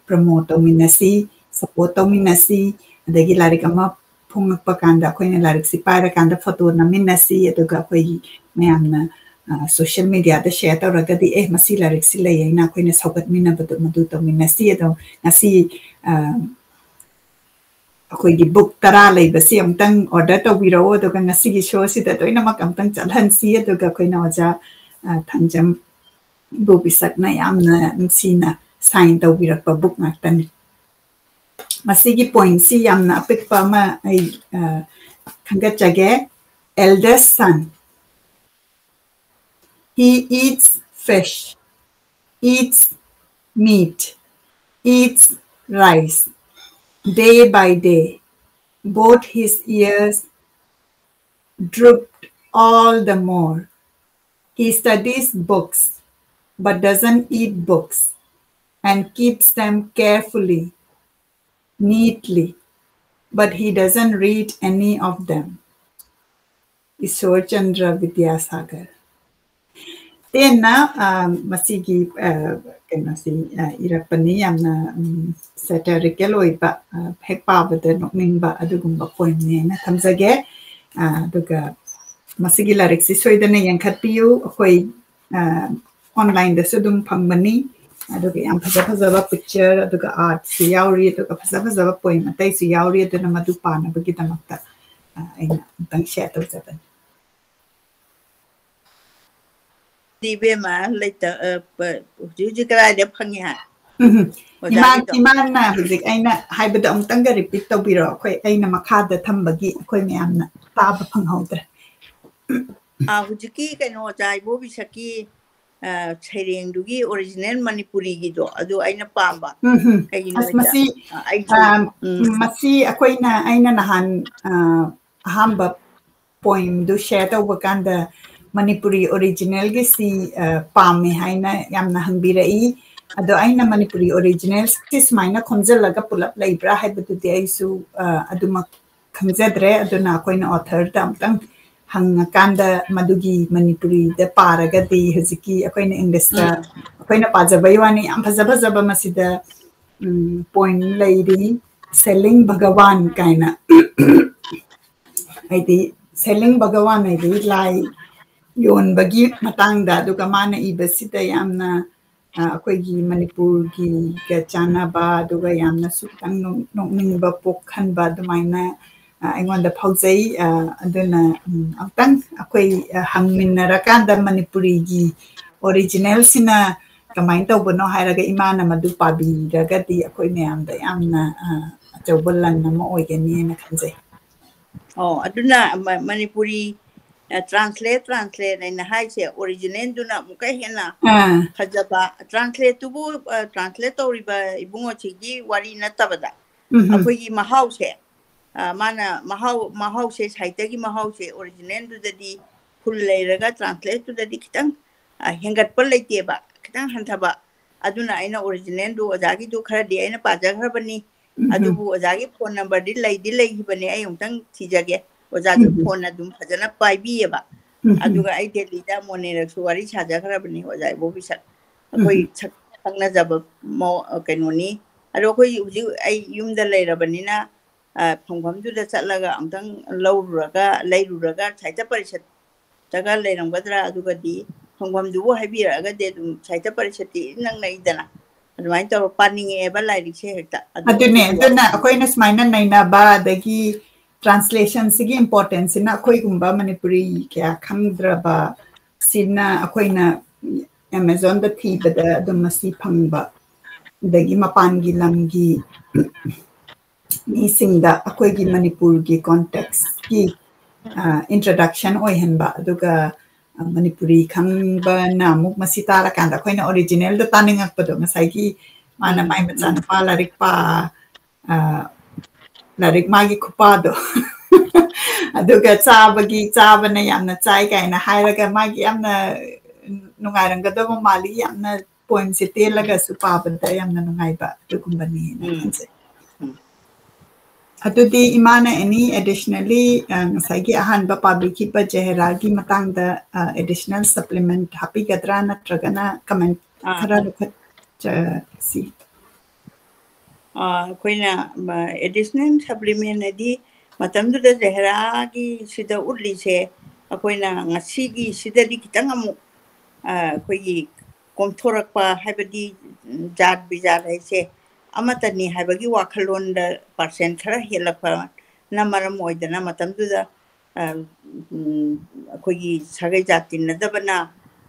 promote ꯇꯧꯃꯤꯟꯅꯁꯤ, support ꯇꯧꯃꯤꯟꯅꯁꯤ꯫ ꯑꯗꯒꯤ ꯂꯥꯏꯔꯤꯛ ꯑꯃ ꯐꯣꯡꯉꯛꯄ ꯀꯥꯟꯗ ꯑꯩꯈꯣꯏꯅ ꯂꯥꯏꯔꯤꯛꯁꯤ ꯄꯥꯏꯔꯀꯥꯟꯗ photo ꯅꯝꯃꯤꯟꯅꯁꯤ, ꯑꯗꯨꯒ ꯑꯩꯈꯣꯏꯒꯤ ꯃꯌꯥꯝꯅ, ꯑ, social mediaꯗ share ꯇꯧꯔꯒꯗꯤ, "ꯑꯦ, ꯃꯁꯤ ꯂꯥꯏꯔꯤꯛꯁꯤ ꯂꯩ" ꯍꯥꯏꯅ ꯑꯩꯈꯣꯏꯅ ꯁꯧꯒꯠꯃꯤꯟꯅꯕꯗꯣ ꯃꯗꯨ ꯇꯧꯃꯤꯟꯅꯁꯤ꯫ ꯑꯗꯣ ꯉꯁꯤ, ꯑ, ꯑꯩꯈꯣꯏꯒꯤ book ꯇꯔꯥ ꯂꯩꯕꯁꯤ ꯑꯃꯨꯛꯇꯪ order ꯇꯧꯕꯤꯔꯛꯑꯣ, ꯑꯗꯨꯒ ꯉꯁꯤꯒꯤ showꯁꯤꯗ ꯂꯣꯏꯅꯃꯛ ꯑꯃꯨꯛꯇꯪ ꯆꯠꯍꯟꯁꯤ꯫ ꯑꯗꯨꯒ ꯑꯩꯈꯣꯏꯅ ꯑꯣꯖꯥ, ꯑ, ꯊꯥꯡꯖꯝ ꯏꯕꯣ ꯄꯤꯁꯛꯅ ꯌꯥꯝꯅ ꯅꯨꯡꯁꯤꯅ sign ꯇꯧꯕꯤꯔꯛꯄ book ꯉꯥꯛꯇꯅꯤ꯫ ꯃꯁꯤꯒꯤ pointꯁꯤ ꯌꯥꯝꯅ ꯑꯄꯤꯛꯄ ꯑꯃ ꯑꯩ, ꯑ, ꯈꯟꯒꯠꯆꯒꯦ꯫ Eldest son, he eats fish, eats meat, eats rice. Day by day, both his ears drooped all the more. He studies books, but doesn't eat books, and keeps them carefully, neatly, but he doesn't read any of them. Ishwar Chandra Vidyasagar. ꯇꯦꯟꯅ, ꯑ, ꯃꯁꯤꯒꯤ, ꯑ, ꯀꯩꯅꯣꯁꯤ, ꯑ, ꯏꯔꯛꯄꯅꯤ꯫ ꯌꯥꯝꯅ, ꯎꯝ, satirical ꯑꯣꯏꯕ, ꯑ, ꯍꯦꯛ ꯄꯥꯕꯗ ꯅꯣꯛꯅꯤꯡꯕ ꯑꯗꯨꯒꯨꯝꯕ poemꯅꯦꯅ ꯊꯝꯖꯒꯦ꯫ ꯑ, ꯑꯗꯨꯒ ꯃꯁꯤꯒꯤ ꯂꯥꯏꯔꯤꯛꯁꯤ ꯁꯣꯏꯗꯅ ꯌꯦꯡꯈꯠꯄꯤꯌꯨ꯫ ꯑꯩꯈꯣꯏ, ꯑ, onlineꯗꯁꯨ ꯑꯗꯨꯝ ꯐꯪꯕꯅꯤ꯫ ꯑꯗꯨꯒ ꯌꯥꯝ ꯐꯖ ꯐꯖꯕ picture, ꯑꯗꯨꯒ artꯁꯨ ꯌꯥꯎꯔꯤ, ꯑꯗꯨꯒ ꯐꯖ ꯐꯖꯕ poem ꯑꯇꯩꯁꯨ ꯌꯥꯎꯔꯤ꯫ ꯑꯗꯨꯅ ꯃꯗꯨ ꯄꯥꯅꯕꯒꯤꯗꯃꯛꯇ, ꯑ, ꯑꯩꯅ ꯑꯃꯨꯛꯇꯪ share ꯇꯧꯖꯕꯅꯤ꯫ ꯏꯕꯦꯝꯃ, ꯂꯩꯇ-, ꯑ, ꯄ-, ꯍꯧꯖꯤꯛ ꯍꯧꯖꯤꯛ ꯀꯗꯥꯏꯗ ꯐꯪꯉꯤ ꯍꯥꯏ? ꯎꯝ꯫ ꯏꯃꯥ, ꯑꯣꯖꯥꯒꯤꯗꯣ? ꯏꯃꯥꯅ ꯍꯧꯖꯤꯛ ꯑꯩꯅ ꯍꯥꯏꯕꯗꯣ ꯑꯃꯨꯛꯇꯪꯒ repeat ꯇꯧꯕꯤꯔꯣ꯫ ꯑꯩꯈꯣꯏ, ꯑꯩꯅ ꯃꯈꯥꯗ ꯊꯝꯕꯒꯤ ꯑꯩꯈꯣꯏ ꯃꯌꯥꯝꯅ ꯇꯥꯕ ꯐꯪꯍꯧꯗ꯭ꯔꯦ꯫ ꯑꯥ, ꯍꯧꯖꯤꯛꯀꯤ ꯀꯩꯅꯣ, ꯑꯣꯖꯥ ꯏꯕꯣꯕꯤꯁꯛꯀꯤ, ꯑ, ꯁꯩꯔꯦꯡꯗꯨꯒꯤ original ꯃꯅꯤꯄꯨꯔꯤꯒꯤꯗꯣ, ꯑꯗꯨ ꯑꯩꯅ ꯄꯥꯝꯕ꯫ ꯎꯝ, ꯎꯝ꯫ ꯀꯩꯒꯤꯅꯣ ꯑꯁ, ꯍꯥꯏꯗ, ꯃꯁꯤ, ꯑ, ꯑꯩꯁꯨ, ꯑ, ꯎꯝ꯫ ꯃꯁꯤ ꯑꯩꯈꯣꯏꯅ, ꯑꯩꯅ ꯅꯍꯥꯟ, ꯑ, ꯑꯍꯥꯟꯕ poemꯗꯨ share ꯇꯧꯕ ꯀꯥꯟꯗ ꯃꯅꯤꯄꯨꯔꯤ originalꯒꯤꯁꯤ, ꯑ, ꯄꯥꯝꯃꯦ ꯍꯥꯏꯅ ꯌꯥꯝꯅ ꯍꯪꯕꯤꯔꯛꯏ꯫ ꯑꯗꯣ ꯑꯩꯅ ꯃꯅꯤꯄꯨꯔꯤ originalꯁꯤ ꯁꯨꯃꯥꯏꯅ ꯈꯣꯝꯖꯤꯜꯂꯒ ꯄꯨꯂꯞ ꯂꯩꯕ꯭ꯔꯥ ꯍꯥꯏꯕꯗꯨꯗꯤ ꯑꯩꯁꯨ, ꯑ, ꯑꯗꯨꯃꯛ ꯈꯪꯖꯗ꯭ꯔꯦ꯫ ꯑꯗꯨꯅ ꯑꯩꯈꯣꯏꯅ authorꯗ ꯑꯃꯨꯛꯇꯪ ꯍꯪꯉꯀꯥꯟꯗ ꯃꯗꯨꯒꯤ ꯃꯅꯤꯄꯨꯔꯤꯗ ꯄꯥꯔꯒꯗꯤ ꯍꯧꯖꯤꯛꯀꯤ ꯑꯩꯈꯣꯏꯅ Englishꯇ ꯎꯝ꯫ ꯑꯩꯈꯣꯏꯅ ꯄꯥꯖꯕꯩ ꯋꯥꯅꯤ, ꯌꯥꯝ ꯐꯖ ꯐꯖꯕ ꯃꯁꯤꯗ, ꯎꯝ, poem ꯂꯩꯔꯤ, Selling Bhagavan ꯀꯥꯏꯅ꯫ ꯍꯥꯏꯗꯤ Selling Bhagavan ꯍꯥꯏꯗꯤ ꯂꯥꯏ ꯌꯣꯟꯕꯒꯤ ꯃꯇꯥꯡꯗ, ꯑꯗꯨꯒ ꯃꯥꯅ ꯏꯕꯁꯤꯗ ꯌꯥꯝꯅ, ꯑ, ꯑꯩꯈꯣꯏꯒꯤ ꯃꯅꯤꯄꯨꯔꯒꯤꯒ ꯆꯥꯟꯅꯕ, ꯑꯗꯨꯒ ꯌꯥꯝꯅꯁꯨ ꯈꯤꯇꯪ ꯅꯣꯛ-, ꯅꯣꯛꯅꯤꯡꯕ ꯄꯣꯛꯍꯟꯕ ꯑꯗꯨꯃꯥꯏꯅ, ꯑ, ꯑꯩꯉꯣꯟꯗ ꯐꯥꯎꯖꯩ꯫ ꯑ, ꯑꯗꯨꯅ, ꯎꯝ, ꯑꯃꯨꯛꯇꯪ ꯑꯩꯈꯣꯏ, ꯑ, ꯍꯪꯃꯤꯟꯅꯔꯀꯥꯟꯗ ꯃꯅꯤꯄꯨꯔꯤꯒꯤ originalꯁꯤꯅ ꯀꯃꯥꯏꯅ ꯇꯧꯕꯅꯣ ꯍꯥꯏꯔꯒ ꯏꯃꯥꯅ ꯃꯗꯨ ꯄꯥꯕꯤꯔꯒꯗꯤ ꯑꯩꯈꯣꯏ ꯃꯌꯥꯝꯗ ꯌꯥꯝꯅ, ꯑ, ꯑꯆꯧꯕ ꯂꯟ ꯑꯃ ꯑꯣꯏꯒꯅꯤꯅ ꯈꯟꯖꯩ꯫ ꯑꯣ, ꯑꯗꯨꯅ ꯃ-, ꯃꯅꯤꯄꯨꯔꯤ ꯇ꯭ꯔꯥꯟꯁꯂꯦꯠ ꯇ꯭ꯔꯥꯟꯁꯂꯦꯠ ꯍꯥꯏꯅ ꯍꯥꯏꯁꯦ, ꯑꯣꯔꯤꯖꯤꯅꯦꯜꯗꯨꯅ ꯑꯃꯨꯛꯀ ꯍꯦꯟꯅ ꯑꯥ ꯐꯖꯕ, ꯇ꯭ꯔꯥꯟꯁꯂꯦꯠꯇꯨꯕꯨ ꯇ꯭ꯔꯥꯟꯁꯂꯦꯠ ꯇꯧꯔꯤꯕ ꯏꯕꯨꯡꯉꯣꯁꯤꯒꯤ ꯋꯥꯔꯤ ꯅꯠꯇꯕꯗ ꯎꯝ ꯑꯩꯈꯣꯏꯒꯤ ꯃꯍꯥꯎꯁꯦ, ꯑ, ꯃꯥꯅ ꯃꯍꯥꯎ ꯃꯍꯥꯎꯁꯦ, ꯁꯥꯍꯤꯇ꯭ꯌꯒꯤ ꯃꯍꯥꯎꯁꯦ ꯑꯣꯔꯤꯖꯤꯅꯦꯜꯗꯨꯗꯗꯤ ꯐꯨꯜ ꯂꯩꯔꯒ ꯇ꯭ꯔꯥꯟꯁꯂꯦꯠꯇꯨꯗꯗꯤ ꯈꯤꯇꯪ ꯑ, ꯍꯦꯟꯒꯠꯄ ꯂꯩꯇꯦꯕ, ꯈꯤꯇꯪ ꯍꯟꯊꯕ꯫ ꯑꯗꯨꯅ ꯑꯩꯅ ꯑꯣꯔꯤꯖꯤꯅꯦꯜꯗꯨ ꯑꯣꯖꯥꯒꯤꯗꯨ ꯈꯔꯗꯤ ꯑꯩꯅ ꯄꯥꯖꯈ꯭ꯔꯕꯅꯤ꯫ ꯎꯝ ꯑꯗꯨꯕꯨ ꯑꯣꯖꯥꯒꯤ ꯐꯣꯟ ꯅꯝꯕꯔꯗꯤ ꯂꯩꯗꯤ ꯂꯩꯈꯤꯕꯅꯦ, ꯑꯩ ꯑꯃꯨꯛꯇꯪ ꯊꯤꯖꯒꯦ꯫ ꯑꯣꯖꯥꯁꯨ ꯎꯝ ꯐꯣꯟ ꯑꯗꯨꯝ ꯐꯖꯅ ꯄꯥꯏꯕꯤꯌꯦꯕ꯫ ꯎꯝ ꯑꯗꯨꯒ ꯑꯩ ꯗꯦꯜꯂꯤꯗ ꯃꯣꯅꯦꯔꯛꯁꯨ ꯋꯥꯔꯤ ꯁꯥꯖꯈ꯭ꯔꯕꯅꯤ ꯑꯣꯖꯥ ꯏꯕꯣꯕꯤꯁꯛ꯫ ꯎꯝ ꯑꯩꯈꯣꯏ ꯁꯛ ꯈꯪꯅꯖꯕ ꯃꯧ-, ꯀꯩꯅꯣꯅꯤ꯫ ꯑꯗꯣ ꯑꯩꯈꯣꯏ ꯍꯧꯖꯤꯛ ꯑꯩ ꯌꯨꯝꯗ ꯂꯩꯔꯕꯅꯤꯅ, ꯑ, ꯐꯪꯐꯝꯗꯨꯗ ꯆꯠꯂꯒ ꯑꯃꯨꯛꯇꯪ ꯂꯧꯔꯨꯔꯒ, ꯂꯩꯔꯨꯔꯒ ꯁꯥꯍꯤꯇ꯭ꯌ ꯄꯔꯤꯁꯠꯇꯒ ꯂꯩꯔꯝꯒꯗ꯭ꯔꯥ? ꯑꯗꯨꯒꯗꯤ ꯐꯪꯐꯝꯗꯨꯕꯨ ꯍꯥꯏꯕꯤꯔꯛꯑꯒꯗꯤ ꯑꯗꯨꯝ ꯁꯥꯍꯤꯇ꯭ꯌ ꯄꯔꯤꯁꯠꯇꯤ ꯅꯛꯅꯩꯗꯅ꯫ ꯑꯗꯨꯃꯥꯏꯅ ꯇꯧꯔ ꯄꯥꯅꯤꯡꯉꯛꯑꯦꯕ ꯂꯥꯏꯔꯤꯛꯁꯦ ꯍꯦꯛꯇ꯫ ꯑꯗꯨ ꯑꯗꯨꯅꯦ, ꯑꯗꯨꯒꯤ ꯑꯗꯨꯅ ꯋꯥꯔꯤꯅꯤ꯫ ꯑꯩꯈꯣꯏꯅ ꯁꯨꯃꯥꯏꯅ ꯅꯩꯅꯕ, ꯑꯗꯒꯤ ꯇ꯭ꯔꯥꯟꯁꯂꯦꯁꯟꯁꯤꯒꯤ ꯏꯝꯄꯣꯔꯇꯦꯟꯁꯁꯤꯅ ꯑꯩꯈꯣꯏꯒꯨꯝꯕ ꯃꯅꯤꯄꯨꯔꯤ ꯀꯌꯥ ꯈꯪꯗ꯭ꯔꯕ ꯁꯤꯅ ꯑꯩꯈꯣꯏꯅ ꯑꯦꯃꯥꯖꯣꯟꯗ ꯊꯤꯕꯗ ꯑꯗꯨꯝ ꯃꯁꯤ ꯐꯪꯕ, ꯑꯗꯒꯤ ꯃꯄꯥꯟꯒꯤ ꯂꯝꯒꯤ ꯃꯤꯁꯤꯡꯗ ꯑꯩꯈꯣꯏꯒꯤ ꯃꯅꯤꯄꯨꯔꯒꯤ ꯀꯣꯟꯇꯦꯛꯁꯀꯤ ꯏꯟꯇ꯭ꯔꯗꯛꯁꯟ ꯑꯣꯏꯍꯟꯕ, ꯑꯗꯨꯒ ꯑ, ꯃꯅꯤꯄꯨꯔꯤ ꯈꯪꯕꯅ ꯑꯃꯨꯛ ꯃꯁꯤ ꯇꯥꯔꯀꯥꯟꯗ ꯑꯩꯈꯣꯏꯅ ꯑꯣꯔꯤꯖꯤꯅꯦꯜꯗ ꯇꯥꯅꯤꯡꯉꯛꯄꯗꯣ, ꯉꯁꯥꯏꯒꯤ ꯃꯥꯅ ꯎꯝ, ꯃꯥꯏ ꯎꯝ꯫ ꯃꯆꯥꯅꯨꯄꯥ ꯂꯥꯏꯔꯤꯛ ꯄꯥ-, ꯑ, ꯂꯥꯏꯔꯤꯛ ꯃꯥꯒꯤ ꯈꯨꯄꯥꯗꯣ ꯑꯗꯨꯒ ꯆꯥꯕꯒꯤ, ꯆꯥꯕꯅ ꯌꯥꯝꯅ ꯆꯥꯏ ꯀꯥꯏꯅ ꯍꯥꯏꯔꯒ ꯃꯥꯒꯤ ꯌꯥꯝꯅ ꯅꯨꯡꯉꯥꯏꯔꯝꯒꯗꯕ ꯃꯥꯜꯂꯤ, ꯌꯥꯝꯅ ꯄꯣꯏꯝꯁꯦ ꯇꯦꯜꯂꯒꯁꯨ ꯄꯥꯕꯗ ꯌꯥꯝꯅ ꯅꯨꯡꯉꯥꯏꯕ ꯑꯗꯨꯒꯨꯝꯕꯅꯦꯅ ꯎꯝ꯫ ꯈꯟꯖꯩ꯫ ꯎꯝ꯫ ꯑꯗꯨꯗꯤ ꯏꯃꯥꯅ any additionally, ꯑ, ꯉꯁꯥꯏꯒꯤ ꯑꯍꯥꯟꯕ ꯄꯥꯕꯤꯈꯤꯕ ꯖꯦꯍꯦꯔꯥꯒꯤ ꯃꯇꯥꯡꯗ, ꯑ, additional supplement ꯍꯥꯞꯄꯤꯒꯗ꯭ꯔꯥ, ꯅꯠꯇ꯭ꯔꯒꯅ comment ꯑꯥ, ꯈꯔ ꯂꯧꯈꯠꯆꯁꯤ? ꯑ, ꯑꯩꯈꯣꯏꯅ, ꯃ-, additional supplement ꯍꯥꯏꯗꯤ ꯃꯇꯝꯗꯨꯗ ꯖꯍꯦꯔꯥꯒꯤ ꯁꯤꯗ ꯎꯠꯂꯤꯁꯦ, ꯑꯩꯈꯣꯏꯅ ꯉꯁꯤꯒꯤ ꯁꯤꯗꯗꯤ ꯈꯤꯇꯪ ꯑꯃꯨꯛ, ꯑ, ꯑꯩꯈꯣꯏꯒꯤ ꯀꯣꯝꯊꯣꯔꯛꯄ ꯍꯥꯏꯕꯗꯤ, ꯎꯝ, ꯖꯥꯠ ꯕꯤꯖꯥꯠ ꯍꯥꯏꯁꯦ ꯑꯃꯠꯇꯅꯤ ꯍꯥꯏꯕꯒꯤ ꯋꯥꯈꯜꯂꯣꯟꯗ percent ꯈꯔ ꯍꯦꯜꯂꯛꯄꯅ ꯃꯔꯝ ꯑꯣꯏꯗꯅ ꯃꯇꯝꯗꯨꯗ, ꯑ, ꯎꯝ, ꯑꯩꯈꯣꯏꯒꯤ ꯁꯥꯒꯩ ꯖꯥꯠ ꯇꯤꯟꯅꯗꯕꯅ,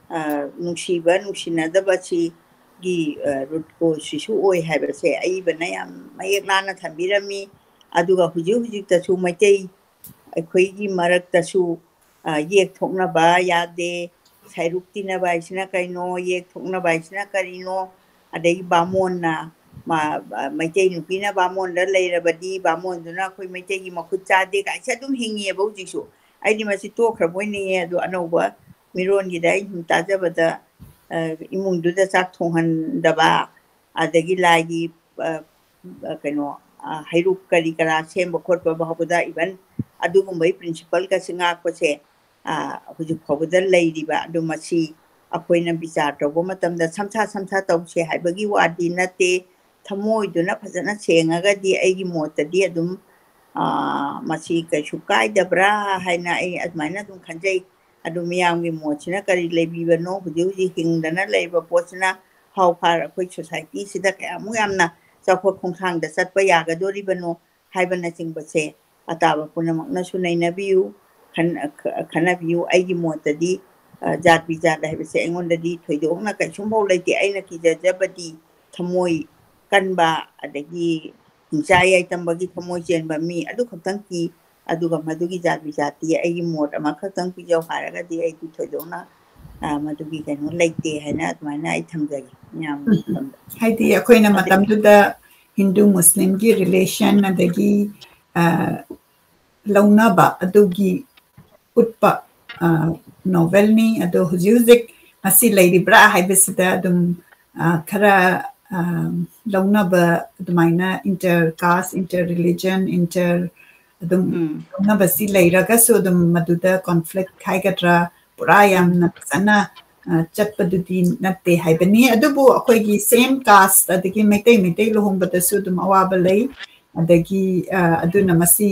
ꯑ, ꯅꯨꯡꯁꯤꯕ ꯅꯨꯡꯁꯤꯅꯗꯕꯁꯤꯒꯤ, ꯑ, root cause ꯁꯤꯁꯨ ꯑꯣꯏ ꯍꯥꯏꯕꯁꯦ ꯑꯏꯕꯅ ꯌꯥꯝ ꯃꯌꯦꯛ ꯂꯥꯅ ꯊꯝꯕꯤꯔꯝꯃꯤ꯫ ꯑꯗꯨꯒ ꯍꯧꯖꯤꯛ ꯍꯧꯖꯤꯛꯇꯁꯨ ꯃꯩꯇꯩ ꯑꯩꯈꯣꯏꯒꯤ ꯃꯔꯛꯇꯁꯨ ꯌꯦꯛ ꯊꯣꯛꯅꯕ ꯌꯥꯗꯦ, ꯁꯩꯔꯨꯛ ꯇꯤꯟꯅꯕ ꯍꯥꯏꯁꯤꯅ ꯀꯩꯅꯣ, ꯌꯦꯛ ꯊꯣꯛꯅꯕ ꯍꯥꯏꯁꯤꯅ ꯀꯔꯤꯅꯣ, ꯑꯗꯒꯤ ꯕꯥꯃꯣꯟꯅ, ꯃꯩꯇꯩ ꯅꯨꯄꯤꯅ ꯕꯥꯃꯣꯟꯗ ꯂꯩꯔꯕꯗꯤ ꯕꯥꯃꯣꯟꯗꯨꯅ ꯑꯩꯈꯣꯏ ꯃꯩꯇꯩꯒꯤ ꯃꯈꯨꯠ ꯆꯥꯗꯦ ꯀꯥꯏꯁꯦ ꯑꯗꯨꯝ ꯍꯤꯡꯉꯤꯑꯕ ꯍꯧꯖꯤꯛꯁꯨ꯫ ꯑꯩꯗꯤ ꯃꯁꯤ ꯇꯣꯛꯈ꯭ꯔꯕꯣꯏ ꯅꯤꯡꯉꯦ, ꯑꯗꯣ ꯑꯅꯧꯕ ꯃꯤꯔꯣꯟꯒꯤꯗ ꯑꯩ ꯁꯨꯝ ꯇꯥꯖꯕꯗ, ꯏꯃꯨꯡꯗꯨꯗ ꯆꯥꯛ ꯊꯣꯡꯍꯟꯗꯕ, ꯑꯗꯒꯤ ꯂꯥꯏꯒꯤ ꯀꯩꯅꯣ, ꯍꯩꯔꯨꯛ ꯀꯔꯤ ꯀꯔꯥ ꯁꯦꯝꯕ ꯈꯣꯠꯄ ꯐꯥꯎꯕꯗ, ꯏꯚꯟ ꯑꯗꯨꯒꯨꯝꯕꯒꯤ ꯄ꯭ꯔꯤꯟꯁꯤꯄꯜꯒꯁꯦ ꯉꯥꯛꯄꯁꯦ ꯍꯧꯖꯤꯛ ꯐꯥꯎꯕꯗ ꯂꯩꯔꯤꯕ꯫ ꯑꯗꯨ ꯃꯁꯤ ꯑꯩꯈꯣꯏꯅ ꯕꯤꯆꯥꯔ ꯇꯧꯕ ꯃꯇꯝꯗ ꯁꯝꯊꯥ ꯁꯝꯊꯥ ꯇꯧꯁꯦ ꯍꯥꯏꯕꯒꯤ ꯋꯥꯗꯤ ꯅꯠꯇꯦ꯫ ꯊꯃꯣꯏꯗꯨꯅ ꯐꯖꯅ ꯁꯦꯡꯉꯒꯗꯤ ꯑꯩꯒꯤ ꯃꯣꯠꯇꯗꯤ ꯑꯗꯨꯝ ꯃꯁꯤ ꯀꯩꯁꯨ ꯀꯥꯏꯗꯕ꯭ꯔꯥ ꯍꯥꯏꯅ ꯑꯩ ꯑꯗꯨꯃꯥꯏꯅ ꯑꯗꯨꯝ ꯈꯟꯖꯩ꯫ ꯑꯗꯨ ꯃꯤꯌꯥꯝꯒꯤ ꯃꯣꯠꯁꯤꯅ ꯀꯔꯤ ꯂꯩꯕꯤꯕꯅꯣ? ꯍꯧꯖꯤꯛ ꯍꯧꯖꯤꯛ ꯍꯤꯡꯗꯅ ꯂꯩꯔꯤꯕ ꯄꯣꯠꯁꯤꯅ ꯍꯥꯎ ꯐꯥꯔ ꯑꯩꯈꯣꯏ ꯁꯣꯁꯥꯏꯇꯤꯁꯤꯗ ꯀꯌꯥꯃꯨꯛ ꯌꯥꯝꯅ ꯆꯥꯎꯈꯠ ꯈꯣꯡꯊꯥꯡꯗ ꯆꯠꯄ ꯌꯥꯒꯗꯣꯔꯤꯕꯅꯣ ꯍꯥꯏꯕꯅꯆꯤꯡꯕꯁꯦ ꯑꯇꯥꯕ ꯄꯨꯝꯅꯃꯛꯅꯁꯨ ꯅꯩꯅꯕꯤꯌꯨ, ꯈꯟꯅꯕꯤꯌꯨ꯫ ꯑꯩꯒꯤ ꯃꯣꯠꯇꯗꯤ ꯖꯥꯠ ꯕꯤꯖꯥꯠ ꯍꯥꯏꯕꯁꯦ ꯑꯩꯉꯣꯟꯗꯗꯤ ꯊꯣꯏꯗꯣꯛꯅ ꯀꯩꯁꯨꯝꯐꯥꯎ ꯂꯩꯇꯦ꯫ ꯑꯩꯅ ꯀꯤꯖꯖꯕꯗꯤ ꯊꯃꯣꯏ ꯀꯟꯕ, ꯑꯗꯒꯤ ꯍꯤꯡꯆꯥ ꯌꯥꯏꯇꯝꯕꯒꯤ ꯊꯃꯣꯏ ꯆꯦꯟꯕ ꯃꯤ ꯑꯗꯨ ꯈꯛꯇꯪ ꯀꯤ꯫ ꯑꯗꯨꯒ ꯃꯗꯨꯒꯤ ꯖꯥꯠ ꯕꯤꯖꯥꯠꯇꯤ ꯑꯩꯒꯤ ꯃꯣꯠ ꯑꯃꯈꯛꯇꯪ ꯄꯤꯖꯧ ꯍꯥꯏꯔꯒꯗꯤ ꯑꯩꯗꯤ ꯊꯣꯏꯗꯣꯛꯅ ꯃꯗꯨꯒꯤ ꯀꯩꯅꯣ ꯂꯩꯇꯦ ꯍꯥꯏꯅ ꯑꯗꯨꯃꯥꯏꯅ ꯑꯩ ꯊꯝꯖꯒꯦ ꯃꯌꯥꯝꯒꯤ ꯃꯐꯝꯗ꯫ ꯍꯥꯏꯗꯤ ꯑꯩꯈꯣꯏꯅ ꯃꯇꯝꯗꯨꯗ ꯍꯤꯟꯗꯨ ꯃꯨꯁꯂꯤꯝꯒꯤ ꯔꯤꯂꯦꯁꯟ ꯑꯗꯒꯤ ꯂꯧꯅꯕ ꯑꯗꯨꯒꯤ ꯎꯠꯄ ꯅꯣꯚꯦꯜꯅꯤ꯫ ꯑꯗꯣ ꯍꯧꯖꯤꯛ ꯍꯧꯖꯤꯛ ꯃꯁꯤ ꯂꯩꯔꯤꯕ꯭ꯔꯥ ꯍꯥꯏꯕꯁꯤꯗ ꯑꯗꯨꯝ ꯈꯔ ꯂꯧꯅꯕ, ꯑꯗꯨꯃꯥꯏꯅ ꯏꯟꯇꯔ ꯀꯥꯁ, ꯏꯟꯇꯔ ꯔꯤꯂꯤꯖꯟ, ꯏꯟꯇꯔ ꯑꯗꯨꯝ ꯂꯧꯅꯕꯁꯤ ꯂꯩꯔꯒꯁꯨ ꯑꯗꯨꯝ ꯃꯗꯨꯗ ꯀꯣꯟꯐ꯭ꯂꯤꯛ ꯍꯥꯏꯒꯗ꯭ꯔꯥ, ꯄꯨꯔꯥ ꯌꯥꯝꯅ ꯐꯖꯅ ꯆꯠꯄꯗꯨꯗꯤ ꯅꯠꯇꯦ ꯍꯥꯏꯕꯅꯤ꯫ ꯑꯗꯨꯕꯨ ꯑꯩꯈꯣꯏꯒꯤ ꯁꯦꯝ ꯀꯥꯁ ꯑꯗꯒꯤ ꯃꯩꯇꯩ ꯃꯩꯇꯩ ꯂꯨꯍꯣꯡꯕꯗꯁꯨ ꯑꯗꯨꯝ ꯑꯋꯥꯕ ꯂꯩ꯫ ꯑꯗꯒꯤ ꯑꯗꯨꯅ ꯃꯁꯤ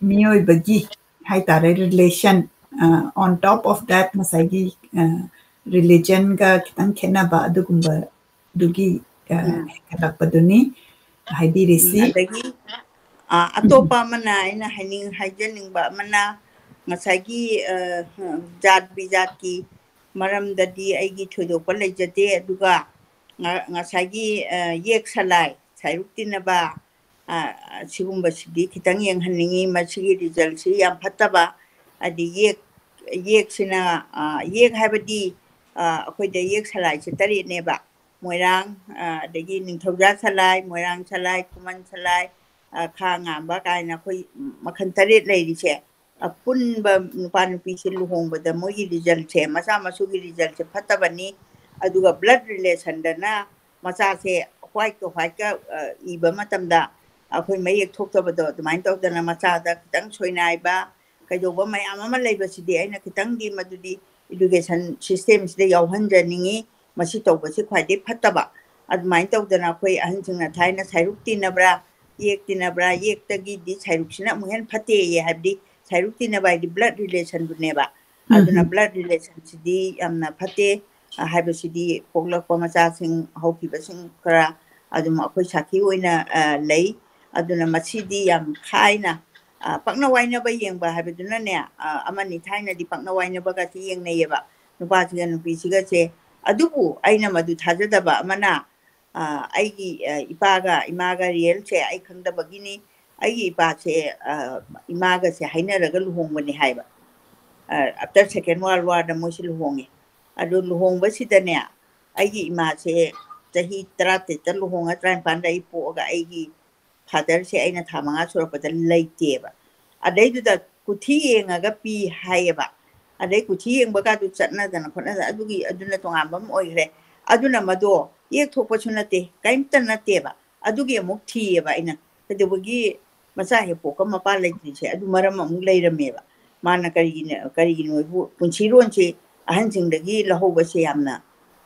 ꯃꯤꯑꯣꯏꯕꯒꯤ ꯍꯥꯏꯇꯥꯔꯦ relation, on top of that ꯉꯁꯥꯏꯒꯤ ꯔꯤꯂꯤꯖꯟꯒ ꯈꯤꯇꯪ ꯈꯦꯠꯅꯕ ꯑꯗꯨꯒꯨꯝꯕꯗꯨꯒꯤ ꯍꯦꯟꯒꯠꯂꯛꯄꯗꯨꯅꯤ ꯍꯥꯏꯕꯤꯔꯤꯁꯤ꯫ ꯑꯗꯒꯤ ꯑꯇꯣꯞꯄ ꯑꯃꯅ ꯑꯩꯅ ꯍꯥꯏꯅꯤꯡ ꯍꯥꯏꯖꯅꯤꯡꯕ ꯑꯃꯅ ꯉꯁꯥꯏꯒꯤ ꯖꯥꯠ ꯕꯤꯖꯥꯠꯀꯤ ꯃꯔꯝꯗꯗꯤ ꯑꯩꯒꯤ ꯊꯣꯏꯗꯣꯛꯄ ꯂꯩꯖꯗꯦ꯫ ꯑꯗꯨꯒ ꯉꯁꯥꯏꯒꯤ ꯌꯦꯛ ꯁꯂꯥꯏ, ꯁꯥꯏꯔꯨꯛ ꯇꯤꯟꯅꯕ, ꯁꯤꯒꯨꯝꯕꯁꯤꯗꯤ ꯈꯤꯇꯪ ꯌꯦꯡꯍꯟꯅꯤꯡꯉꯤ꯫ ꯃꯁꯤꯒꯤ ꯔꯤꯖꯜꯁꯤ ꯌꯥꯝ ꯐꯠꯇꯕ꯫ ꯍꯥꯏꯗꯤ ꯌꯦꯛ ꯌꯦꯛꯁꯤꯅ, ꯑ, ꯌꯦꯛ ꯍꯥꯏꯕꯗꯤ, ꯑ, ꯑꯩꯈꯣꯏꯗ ꯌꯦꯛ ꯁꯂꯥꯏꯁꯦ ꯇꯔꯦꯠꯅꯦꯕ꯫ ꯃꯣꯏꯔꯥꯡ, ꯑ, ꯑꯗꯒꯤ ꯅꯤꯡꯊꯧꯖꯥ ꯁꯂꯥꯏ, ꯃꯣꯏꯔꯥꯡ ꯁꯂꯥꯏ, ꯈꯨꯃꯟ ꯁꯂꯥꯏ, ꯑ, ꯈꯥ ꯉꯥꯝꯕ ꯀꯥꯏꯅ ꯑꯩꯈꯣꯏ ꯃꯈꯜ ꯇꯔꯦꯠ ꯂꯩꯔꯤꯁꯦ꯫ ꯑꯄꯨꯟꯕ ꯅꯨꯄꯥ ꯅꯨꯄꯤꯁꯦ ꯂꯨꯍꯣꯡꯕꯗ ꯃꯣꯏꯒꯤ resultꯁꯦ, ꯃꯆꯥ ꯃꯁꯨꯒꯤ resultꯁꯦ ꯐꯠꯇꯕꯅꯤ꯫ ꯑꯗꯨꯒ blood relationꯗꯅ ꯃꯆꯥꯁꯦ whiteꯀ whiteꯀ, ꯑ, ꯏꯕ ꯃꯇꯝꯗ ꯑꯩꯈꯣꯏ ꯃꯌꯦꯛ ꯊꯣꯛꯇꯕꯗꯣ ꯑꯗꯨꯃꯥꯏꯅ ꯇꯧꯗꯅ ꯃꯆꯥꯗ ꯈꯤꯇꯪ ꯁꯣꯏꯅꯥꯏꯕ, ꯀꯩꯗꯧꯕ ꯃꯌꯥꯝ ꯑꯃ ꯂꯩꯕꯁꯤꯗꯤ ꯑꯩꯅ ꯈꯤꯇꯪꯗꯤ ꯃꯗꯨꯗꯤ education systemꯁꯤꯗ ꯌꯥꯎꯍꯟꯖꯅꯤꯡꯉꯤ꯫ ꯃꯁꯤ ꯇꯧꯕꯁꯤ ꯈ꯭ꯋꯥꯏꯗꯒꯤ ꯐꯠꯇꯕ꯫ ꯑꯗꯨꯃꯥꯏꯅ ꯇꯧꯗꯅ ꯑꯩꯈꯣꯏ ꯑꯍꯟꯁꯤꯡꯅ ꯊꯥꯏꯅ ꯁꯥꯏꯔꯨꯛ ꯇꯤꯟꯅꯕ꯭ꯔꯥ, ꯌꯦꯛ ꯇꯤꯟꯅꯕ꯭ꯔꯥ, ꯌꯦꯛꯇꯒꯤꯗꯤ ꯁꯥꯏꯔꯨꯛꯁꯤꯅ ꯑꯃꯨꯛ ꯍꯦꯟꯅ ꯐꯠꯇꯦꯌꯦ꯫ ꯍꯥꯏꯕꯗꯤ ꯁꯥꯏꯔꯨꯛ ꯇꯤꯟꯅꯕ ꯍꯥꯏꯗꯤ blood relationꯗꯨꯅꯦꯕ꯫ ꯑꯗꯨꯅ ꯎꯝ꯫ Blood relationꯁꯤꯗꯤ ꯌꯥꯝꯅ ꯐꯠꯇꯦ, ꯑ, ꯍꯥꯏꯕꯁꯤꯗꯤ ꯄꯣꯛꯂꯛꯄ ꯃꯆꯥꯁꯤꯡ, ꯍꯧꯈꯤꯕꯁꯤꯡ ꯈꯔ ꯑꯗꯨꯝ ꯑꯩꯈꯣꯏ ꯁꯥꯈꯤ ꯑꯣꯏꯅ, ꯑ, ꯂꯩ꯫ ꯑꯗꯨꯅ ꯃꯁꯤꯗꯤ ꯌꯥꯝ ꯈꯥꯏꯅ, ꯑ, ꯄꯛꯅ ꯋꯥꯏꯅꯕ ꯌꯦꯡꯕ ꯍꯥꯏꯕꯗꯨꯅꯅꯦ, ꯑ, ꯑꯃꯅꯤ ꯊꯥꯏꯅꯗꯤ ꯄꯛꯅ ꯋꯥꯏꯅꯕꯒꯁꯦ ꯌꯦꯡꯅꯩꯌꯦꯕ, ꯅꯨꯄꯥꯁꯤꯒ ꯅꯨꯄꯤꯁꯤꯒꯁꯦ꯫ ꯑꯗꯨꯕꯨ ꯑꯩꯅ ꯃꯗꯨ ꯊꯥꯖꯗꯕ ꯑꯃꯅ, ꯑ, ꯑꯩꯒꯤ, ꯑ, ꯏꯄꯥꯒ ꯏꯃꯥꯒ realꯁꯦ ꯑꯩ ꯈꯪꯗꯕꯒꯤꯅꯤ꯫ ꯑꯩꯒꯤ ꯏꯄꯥꯁꯦ, ꯑ, ꯏꯃꯥꯒꯁꯦ ꯍꯥꯏꯅꯔꯒ ꯂꯨꯍꯣꯡꯕꯅꯦ ꯍꯥꯏꯕ꯫ ꯑ, after Second World Warꯗ ꯃꯣꯏꯁꯦ ꯂꯨꯍꯣꯡꯉꯦ꯫ ꯑꯗꯨ ꯂꯨꯍꯣꯡꯕꯁꯤꯗꯅꯦ, ꯑꯩꯒꯤ ꯏꯃꯥꯁꯦ ꯆꯍꯤ ꯇꯔꯥꯇꯔꯦꯠꯇ ꯂꯨꯍꯣꯡꯉ ꯇꯔꯥꯅꯤꯄꯥꯟꯗ ꯑꯩ ꯄꯣꯛꯑꯒ ꯑꯩꯒꯤ fatherꯁꯦ ꯑꯩꯅ ꯊꯥ ꯃꯉꯥ ꯁꯨꯔꯛꯄꯗ ꯂꯩꯇꯦꯕ꯫ ꯑꯗꯩꯗꯨꯗ ꯀꯨꯊꯤ ꯌꯦꯡꯉꯒ ꯄꯤ ꯍꯥꯏꯌꯦꯕ꯫ ꯑꯗꯩ ꯀꯨꯊꯤ ꯌꯦꯡꯕꯒꯗꯨ ꯆꯠꯅꯗꯅ ꯈꯣꯠꯅꯗꯅ ꯑꯗꯨꯒꯤ, ꯑꯗꯨꯅ ꯇꯣꯉꯥꯟꯕ ꯑꯃ ꯑꯣꯏꯈ꯭ꯔꯦ꯫ ꯑꯗꯨꯅ ꯃꯗꯣ ꯌꯦꯛ ꯊꯣꯛꯄꯁꯨ ꯅꯠꯇꯦ, ꯀꯔꯤꯝꯇ ꯅꯠꯇꯦꯕ꯫ ꯑꯗꯨꯒꯤ ꯑꯃꯨꯛ ꯊꯤꯌꯦꯕ ꯑꯩꯅ꯫ ꯀꯩꯗꯧꯕꯒꯤ ꯃꯆꯥ ꯍꯦꯛ ꯄꯣꯛꯀ ꯃꯄꯥ ꯂꯩꯇ꯭ꯔꯤꯁꯦ? ꯑꯗꯨ ꯃꯔꯝ ꯑꯃꯨꯛ ꯂꯩꯔꯝꯃꯦꯕ꯫ ꯃꯥꯅ ꯀꯔꯤꯒꯤꯅ-, ꯀꯔꯤꯒꯤꯅꯣ ꯍꯥꯏꯕꯨ ꯄꯨꯟꯁꯤꯔꯣꯟꯁꯦ ꯑꯍꯟꯁꯤꯡꯗꯒꯤ ꯂꯧꯍꯧꯕꯁꯦ ꯌꯥꯝꯅ,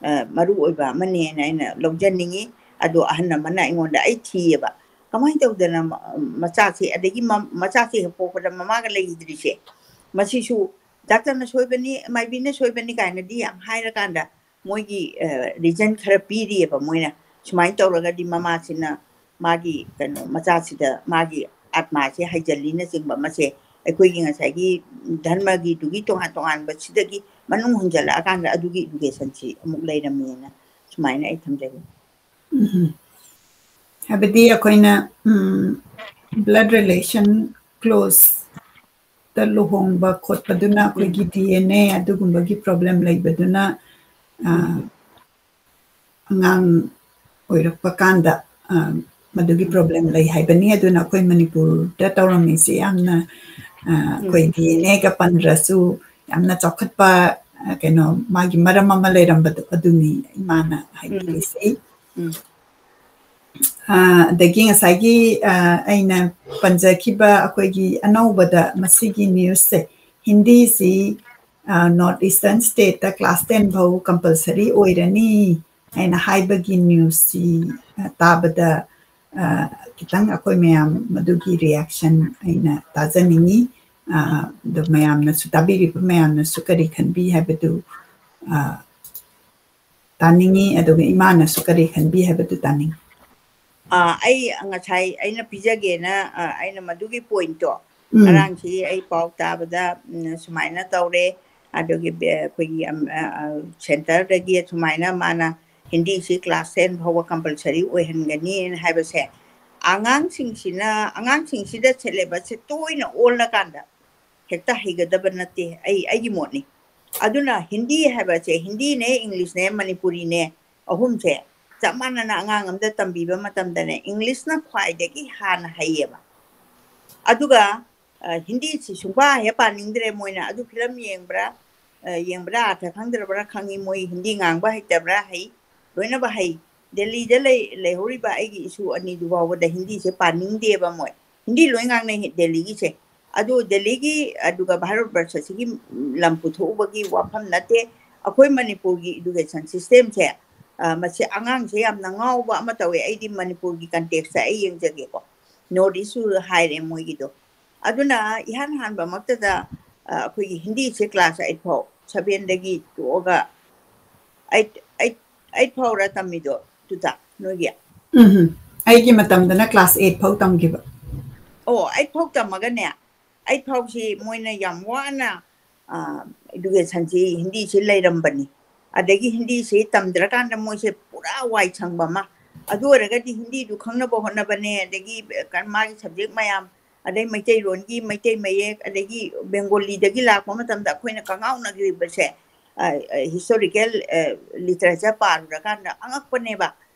ꯑ, ꯃꯔꯨ ꯑꯣꯏꯕ ꯑꯃꯅꯦꯅ ꯑꯩꯅ ꯂꯧꯖꯅꯤꯡꯉꯤ꯫ ꯑꯗꯣ ꯑꯍꯟ ꯑꯃꯅ ꯑꯩꯉꯣꯟꯗ ꯑꯩ ꯊꯤꯌꯦꯕ꯫ ꯀꯃꯥꯏꯅ ꯇꯧꯗꯅ ꯃ-, ꯃꯆꯥꯁꯦ, ꯑꯗꯒꯤ ꯃ-, ꯃꯆꯥꯁꯦ ꯍꯦꯛ ꯄꯣꯛꯄꯗ ꯃꯃꯥꯒ ꯂꯩꯈꯤꯗ꯭ꯔꯤꯁꯦ, ꯃꯁꯤꯁꯨ ꯗꯥꯛꯇꯔꯅ ꯁꯣꯏꯕꯅꯤ, ꯃꯥꯏꯕꯤꯅ ꯁꯣꯏꯕꯅꯤ ꯀꯥꯏꯅꯗꯤ ꯌꯥꯝ ꯍꯥꯏꯔꯀꯥꯟꯗ ꯃꯣꯏꯒꯤ, ꯑ, reason ꯈꯔ ꯄꯤꯔꯤꯑꯕ ꯃꯣꯏꯅ꯫ ꯁꯨꯃꯥꯏꯅ ꯇꯧꯔꯒꯗꯤ ꯃꯃꯥꯁꯤꯅ ꯃꯥꯒꯤ ꯀꯩꯅꯣ ꯃꯆꯥꯁꯤꯗ ꯃꯥꯒꯤ ꯑꯥꯠꯃꯥꯁꯦ ꯍꯩꯖꯜꯂꯤꯅꯆꯤꯡꯕ ꯑꯃꯁꯦ ꯑꯩꯈꯣꯏꯒꯤ ꯉꯁꯥꯏꯒꯤ ꯙꯔꯃꯒꯤꯗꯨꯒꯤ ꯇꯣꯉꯥꯟ ꯇꯣꯉꯥꯟꯕꯁꯤꯗꯒꯤ ꯃꯅꯨꯡ ꯍꯨꯟꯖꯜꯂꯛꯑꯀꯥꯟꯗ ꯑꯗꯨꯒꯤ educationꯁꯤ ꯑꯃꯨꯛ ꯂꯩꯔꯝꯃꯦꯅ ꯁꯨꯃꯥꯏꯅ ꯑꯩ ꯊꯝꯖꯒꯦ꯫ ꯎꯝ꯫ ꯍꯥꯏꯕꯗꯤ ꯑꯩꯈꯣꯏꯅ, ꯎꯝ, blood relation close ꯂꯨꯍꯣꯡꯕ ꯈꯣꯠꯄꯗꯨꯅ ꯑꯩꯈꯣꯏꯒꯤ ꯗꯤ ꯑꯦꯟ ꯑꯦ ꯑꯗꯨꯒꯨꯝꯕꯒꯤ ꯄ꯭ꯔꯣꯕ꯭ꯂꯦꯝ ꯂꯩꯕꯗꯨꯅ, ꯑ, ꯑꯉꯥꯡ ꯑꯣꯏꯔꯛꯄ ꯀꯥꯟꯗ, ꯑ, ꯃꯗꯨꯒꯤ ꯎꯝ꯫ ꯄ꯭ꯔꯣꯕ꯭ꯂꯦꯝ ꯂꯩ ꯍꯥꯏꯕꯅꯤ꯫ ꯑꯗꯨꯅ ꯑꯩꯈꯣꯏ ꯃꯅꯤꯄꯨꯔꯗ ꯇꯧꯔꯝꯃꯤꯁꯦ ꯌꯥꯝꯅ, ꯑ, ꯎꯝ꯫ ꯑꯩꯈꯣꯏ ꯗꯤ ꯑꯦꯟ ꯑꯦꯒ ꯄꯟꯗ꯭ꯔꯁꯨ ꯌꯥꯝꯅ ꯆꯥꯎꯈꯠꯄ, ꯑ, ꯀꯩꯅꯣ, ꯃꯥꯒꯤ ꯃꯔꯝ ꯑꯃ ꯂꯩꯔꯝꯕꯗꯣ ꯑꯗꯨꯅꯤ ꯏꯃꯥꯅ ꯎꯝ꯫ ꯍꯥꯏꯕꯤꯔꯤꯁꯦ꯫ ꯎꯝ꯫ ꯑ, ꯑꯗꯒꯤ ꯉꯁꯥꯏꯒꯤ, ꯑ, ꯑꯩꯅ ꯄꯟꯖꯈꯤꯕ ꯑꯩꯈꯣꯏꯒꯤ ꯑꯅꯧꯕꯗ ꯃꯁꯤꯒꯤ ꯅ꯭ꯌꯨꯁꯁꯦ, ꯍꯤꯟꯗꯤꯁꯤ, ꯑ, North Eastern stateꯇ class ten ꯐꯥꯎ compulsory ꯑꯣꯏꯔꯅꯤ ꯍꯥꯏꯅ ꯍꯥꯏꯕꯒꯤ ꯅ꯭ꯌꯨꯁꯁꯤ, ꯑ, ꯇꯥꯕꯗ, ꯑ, ꯈꯤꯇꯪ ꯑꯩꯈꯣꯏ ꯃꯌꯥꯝ ꯃꯗꯨꯒꯤ reaction ꯑꯩꯅ ꯇꯥꯖꯅꯤꯡꯉꯤ꯫ ꯑ, ꯑꯗꯣ ꯃꯌꯥꯝꯅꯁꯨ, ꯇꯥꯕꯤꯔꯤꯕ ꯃꯌꯥꯝꯅꯁꯨ ꯀꯔꯤ ꯈꯟꯕꯤ ꯍꯥꯏꯕꯗꯨ, ꯑ, ꯇꯥꯅꯤꯡꯉꯤ, ꯑꯗꯨꯒ ꯏꯃꯥꯅꯁꯨ ꯀꯔꯤ ꯈꯟꯕꯤ ꯍꯥꯏꯕꯗꯨ ꯇꯥꯅꯤꯡꯉꯤ꯫ ꯑ, ꯑꯩ ꯉꯁꯥꯏ ꯑꯩꯅ ꯄꯤꯖꯒꯦꯅ, ꯑ, ꯑꯩꯅ ꯃꯗꯨꯒꯤ pointꯇꯣ, ꯎꯝ꯫ ꯉꯔꯥꯡꯁꯤ ꯑꯩ ꯄꯥꯎ ꯇꯥꯕꯗ, ꯎꯝ, ꯁꯨꯃꯥꯏꯅ ꯇꯧꯔꯦ, ꯑꯗꯨꯒꯤ ꯕꯦ-, ꯑꯩꯈꯣꯏꯒꯤ, ꯑꯝ, ꯑ, ꯑ, centreꯗꯒꯤ ꯁꯨꯃꯥꯏꯅ ꯃꯥꯅ ꯍꯤꯟꯗꯤꯁꯤ class ten ꯐꯥꯎꯕ compulsory ꯑꯣꯏꯍꯟꯒꯅꯤꯅ ꯍꯥꯏꯕꯁꯦ, ꯑꯉꯥꯡꯁꯤꯡꯁꯤꯅ, ꯑꯉꯥꯡꯁꯤꯡꯁꯤꯗ syllabusꯁꯦ ꯇꯣꯏꯅ ꯑꯣꯜꯂꯀꯥꯟꯗ ꯍꯦꯛꯇ ꯍꯩꯒꯗꯕ ꯅꯠꯇꯦ, ꯑꯩ, ꯑꯩꯒꯤ ꯃꯣꯠꯅꯤ꯫ ꯑꯗꯨꯅ ꯍꯤꯟꯗꯤ ꯍꯥꯏꯕꯁꯦ, ꯍꯤꯟꯗꯤꯅꯦ, ꯏꯪꯂꯤꯁꯅꯦ, ꯃꯅꯤꯄꯨꯔꯤꯅꯦ, ꯑꯍꯨꯝꯁꯦ ꯆꯞ ꯃꯥꯟꯅꯅ ꯑꯉꯥꯡ ꯑꯃꯗ ꯇꯝꯕꯤꯕ ꯃꯇꯝꯗꯅꯦ, ꯏꯪꯂꯤꯁꯅ ꯈ꯭ꯋꯥꯏꯗꯒꯤ ꯍꯥꯟꯅ ꯍꯩꯌꯦꯕ꯫ ꯑꯗꯨꯒ, ꯑ, ꯍꯤꯟꯗꯤꯁꯤ ꯁꯨꯡꯄꯥ ꯍꯦꯛ ꯄꯥꯅꯤꯡꯗ꯭ꯔꯦ ꯃꯣꯏꯅ꯫ ꯑꯗꯨ ꯐꯤꯂꯝ ꯌꯦꯡꯕ꯭ꯔꯥ, ꯑ, ꯌꯦꯡꯕ꯭ꯔꯥ, ꯑꯔꯊ ꯈꯪꯗ꯭ꯔꯕ꯭ꯔꯥ ꯈꯪꯉꯤ, ꯃꯣꯏ ꯍꯤꯟꯗꯤ ꯉꯥꯡꯕ ꯍꯩꯇꯕ꯭ꯔꯥ ꯍꯩ, ꯂꯣꯏꯅꯃꯛ ꯍꯩ꯫ ꯗꯦꯜꯂꯤꯗ ꯂꯩ-, ꯂꯩꯍꯧꯔꯤꯕ ꯑꯩꯒꯤ ꯏꯁꯨ ꯑꯅꯤꯗꯨ ꯐꯥꯎꯕꯗ ꯍꯤꯟꯗꯤꯁꯦ ꯄꯥꯅꯤꯡꯗꯦꯕ ꯃꯣꯏ꯫ ꯍꯤꯟꯗꯤ ꯂꯣꯏ ꯉꯥꯡꯅꯩ ꯗꯦꯜꯂꯤꯒꯤꯁꯦ꯫ ꯑꯗꯨ ꯗꯦꯜꯂꯤꯒꯤ ꯑꯗꯨꯒ ꯚꯥꯔꯠ ꯕꯔꯁꯁꯤꯒꯤ ꯂꯝ ꯄꯨꯊꯣꯛꯎꯕꯒꯤ ꯋꯥꯐꯝ ꯅꯠꯇꯦ꯫ ꯑꯩꯈꯣꯏ ꯃꯅꯤꯄꯨꯔꯒꯤ education systemꯁꯦ, ꯑ, ꯃꯁꯤ ꯑꯉꯥꯡꯁꯦ ꯌꯥꯝꯅ ꯉꯥꯎꯕ ꯑꯃ ꯇꯧꯋꯦ꯫ ꯑꯩꯗꯤ ꯃꯅꯤꯄꯨꯔꯒꯤ contextꯇ ꯑꯩ ꯌꯦꯡꯖꯒꯦꯀꯣ꯫ North Eastꯁꯨ ꯍꯥꯏꯔꯦ ꯃꯣꯏꯒꯤꯗꯣ꯫ ꯑꯗꯨꯅ ꯏꯍꯥꯟ ꯍꯥꯟꯕꯃꯛꯇꯗ, ꯑ, ꯑꯩꯈꯣꯏꯒꯤ ꯍꯤꯟꯗꯤꯁꯦ class eight ꯐꯥꯎ, sevenꯗꯒꯤ ꯇꯣꯛꯑꯒ eight, eight, eight ꯐꯥꯎꯔ ꯇꯝꯃꯤꯗꯣ ꯇꯨꯇ ꯅꯣꯏꯒꯤ? ꯎꯝ, ꯑꯩꯒꯤ ꯃꯇꯝꯗꯅ class eight ꯐꯥꯎ ꯇꯝꯈꯤꯕ꯫ ꯑꯣ, eight ꯐꯥꯎ ꯇꯝꯃꯒꯅꯦ, eight ꯐꯥꯎꯁꯤ ꯃꯣꯏꯅ ꯌꯥꯝ ꯋꯥꯅ, ꯑ, educationꯁꯤ ꯍꯤꯟꯗꯤꯁꯤ ꯂꯩꯔꯝꯕꯅꯤ꯫ ꯑꯗꯒꯤ ꯍꯤꯟꯗꯤꯁꯤ ꯇꯝꯗ꯭ꯔꯀꯥꯟꯗ ꯃꯣꯏꯁꯦ ꯄꯨꯔꯥ ꯋꯥꯏ ꯁꯪꯕ ꯑꯃ꯫ ꯑꯗꯨ ꯑꯣꯏꯔꯒꯗꯤ ꯍꯤꯟꯗꯤꯗꯨ ꯈꯪꯅꯕ ꯍꯣꯠꯅꯕꯅꯦ, ꯑꯗꯒꯤ ꯀ-, ꯃꯥꯒꯤ subject ꯃꯌꯥꯝ ꯑꯗꯩ ꯃꯩꯇꯩꯂꯣꯟꯒꯤ ꯃꯩꯇꯩ ꯃꯌꯦꯛ, ꯑꯗꯒꯤ ꯕꯦꯡꯒꯣꯂꯤꯗꯒꯤ ꯂꯥꯛꯄ ꯃꯇꯝꯗ ꯑꯩꯈꯣꯏꯅ ꯀꯉꯥꯎꯅꯈ꯭ꯔꯤꯕꯁꯦ, ꯑ, ꯑ, historical, ꯑ, literature ꯄꯥꯔꯨꯔꯀꯥꯟꯗ ꯑꯉꯛꯄꯅꯦꯕ꯫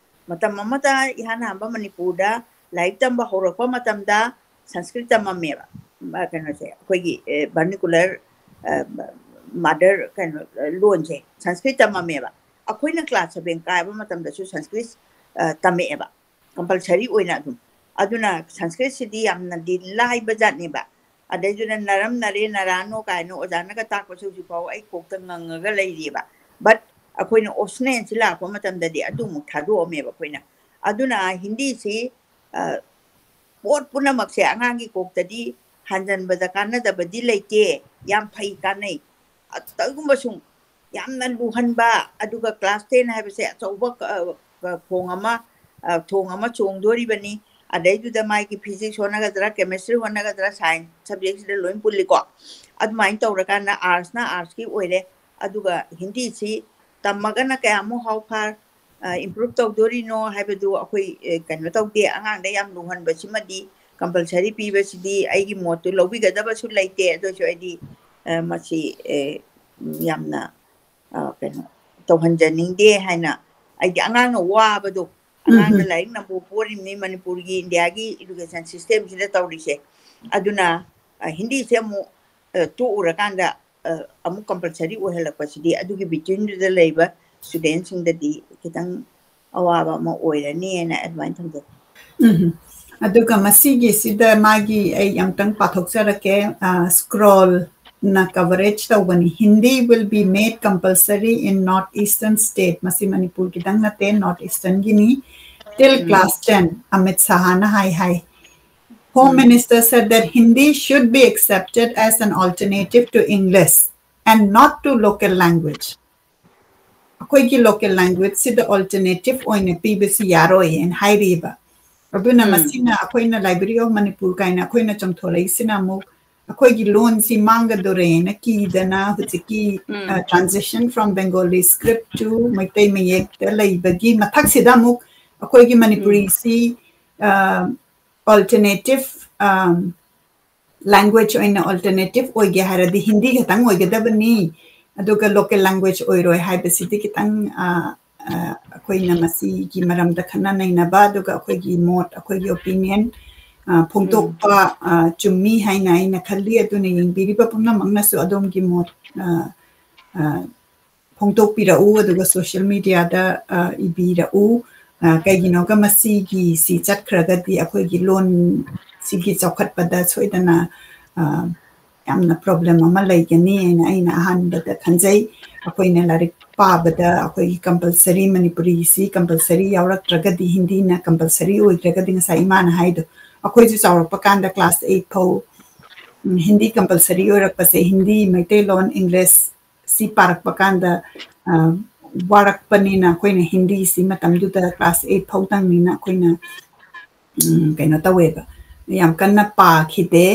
ꯃꯇꯝ ꯑꯃꯗ ꯏꯍꯥꯟ ꯍꯥꯟꯕ ꯃꯅꯤꯄꯨꯔꯗ ꯂꯥꯏꯔꯤꯛ ꯇꯝꯕ ꯍꯧꯔꯛꯄ ꯃꯇꯝꯗ ꯁꯪꯁꯀ꯭ꯔꯤꯠ ꯇꯝꯃꯝꯃꯦꯕ꯫ ꯑ, ꯀꯩꯅꯣꯁꯦ, ꯑꯩꯈꯣꯏꯒꯤ, ꯑ, vernacular, ꯑ, mother, ꯀꯩꯅꯣ, ꯑ, ꯂꯣꯟꯁꯦ ꯁꯪꯁꯀ꯭ꯔꯤꯠ ꯇꯝꯃꯝꯃꯦꯕ꯫ ꯑꯩꯈꯣꯏꯅ class seven ꯀꯥꯕ ꯃꯇꯝꯗꯁꯨ ꯁꯪꯁꯀ꯭ꯔꯤꯠ, ꯑ, ꯇꯝꯃꯛꯑꯦꯕ꯫ Compulsory ꯑꯣꯏꯅ ꯑꯗꯨꯝ꯫ ꯑꯗꯨꯅ ꯁꯪꯁꯀ꯭ꯔꯤꯠꯁꯤꯗꯤ ꯌꯥꯝꯅꯗꯤ ꯂꯥꯏꯕ ꯖꯥꯠꯅꯦꯕ꯫ ꯑꯗꯩꯗꯨꯗ ꯅꯔꯝ ꯅꯔꯦ ꯅꯔꯥꯅꯣ ꯀꯥꯏꯅ ꯑꯣꯖꯥꯅꯒ ꯇꯥꯛꯄꯁꯦ ꯍꯧꯖꯤꯛ ꯐꯥꯎ ꯑꯩ ꯀꯣꯛꯇ ꯉꯪꯉꯒ ꯂꯩꯔꯤꯑꯕ꯫ But ꯑꯩꯈꯣꯏꯅ optional ꯁꯤ ꯂꯥꯛꯄ ꯃꯇꯝꯗꯗꯤ ꯑꯗꯨꯃꯨꯛ ꯊꯥꯗꯣꯛꯑꯝꯃꯦꯕ ꯑꯩꯈꯣꯏꯅ꯫ ꯑꯗꯨꯅ ꯍꯤꯟꯗꯤꯁꯤ, ꯑ, ꯄꯣꯠ ꯄꯨꯝꯅꯃꯛꯁꯦ ꯑꯉꯥꯡꯒꯤ ꯀꯣꯛꯇꯗꯤ ꯍꯟꯖꯟꯕꯗ ꯀꯥꯟꯅꯗꯕꯗꯤ ꯂꯩꯇꯦ, ꯌꯥꯝ ꯐꯩ, ꯀꯥꯟꯅꯩ꯫ ꯑ, ꯀꯔꯤꯒꯨꯝꯕ ꯁꯨꯝ ꯌꯥꯝꯅ ꯂꯨꯍꯟꯕ, ꯑꯗꯨꯒ class ten ꯍꯥꯏꯕꯁꯦ ꯑꯆꯧꯕ, ꯑ, ꯑ, ꯈꯣꯡ ꯑꯃ, ꯑ, ꯊꯣꯡ ꯑꯃ ꯆꯣꯡꯗꯣꯔꯤꯕꯅꯤ꯫ ꯑꯗꯩꯗꯨꯗ ꯃꯥꯒꯤ physics ꯍꯣꯠꯅꯒꯗ꯭ꯔꯥ, chemistry ꯍꯣꯠꯅꯒꯗ꯭ꯔꯥ, science subject ꯁꯤꯗ ꯂꯣꯏ ꯄꯨꯜꯂꯤꯀꯣ꯫ ꯑꯗꯨꯃꯥꯏꯅ ꯇꯧꯔꯀꯥꯟꯗ arts ꯅ arts ꯀꯤ ꯑꯣꯏꯔꯦ, ꯑꯗꯨꯒ ꯍꯤꯟꯗꯤꯁꯤ ꯇꯝꯃꯒꯅ ꯀꯌꯥꯃꯨꯛ how far, ꯑ, improve ꯇꯧꯗꯣꯔꯤꯅꯣ ꯍꯥꯏꯕꯗꯨ ꯑꯩꯈꯣꯏ, ꯑ, ꯀꯩꯅꯣ ꯇꯧꯗꯦ꯫ ꯑꯉꯥꯡꯗ ꯌꯥꯝ ꯂꯨꯍꯟꯕꯁꯤꯃꯗꯤ, compulsory ꯄꯤꯕꯁꯤꯗꯤ ꯑꯩꯒꯤ ꯃꯣꯠꯇꯨ ꯂꯧꯕꯤꯒꯗꯕꯁꯨ ꯂꯩꯇꯦ꯫ ꯑꯗꯨ ꯑꯣꯏꯁꯨ ꯑꯩꯗꯤ, ꯑ, ꯃꯁꯤ, ꯑ, ꯌꯥꯝꯅ, ꯑ, ꯀꯩꯅꯣ ꯇꯧꯍꯟꯖꯅꯤꯡꯗꯦ ꯍꯥꯏꯅ, ꯑꯩꯗꯤ ꯑꯉꯥꯡꯅ ꯋꯥꯕꯗꯣ, ꯑꯉꯥꯡꯅ ꯎꯝ꯫ ꯂꯥꯏꯔꯤꯛ ꯅꯝꯕꯨ ꯄꯣꯔꯤꯕꯅꯤ ꯃꯅꯤꯄꯨꯔꯒꯤ, ꯏꯟꯗꯤꯌꯥꯒꯤ education system ꯁꯤꯗ ꯇꯧꯔꯤꯁꯦ꯫ ꯑꯗꯨꯅ, ꯑ, ꯍꯤꯟꯗꯤꯁꯦ ꯑꯃꯨꯛ, ꯑ, ꯇꯣꯛꯎꯔꯀꯥꯟꯗ, ꯑ, ꯑꯃꯨꯛ compulsory ꯑꯣꯏꯍꯜꯂꯛꯄꯁꯤꯗꯤ ꯑꯗꯨꯒꯤ between ꯗꯨꯗ ꯂꯩꯕ student ꯁꯤꯡꯗꯗꯤ ꯈꯤꯇꯪ ꯑꯋꯥꯕ ꯑꯃ ꯑꯣꯏꯔꯅꯤꯅ ꯑꯗꯨꯃꯥꯏꯅ ꯊꯝꯖꯩ꯫ ꯎꯝ꯫ ꯑꯗꯨꯒ ꯃꯁꯤꯒꯤꯁꯤꯗ ꯃꯥꯒꯤ ꯑꯩ ꯑꯝꯇꯪ ꯄꯥꯊꯣꯛꯆꯔꯛꯀꯦ, ꯑ, scroll ꯅ coverage ꯇꯧꯕꯅꯤ꯫ "Hindi will be made compulsory in North Eastern state." ꯃꯁꯤ ꯃꯅꯤꯄꯨꯔꯒꯤꯗꯪ ꯅꯠꯇꯦ, North Eastern ꯒꯤꯅꯤ꯫ "Till um. class ten," Amit ꯁꯍꯥꯅ ꯍꯥꯏ ꯍꯥꯏ꯫ "Home um. Minister said that Hindi should be accepted as an alternative to English and not to local language." ꯑꯩꯈꯣꯏꯒꯤ local language ꯁꯤꯗ alternative ꯑꯣꯏꯅ ꯄꯤꯕꯁꯤ ꯌꯥꯔꯣꯏꯅ ꯍꯥꯏꯔꯤꯕ꯫ ꯑꯗꯨꯅ ꯎꯝ꯫ ꯃꯁꯤꯅ ꯑꯩꯈꯣꯏꯅ Library of Manipur ꯀꯥꯏꯅ ꯑꯩꯈꯣꯏꯅ ꯆꯣꯡꯊꯣꯔꯛꯏꯁꯤꯅ ꯑꯃꯨꯛ ꯑꯩꯈꯣꯏꯒꯤ ꯂꯣꯟꯁꯤ ꯃꯥꯡꯒꯗꯣꯔꯦꯅ ꯀꯤꯗꯅ ꯍꯧꯖꯤꯛꯀꯤ, ꯎꯝ꯫ ꯑ, transition from Bengali script to Meitei ꯃꯌꯦꯛꯇ ꯂꯩꯕꯒꯤ ꯃꯊꯛꯁꯤꯗ ꯑꯃꯨꯛ ꯑꯩꯈꯣꯏꯒꯤ ꯎꯝ꯫ ꯃꯅꯤꯄꯨꯔꯤꯁꯤ, ꯑ, alternative, ꯑ, language ꯑꯣꯏꯅ alternative ꯑꯣꯏꯒꯦ ꯍꯥꯏꯔꯗꯤ ꯍꯤꯟꯗꯤ ꯈꯛꯇꯪ ꯑꯣꯏꯒꯗꯕꯅꯤ, ꯑꯗꯨꯒ local language ꯑꯣꯏꯔꯣꯏ ꯍꯥꯏꯕꯁꯤꯗꯤ ꯈꯤꯇꯪ, ꯑ, ꯑ, ꯑꯩꯈꯣꯏꯅ ꯃꯁꯤꯒꯤ ꯃꯔꯝꯗ ꯈꯟꯅ ꯅꯩꯅꯕ, ꯑꯗꯨꯒ ꯑꯩꯈꯣꯏꯒꯤ ꯃꯣꯠ, ꯑꯩꯈꯣꯏꯒꯤ opinion, ꯑ, ꯐꯣꯡꯗꯣꯛꯄ, ꯑ, ꯆꯨꯝꯃꯤ ꯍꯥꯏꯅ ꯑꯩꯅ ꯈꯜꯂꯤ꯫ ꯑꯗꯨꯅ ꯌꯦꯡꯕꯤꯔꯤꯕ ꯄꯨꯝꯅꯃꯛꯅꯁꯨ ꯑꯗꯣꯝꯒꯤ ꯃꯣꯠ, ꯑ, ꯑ, ꯐꯣꯡꯗꯣꯛꯄꯤꯔꯛꯎ, ꯑꯗꯨꯒ social mediaꯗ, ꯑ, ꯏꯕꯤꯔꯛꯎ꯫ ꯑ, ꯀꯩꯒꯤꯅꯣꯒ ꯃꯁꯤꯒꯤꯁꯤ ꯆꯠꯈ꯭ꯔꯒꯗꯤ ꯑꯩꯈꯣꯏꯒꯤ ꯂꯣꯟ ꯁꯤꯒꯤ ꯆꯥꯎꯈꯠꯄꯗ ꯁꯣꯏꯗꯅ, ꯑ, ꯌꯥꯝꯅ problem ꯑꯃ ꯂꯩꯒꯅꯤ ꯍꯥꯏꯅ ꯑꯩꯅ ꯑꯍꯥꯟꯕꯗ ꯈꯟꯖꯩ꯫ ꯑꯩꯈꯣꯏꯅ ꯂꯥꯏꯔꯤꯛ ꯄꯥꯕꯗ ꯑꯩꯈꯣꯏꯒꯤ compulsory ꯃꯅꯤꯄꯨꯔꯤꯁꯤ compulsory ꯌꯥꯎꯔꯛꯇ꯭ꯔꯒꯗꯤ, ꯍꯤꯟꯗꯤꯅ compulsory ꯑꯣꯏꯗ꯭ꯔꯒꯗꯤ, ꯉꯁꯥꯏ ꯏꯃꯥꯅ ꯍꯥꯏꯗꯣ, ꯑꯩꯈꯣꯏꯁꯨ ꯆꯥꯎꯔꯛꯄ ꯀꯥꯟꯗ class eight ꯐꯥꯎ, ꯎꯝ, ꯍꯤꯟꯗꯤ compulsory ꯑꯣꯏꯔꯛꯄꯁꯦ, ꯍꯤꯟꯗꯤ, ꯃꯩꯇꯩꯂꯣꯟ, English ꯁꯤ ꯄꯥꯔꯛꯄ ꯀꯥꯟꯗ, ꯑ, ꯋꯥꯔꯛꯄꯅꯤꯅ ꯑꯩꯈꯣꯏꯅ ꯍꯤꯟꯗꯤꯁꯤ ꯃꯇꯝꯗꯨꯗ class eight ꯐꯥꯎꯗꯪꯅꯤꯅ ꯑꯩꯈꯣꯏꯅ, ꯎꯝ, ꯀꯩꯅꯣ ꯇꯧꯋꯦꯕ, ꯌꯥꯝ ꯀꯟꯅ ꯄꯥꯈꯤꯗꯦ꯫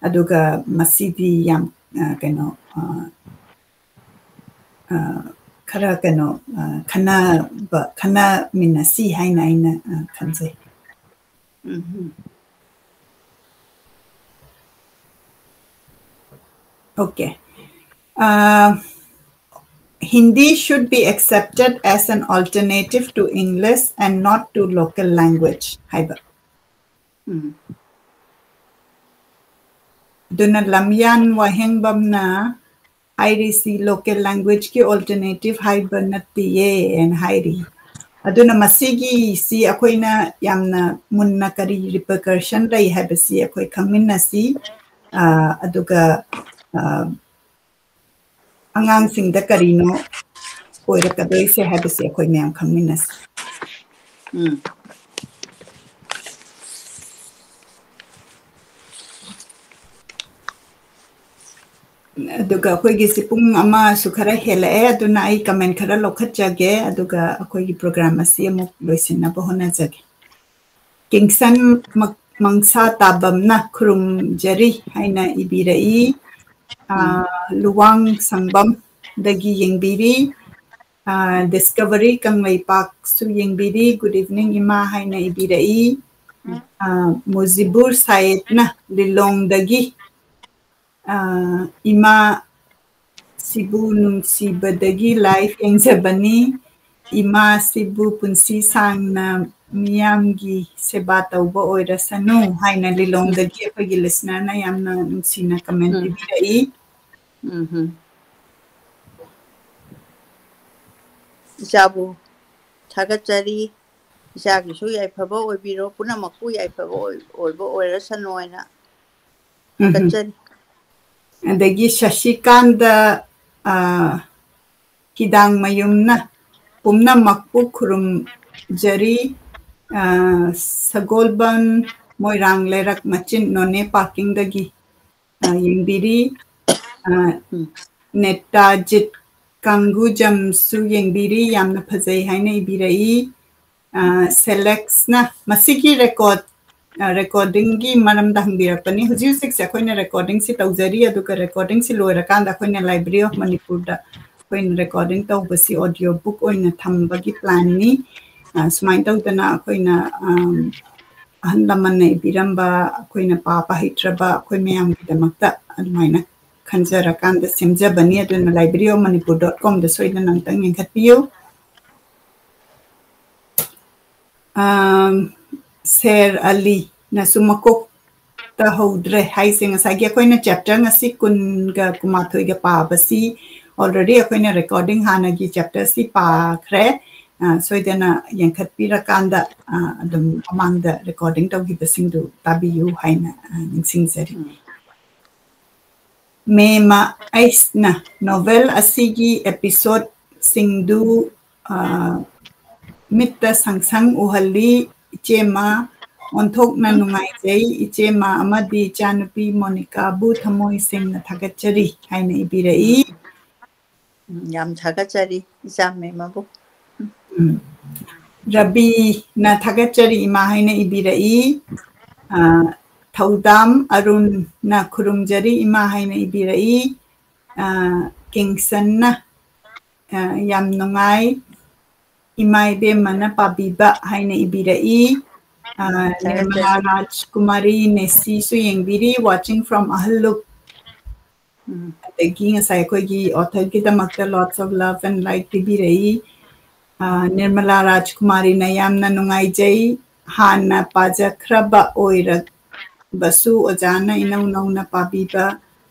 ꯑꯗꯨꯒ ꯃꯁꯤꯗꯤ ꯌꯥꯝ, ꯑ, ꯀꯩꯅꯣ, ꯑ, ꯑ, ꯈꯔ ꯀꯩꯅꯣ, ꯑ, ꯈꯟꯅꯕ, ꯈꯟꯅꯃꯤꯟꯅꯁꯤ ꯍꯥꯏꯅ ꯑꯩꯅ, ꯑ, ꯈꯟꯖꯩ꯫ ꯎꯝ꯫ Okay. Uh, Hindi should be accepted as an alternative to English and not to local language ꯍꯥꯏꯕ꯫ ꯎꯝ꯫ ꯑꯗꯨꯅ ꯂꯝꯌꯥꯟ ꯋꯥꯍꯦꯡꯕꯝꯅ ꯍꯥꯏꯔꯤꯁꯤ local languageꯀꯤ alternative ꯍꯥꯏꯕ ꯅꯠꯇꯦꯌꯦ ꯍꯥꯏꯅ ꯍꯥꯏꯔꯤ꯫ ꯑꯗꯨꯅ ꯃꯁꯤꯒꯤꯁꯤ ꯑꯩꯈꯣꯏꯅ ꯌꯥꯝꯅ ꯃꯨꯟꯅ ꯀꯔꯤ repercussion ꯂꯩ ꯍꯥꯏꯕꯁꯤ ꯑꯩꯈꯣꯏ ꯈꯪꯃꯤꯟꯅꯁꯤ꯫ ꯑ, ꯑꯗꯨꯒ, ꯑ, ꯑꯉꯥꯡꯁꯤꯡꯗ ꯀꯔꯤꯅꯣ ꯑꯣꯏꯔꯛꯀꯗꯣꯏꯁꯦ ꯍꯥꯏꯕꯁꯦ ꯑꯩꯈꯣꯏ ꯃꯌꯥꯝ ꯈꯪꯃꯤꯟꯅꯁꯤ꯫ ꯎꯝ꯫ ꯑꯗꯨꯒ ꯑꯩꯈꯣꯏꯒꯤꯁꯤ ꯄꯨꯡ ꯑꯃꯁꯨ ꯈꯔ ꯍꯦꯜꯂꯛꯑꯦ, ꯑꯗꯨꯅ ꯑꯩ comment ꯈꯔ ꯂꯧꯈꯠꯆꯒꯦ, ꯑꯗꯨꯒ ꯑꯩꯈꯣꯏꯒꯤ program ꯑꯁꯤ ꯑꯃꯨꯛ ꯂꯣꯏꯁꯤꯟꯅꯕ ꯍꯣꯠꯅꯖꯒꯦ꯫ ꯀꯤꯡꯁꯟ ꯃꯛ-, ꯃꯪꯁꯥ ꯇꯥꯕꯝꯅ ꯈꯨꯔꯨꯝꯖꯔꯤ ꯍꯥꯏꯅ ꯏꯕꯤꯔꯛꯏ꯫ ꯑꯥ, ꯎꯝ꯫ ꯂꯨꯋꯥꯡ ꯁꯪꯕꯝꯗꯒꯤ ꯌꯦꯡꯕꯤꯔꯤ꯫ ꯑꯥ, Discovery ꯀꯪꯂꯩꯄꯥꯛꯁꯨ ꯌꯦꯡꯕꯤꯔꯤ꯫ Good evening, ꯏꯃꯥ ꯍꯥꯏꯅ ꯏꯕꯤꯔꯛꯏ꯫ ꯎꯝ꯫ ꯑ, ꯃꯨꯖꯤꯕꯨꯔ ꯁꯥꯌꯦꯗꯅ ꯂꯤꯂꯣꯡꯗꯒꯤ, ꯑ, ꯏꯃꯥ ꯁꯤꯕꯨ ꯅꯨꯡꯁꯤꯕꯗꯒꯤ live ꯌꯦꯡꯖꯕꯅꯤ꯫ ꯏꯃꯥꯁꯤꯕꯨ ꯄꯨꯟꯁꯤ ꯁꯥꯡꯅ ꯃꯤꯌꯥꯝꯒꯤ ꯁꯦꯕꯥ ꯇꯧꯕ ꯑꯣꯏꯔꯁꯅꯨ ꯍꯥꯏꯅ ꯂꯤꯂꯣꯡꯗꯒꯤ ꯑꯩꯈꯣꯏꯒꯤ listenerꯅ ꯌꯥꯝꯅ ꯅꯨꯡꯁꯤꯅ comment ꯎꯝ꯫ ꯄꯤꯕꯤꯔꯛꯏ꯫ ꯎꯝ ꯍꯝ꯫ ꯏꯆꯥꯕꯨ ꯊꯥꯒꯠꯆꯔꯤ꯫ ꯏꯆꯥꯒꯤꯁꯨ ꯌꯥꯏꯐꯕ ꯑꯣꯏꯕꯤꯔꯣ, ꯄꯨꯝꯅꯃꯛꯄꯨ ꯌꯥꯏꯐꯕ ꯑꯣꯏ-, ꯑꯣꯏꯕ ꯑꯣꯏꯔꯁꯅꯨ ꯍꯥꯏꯅ ꯎꯝ ꯍꯝ꯫ ꯊꯥꯒꯠꯆꯔꯤ꯫ ꯑꯗꯒꯤ ꯁꯁꯤꯀꯥꯟꯇ, ꯑ, ꯍꯤꯗꯥꯡꯃꯌꯨꯝꯅ ꯄꯨꯝꯅꯃꯛꯄꯨ ꯈꯨꯔꯨꯝꯖꯔꯤ꯫ ꯑ, ꯁꯒꯣꯜꯕꯟ ꯃꯣꯏꯔꯥꯡ ꯂꯩꯔꯛ ꯃꯆꯤꯟ ꯅꯣꯅꯦ parkingꯗꯒꯤ, ꯑ, ꯌꯦꯡꯕꯤꯔꯤ꯫ ꯑ, ꯎꯝ꯫ ꯅꯦꯇꯥꯖꯤꯠ ꯀꯥꯡꯒꯨꯖꯝꯁꯨ ꯌꯦꯡꯕꯤꯔꯤ, ꯌꯥꯝꯅ ꯐꯖꯩ ꯍꯥꯏꯅ ꯏꯕꯤꯔꯛꯏ꯫ ꯑ, ꯁꯦꯂꯦꯛꯁꯅ ꯃꯁꯤꯒꯤ record, ꯑ, recordingꯒꯤ ꯃꯔꯝꯗ ꯍꯪꯕꯤꯔꯛꯄꯅꯤ꯫ ꯍꯧꯖꯤꯛ ꯍꯧꯖꯤꯛꯁꯦ ꯑꯩꯈꯣꯏꯅ recordingꯁꯤ ꯇꯧꯖꯔꯤ, ꯑꯗꯨꯒ recordingꯁꯤ ꯂꯣꯏꯔꯀꯥꯟꯗ ꯑꯩꯈꯣꯏꯅ Library of Manipurꯗ ꯑꯩꯈꯣꯏꯅ recording ꯇꯧꯕꯁꯤ audio book ꯑꯣꯏꯅ ꯊꯝꯕꯒꯤ planꯅꯤ꯫ ꯑ, ꯁꯨꯃꯥꯏꯅ ꯇꯧꯗꯅ ꯑꯩꯈꯣꯏꯅ, ꯑꯝ, ꯑꯍꯜ ꯂꯃꯟꯅ ꯏꯕꯤꯔꯝꯕ, ꯑꯩꯈꯣꯏꯅ ꯄꯥꯕ ꯍꯩꯇ꯭ꯔꯕ ꯑꯩꯈꯣꯏ ꯃꯌꯥꯝꯒꯤꯗꯃꯛꯇ ꯑꯗꯨꯃꯥꯏꯅ ꯈꯟꯖꯔꯀꯥꯟꯗ ꯁꯦꯝꯖꯕꯅꯤ꯫ ꯑꯗꯨꯅ library of manipur dot comꯗ ꯁꯣꯏꯗꯅ ꯑꯝꯇꯪ ꯌꯦꯡꯈꯠꯄꯤꯌꯨ꯫ ꯑꯝ, ꯁꯦꯔ ꯑꯂꯤꯅꯁꯨ ꯃꯀꯣꯛꯇ ꯍꯧꯗ꯭ꯔꯦ ꯍꯥꯏꯁꯦ, ꯉꯁꯥꯏꯒꯤ ꯑꯩꯈꯣꯏꯅ chapter ꯉꯁꯤ ꯀꯨꯟꯒ ꯀꯨꯟꯃꯥꯊꯣꯏꯒ ꯄꯥꯕꯁꯤ already ꯑꯩꯈꯣꯏꯅ recording ꯍꯥꯟꯅꯒꯤ chapterꯁꯤ ꯄꯥꯈ꯭ꯔꯦ꯫ ꯑ, ꯁꯣꯏꯗꯅ ꯌꯦꯡꯈꯠꯄꯤꯔꯀꯥꯟꯗ, ꯑ, ꯑꯗꯨꯝ ꯃꯃꯥꯡꯗ recording ꯇꯧꯈꯤꯕꯁꯤꯡꯗꯨ ꯇꯥꯕꯤꯌꯨ ꯍꯥꯏꯅ, ꯑ, ꯅꯤꯡꯁꯤꯡꯖꯔꯤ꯫ ꯎꯝ꯫ ꯃꯦꯃ ꯑꯩꯁꯅ novel ꯑꯁꯤꯒꯤ episodeꯁꯤꯡꯗꯨ, ꯑ, ꯃꯤꯠꯇ ꯁꯪ ꯁꯪ ꯎꯍꯜꯂꯤ꯫ ꯏꯆꯦꯃ, ꯑꯣꯟꯊꯣꯛꯅ ꯅꯨꯡꯉꯥꯏꯖꯩ꯫ ꯏꯆꯦꯃ ꯑꯃꯗꯤ ꯏꯆꯥꯅꯨꯄꯤ ꯃꯣꯅꯤꯀꯥꯕꯨ ꯊꯃꯣꯏ ꯁꯦꯡꯅ ꯊꯥꯒꯠꯆꯔꯤ ꯍꯥꯏꯅ ꯏꯕꯤꯔꯛꯏ꯫ ꯎꯝ, ꯌꯥꯝ ꯊꯥꯒꯠꯆꯔꯤ ꯏꯆꯥ ꯃꯦꯃꯕꯨ꯫ ꯎꯝ꯫ ꯔꯕꯤꯅ ꯊꯥꯒꯠꯆꯔꯤ ꯏꯃꯥ ꯍꯥꯏꯅ ꯏꯕꯤꯔꯛꯏ꯫ ꯑ, ꯊꯧꯗꯥꯝ ꯑꯔꯨꯟꯅ ꯈꯨꯔꯨꯝꯖꯔꯤ ꯏꯃꯥ ꯍꯥꯏꯅ ꯏꯕꯤꯔꯛꯏ꯫ ꯑ, ꯀꯤꯡꯁꯟꯅ, ꯑ, ꯌꯥꯝ ꯅꯨꯡꯉꯥꯏ, ꯏꯃꯥ ꯏꯕꯦꯝꯃꯅ ꯄꯥꯕꯤꯕ ꯍꯥꯏꯅ ꯏꯕꯤꯔꯛꯏ꯫ ꯑ, ꯊꯥꯒꯠꯆꯔꯤ꯫ Nirmala ꯔꯥꯖꯀꯨꯃꯥꯔꯤ ꯅꯦꯁꯤꯁꯨ ꯌꯦꯡꯕꯤꯔꯤ, watching from ꯑꯍꯜꯂꯨꯞ꯫ ꯎꯝ꯫ ꯑꯗꯒꯤ ꯉꯁꯥꯏ ꯑꯩꯈꯣꯏꯒꯤ authorꯒꯤꯗꯃꯛꯇ lots of love and light ꯄꯤꯕꯤꯔꯛꯏ꯫ ꯑ, ꯅꯤꯔꯃꯂꯥ ꯔꯥꯖꯀꯨꯃꯥꯔꯤꯅ ꯌꯥꯝꯅ ꯅꯨꯡꯉꯥꯏꯖꯩ꯫ ꯍꯥꯟꯅ ꯄꯥꯖꯈ꯭ꯔꯕ ꯑꯣꯏꯔꯕꯁꯨ ꯑꯣꯖꯥꯅ ꯏꯅꯧ ꯅꯧꯅ ꯄꯥꯕꯤꯕ,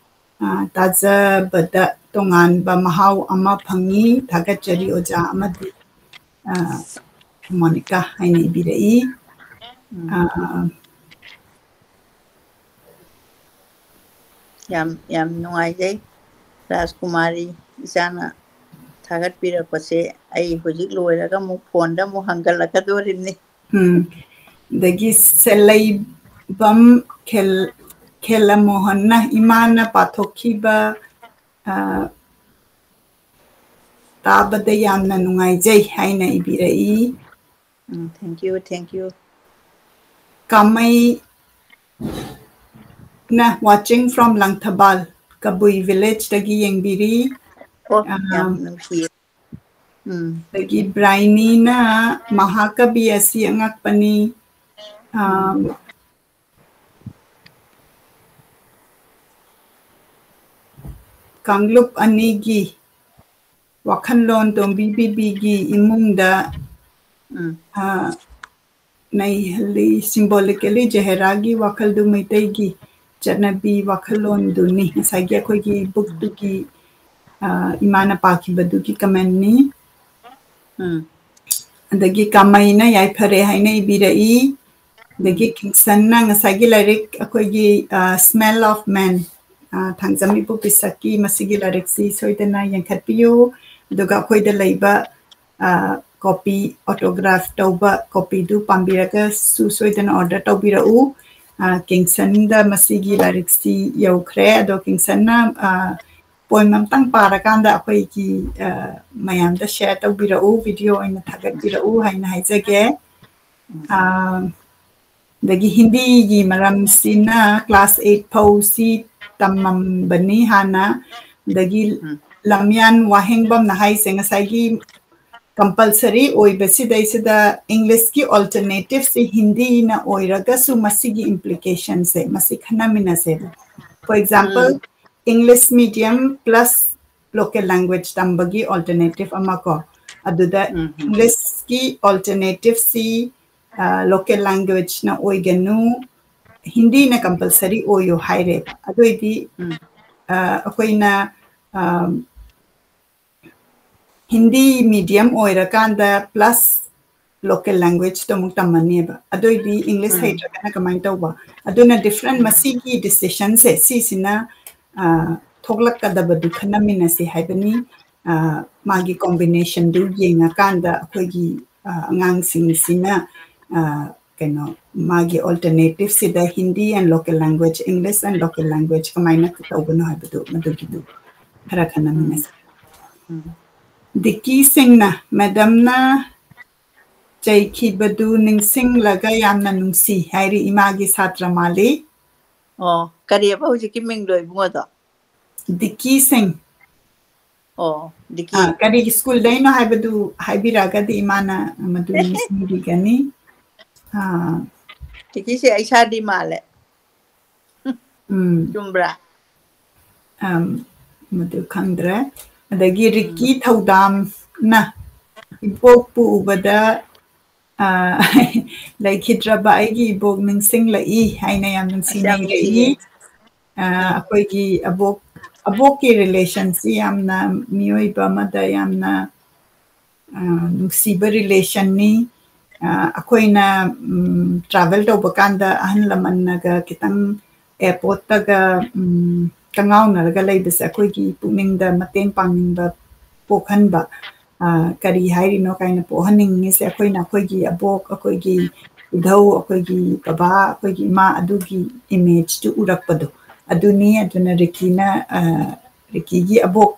ꯑ, ꯇꯥꯖꯕꯗ ꯇꯣꯉꯥꯟꯕ ꯃꯍꯥꯎ ꯑꯃ ꯐꯪꯉꯤ꯫ ꯊꯥꯒꯠꯆꯔꯤ ꯑꯣꯖꯥ ꯑꯃꯗꯤ, ꯑ, ꯃꯣꯅꯤꯀꯥ ꯍꯥꯏꯅ ꯏꯕꯤꯔꯛꯏ꯫ ꯎꯝ꯫ ꯑ, ꯌꯥꯝ, ꯌꯥꯝ ꯅꯨꯡꯉꯥꯏꯖꯩ ꯔꯥꯖꯀꯨꯃꯥꯔꯤ ꯏꯆꯥꯅ ꯊꯥꯒꯠꯄꯤꯔꯛꯄꯁꯦ꯫ ꯑꯩ ꯍꯧꯖꯤꯛ ꯂꯣꯏꯔꯒ ꯑꯃꯨꯛ phoneꯗ ꯑꯃꯨꯛ ꯍꯪꯒꯠꯂꯛꯀꯗꯣꯔꯤꯕꯅꯤ꯫ ꯎꯝ꯫ ꯑꯗꯒꯤ ꯁꯦꯂꯩꯕꯝ ꯈꯦꯜ-, ꯈꯦꯂꯃꯣꯍꯟꯅ ꯏꯃꯥꯅ ꯄꯥꯊꯣꯛꯈꯤꯕ, ꯑ, ꯇꯥꯕꯗ ꯌꯥꯝꯅ ꯅꯨꯡꯉꯥꯏꯖꯩ ꯍꯥꯏꯅ ꯏꯕꯤꯔꯛꯏ꯫ ꯎꯝ, thank you, thank you. ꯀꯥꯃꯩꯅ watching from Langthabal, ꯀꯕꯨꯏ villageꯇꯒꯤ ꯌꯦꯡꯕꯤꯔꯤ꯫ ꯑꯣ, ꯑ, ꯌꯥꯝ ꯅꯨꯡꯁꯤꯌꯦ꯫ ꯎꯝ꯫ ꯑꯗꯒꯤ ꯕ꯭ꯔꯥꯏꯅꯤꯅ ꯃꯍꯥꯀꯕꯤ ꯑꯁꯤ ꯑꯉꯛꯄꯅꯤ꯫ ꯑ, ꯎꯝ꯫ ꯀꯥꯡꯂꯨꯞ ꯑꯅꯤꯒꯤ ꯋꯥꯈꯜꯂꯣꯟ ꯇꯣꯝꯕꯤ ꯕꯤꯕꯤꯒꯤ ꯏꯃꯨꯡꯗ, ꯎꯝ꯫ ꯑ, ꯅꯩꯍꯜꯂꯤ꯫ Symbolically ꯖꯍꯦꯔꯥꯒꯤ ꯋꯥꯈꯜꯗꯨ ꯃꯩꯇꯩꯒꯤ ꯆꯠꯅꯕꯤ ꯋꯥꯈꯜꯂꯣꯟꯗꯨꯅꯤ꯫ ꯉꯁꯥꯏꯒꯤ ꯑꯩꯈꯣꯏꯒꯤ bookꯇꯨꯒꯤ, ꯑ, ꯏꯃꯥꯅ ꯄꯥꯈꯤꯕꯗꯨꯒꯤ commentꯅꯤ꯫ ꯎꯝ꯫ ꯑꯗꯒꯤ ꯀꯥꯃꯩꯅ ꯌꯥꯏꯐꯔꯦ ꯍꯥꯏꯅ ꯏꯕꯤꯔꯛꯏ꯫ ꯑꯗꯒꯤ ꯎꯝ꯫ ꯀꯤꯡꯁꯟꯅ ꯉꯁꯥꯏꯒꯤ ꯂꯥꯏꯔꯤꯛ ꯑꯩꯈꯣꯏꯒꯤ, ꯑ, Smell of Man, ꯑ, ꯊꯥꯡꯖꯝ ꯏꯕꯣꯕꯤ ꯁꯛꯀꯤ ꯃꯁꯤꯒꯤ ꯂꯥꯏꯔꯤꯛꯁꯤ ꯁꯣꯏꯗꯅ ꯌꯦꯡꯈꯠꯄꯤꯌꯨ꯫ ꯑꯗꯨꯒ ꯑꯩꯈꯣꯏꯗ ꯂꯩꯕ, ꯑ, copy, autograph ꯇꯧꯕ copyꯗꯨ ꯄꯥꯝꯕꯤꯔꯒꯁꯨ ꯁꯣꯏꯗꯅ order ꯇꯧꯕꯤꯔꯛꯎ꯫ ꯑ, ꯀꯤꯡꯁꯟꯗ ꯃꯁꯤꯒꯤ ꯂꯥꯏꯔꯤꯛꯁꯤ ꯌꯧꯈ꯭ꯔꯦ꯫ ꯑꯗꯣ ꯀꯤꯡꯁꯟꯅ, ꯑ, poem ꯑꯝꯇꯪ ꯄꯥꯔꯀꯥꯟꯗ ꯑꯩꯈꯣꯏꯒꯤ, ꯑ, ꯃꯌꯥꯝꯗ share ꯇꯧꯕꯤꯔꯛꯎ, video ꯑꯣꯏꯅ ꯊꯥꯒꯠꯄꯤꯔꯛꯎ ꯍꯥꯏꯅ ꯍꯥꯏꯖꯒꯦ꯫ ꯑ, ꯑꯗꯒꯤ ꯍꯤꯟꯗꯤꯒꯤ ꯃꯔꯝꯁꯤꯅ class eight ꯐꯥꯎꯁꯤ ꯇꯝꯃꯝꯕꯅꯤ ꯍꯥꯟꯅ꯫ ꯑꯗꯒꯤ ꯎꯝ꯫ ꯂꯝꯌꯥꯟ ꯋꯥꯍꯦꯡꯕꯝꯅ ꯍꯥꯏꯁꯦ ꯉꯁꯥꯏꯒꯤ compulsory ꯑꯣꯏꯕꯁꯤꯗꯩꯁꯤꯗ English ꯀꯤ alternative ꯁꯤ Hindi ꯅ ꯑꯣꯏꯔꯒꯁꯨ ꯃꯁꯤꯒꯤ implication ꯁꯦ ꯃꯁꯤ ꯈꯟꯅꯃꯤꯟꯅꯁꯦꯕ꯫ For example, um. English medium plus local language ꯇꯝꯕꯒꯤ alternative ꯑꯃ ꯀꯣ, ꯑꯗꯨꯗ ꯎꯝ, ꯎꯝ꯫ English ꯀꯤ alternative ꯁꯤ, ꯑ, local language ꯅ ꯑꯣꯏꯒꯅꯨ, Hindi ꯅ compulsory ꯑꯣꯏꯌꯣ ꯍꯥꯏꯔꯦꯕ꯫ ꯑꯗꯨ ꯑꯣꯏꯗꯤ, ꯎꯝ꯫ ꯑ, ꯑꯩꯈꯣꯏꯅ, ꯑ, Hindi medium ꯑꯣꯏꯔꯀꯥꯟꯗ plus local language ꯇꯣ ꯑꯃꯨꯛ ꯇꯝꯃꯅꯦꯕ꯫ ꯑꯗꯨ ꯑꯣꯏꯗꯤ English ꯎꯝ꯫ ꯍꯩꯇ꯭ꯔꯒꯅ ꯀꯃꯥꯏꯅ ꯇꯧꯕ? ꯑꯗꯨꯅ different, ꯎꯝ꯫ ꯃꯁꯤꯒꯤ decision ꯁꯦ ꯁꯤꯁꯤꯅ, ꯑ, ꯊꯣꯛꯂꯛꯀꯗꯕꯗꯨ ꯈꯟꯅꯃꯤꯟꯅꯁꯤ ꯍꯥꯏꯕꯅꯤ꯫ ꯑ, ꯃꯥꯒꯤ combination ꯗꯨ ꯌꯦꯡꯉꯀꯥꯟꯗ ꯑꯩꯈꯣꯏꯒꯤ, ꯑ, ꯑꯉꯥꯡꯁꯤꯡꯁꯤꯅ, ꯑ, ꯀꯩꯅꯣ, ꯃꯥꯒꯤ alternative ꯁꯤꯗ Hindi and local language, English and local language ꯀꯃꯥꯏꯅ ꯇꯧꯕꯅꯣ ꯍꯥꯏꯕꯗꯨ ꯃꯗꯨꯒꯤꯗꯨ ꯈꯔ ꯈꯟꯅꯃꯤꯟꯅꯁꯤ꯫ ꯎꯝ꯫ ꯗꯤꯀꯤꯁꯤꯡꯅ, "Madam ꯅ ꯆꯩꯈꯤꯕꯗꯨ ꯅꯤꯡꯁꯤꯡꯂꯒ ꯌꯥꯝꯅ ꯅꯨꯡꯁꯤ" ꯍꯥꯏꯔꯤ, ꯏꯃꯥꯒꯤ ꯁꯥꯇ꯭ꯔ ꯃꯥꯜꯂꯤ꯫ ꯑꯣ, ꯀꯔꯤꯑꯕ ꯍꯧꯖꯤꯛꯀꯤ ꯃꯤꯡꯗꯣ ꯏꯕꯨꯡꯉꯣꯗꯣ? ꯗꯤꯀꯤꯁꯤꯡ꯫ ꯑꯣ, ꯗꯤꯀꯤ꯫ ꯑꯥ, ꯀꯔꯤꯒꯤ ꯁ꯭ꯀꯨꯜꯗꯩꯅꯣ ꯍꯥꯏꯕꯗꯨ ꯍꯥꯏꯕꯤꯔꯛꯑꯒꯗꯤ ꯏꯃꯥꯅ ꯃꯗꯨ ꯅꯤꯡꯁꯤꯡꯕꯤꯒꯅꯤ꯫ ꯑꯥ꯫ ꯗꯤꯀꯤꯁꯦ ꯑꯩ ꯏꯁꯥꯗꯤ ꯃꯥꯜꯂꯦ꯫ ꯎꯝ꯫ ꯆꯨꯝꯕ꯭ꯔꯥ? ꯑꯝ, ꯃꯗꯨ ꯈꯪꯗ꯭ꯔꯦ꯫ ꯑꯗꯒꯤ ꯎꯝ꯫ ꯔꯤꯀꯤ ꯊꯧꯗꯥꯝꯅ "ꯏꯕꯣꯛꯄꯨ ꯎꯕꯗ, ꯑ, ꯂꯩꯈꯤꯗ꯭ꯔꯕ ꯑꯩꯒꯤ ꯏꯕꯣꯛ ꯅꯤꯡꯁꯤꯡꯂꯛꯏ" ꯍꯥꯏꯅ ꯌꯥꯝ ꯅꯨꯡꯁꯤꯅ ꯑꯁ, ꯌꯥꯝ ꯏꯔꯛꯏ꯫ ꯅꯨꯡꯁꯤꯌꯦ꯫ ꯑ, ꯎꯝ꯫ ꯑꯩꯈꯣꯏꯒꯤ ꯑꯕꯣꯛ, ꯑꯕꯣꯛꯀꯤ relation ꯁꯤ ꯌꯥꯝꯅ ꯃꯤꯑꯣꯏꯕ ꯑꯃꯗ ꯌꯥꯝꯅ, ꯑ, ꯅꯨꯡꯁꯤꯕ relation ꯅꯤ꯫ ꯑ, ꯑꯩꯈꯣꯏꯅ, ꯎꯝ, travel ꯇꯧꯕ ꯀꯥꯟꯗ ꯑꯍꯜ ꯂꯃꯟꯅꯒ ꯈꯤꯇꯪ airport ꯇꯒ, ꯎꯝ, ꯀꯉꯥꯎꯅꯔꯒ ꯂꯩꯕꯁꯦ ꯑꯩꯈꯣꯏꯒꯤ ꯄꯨꯛꯅꯤꯡꯗ ꯃꯇꯦꯡ ꯄꯥꯡꯅꯤꯡꯕ ꯄꯣꯛꯍꯟꯕ, ꯑ, ꯀꯔꯤ ꯍꯥꯏꯔꯤꯅꯣ ꯀꯥꯏꯅ ꯄꯣꯛꯍꯟꯅꯤꯡꯉꯤꯁꯦ ꯑꯩꯈꯣꯏꯅ ꯑꯩꯈꯣꯏꯒꯤ ꯑꯕꯣꯛ, ꯑꯩꯈꯣꯏꯒꯤ ꯏꯙꯧ, ꯑꯩꯈꯣꯏꯒꯤ ꯕꯕꯥ, ꯑꯩꯈꯣꯏꯒꯤ ꯏꯃꯥ, ꯑꯗꯨꯒꯤ image ꯇꯨ ꯎꯔꯛꯄꯗꯣ ꯑꯗꯨꯅꯤ꯫ ꯑꯗꯨꯅ ꯔꯤꯀꯤꯅ, ꯑ, ꯔꯤꯀꯤꯒꯤ ꯑꯕꯣꯛ,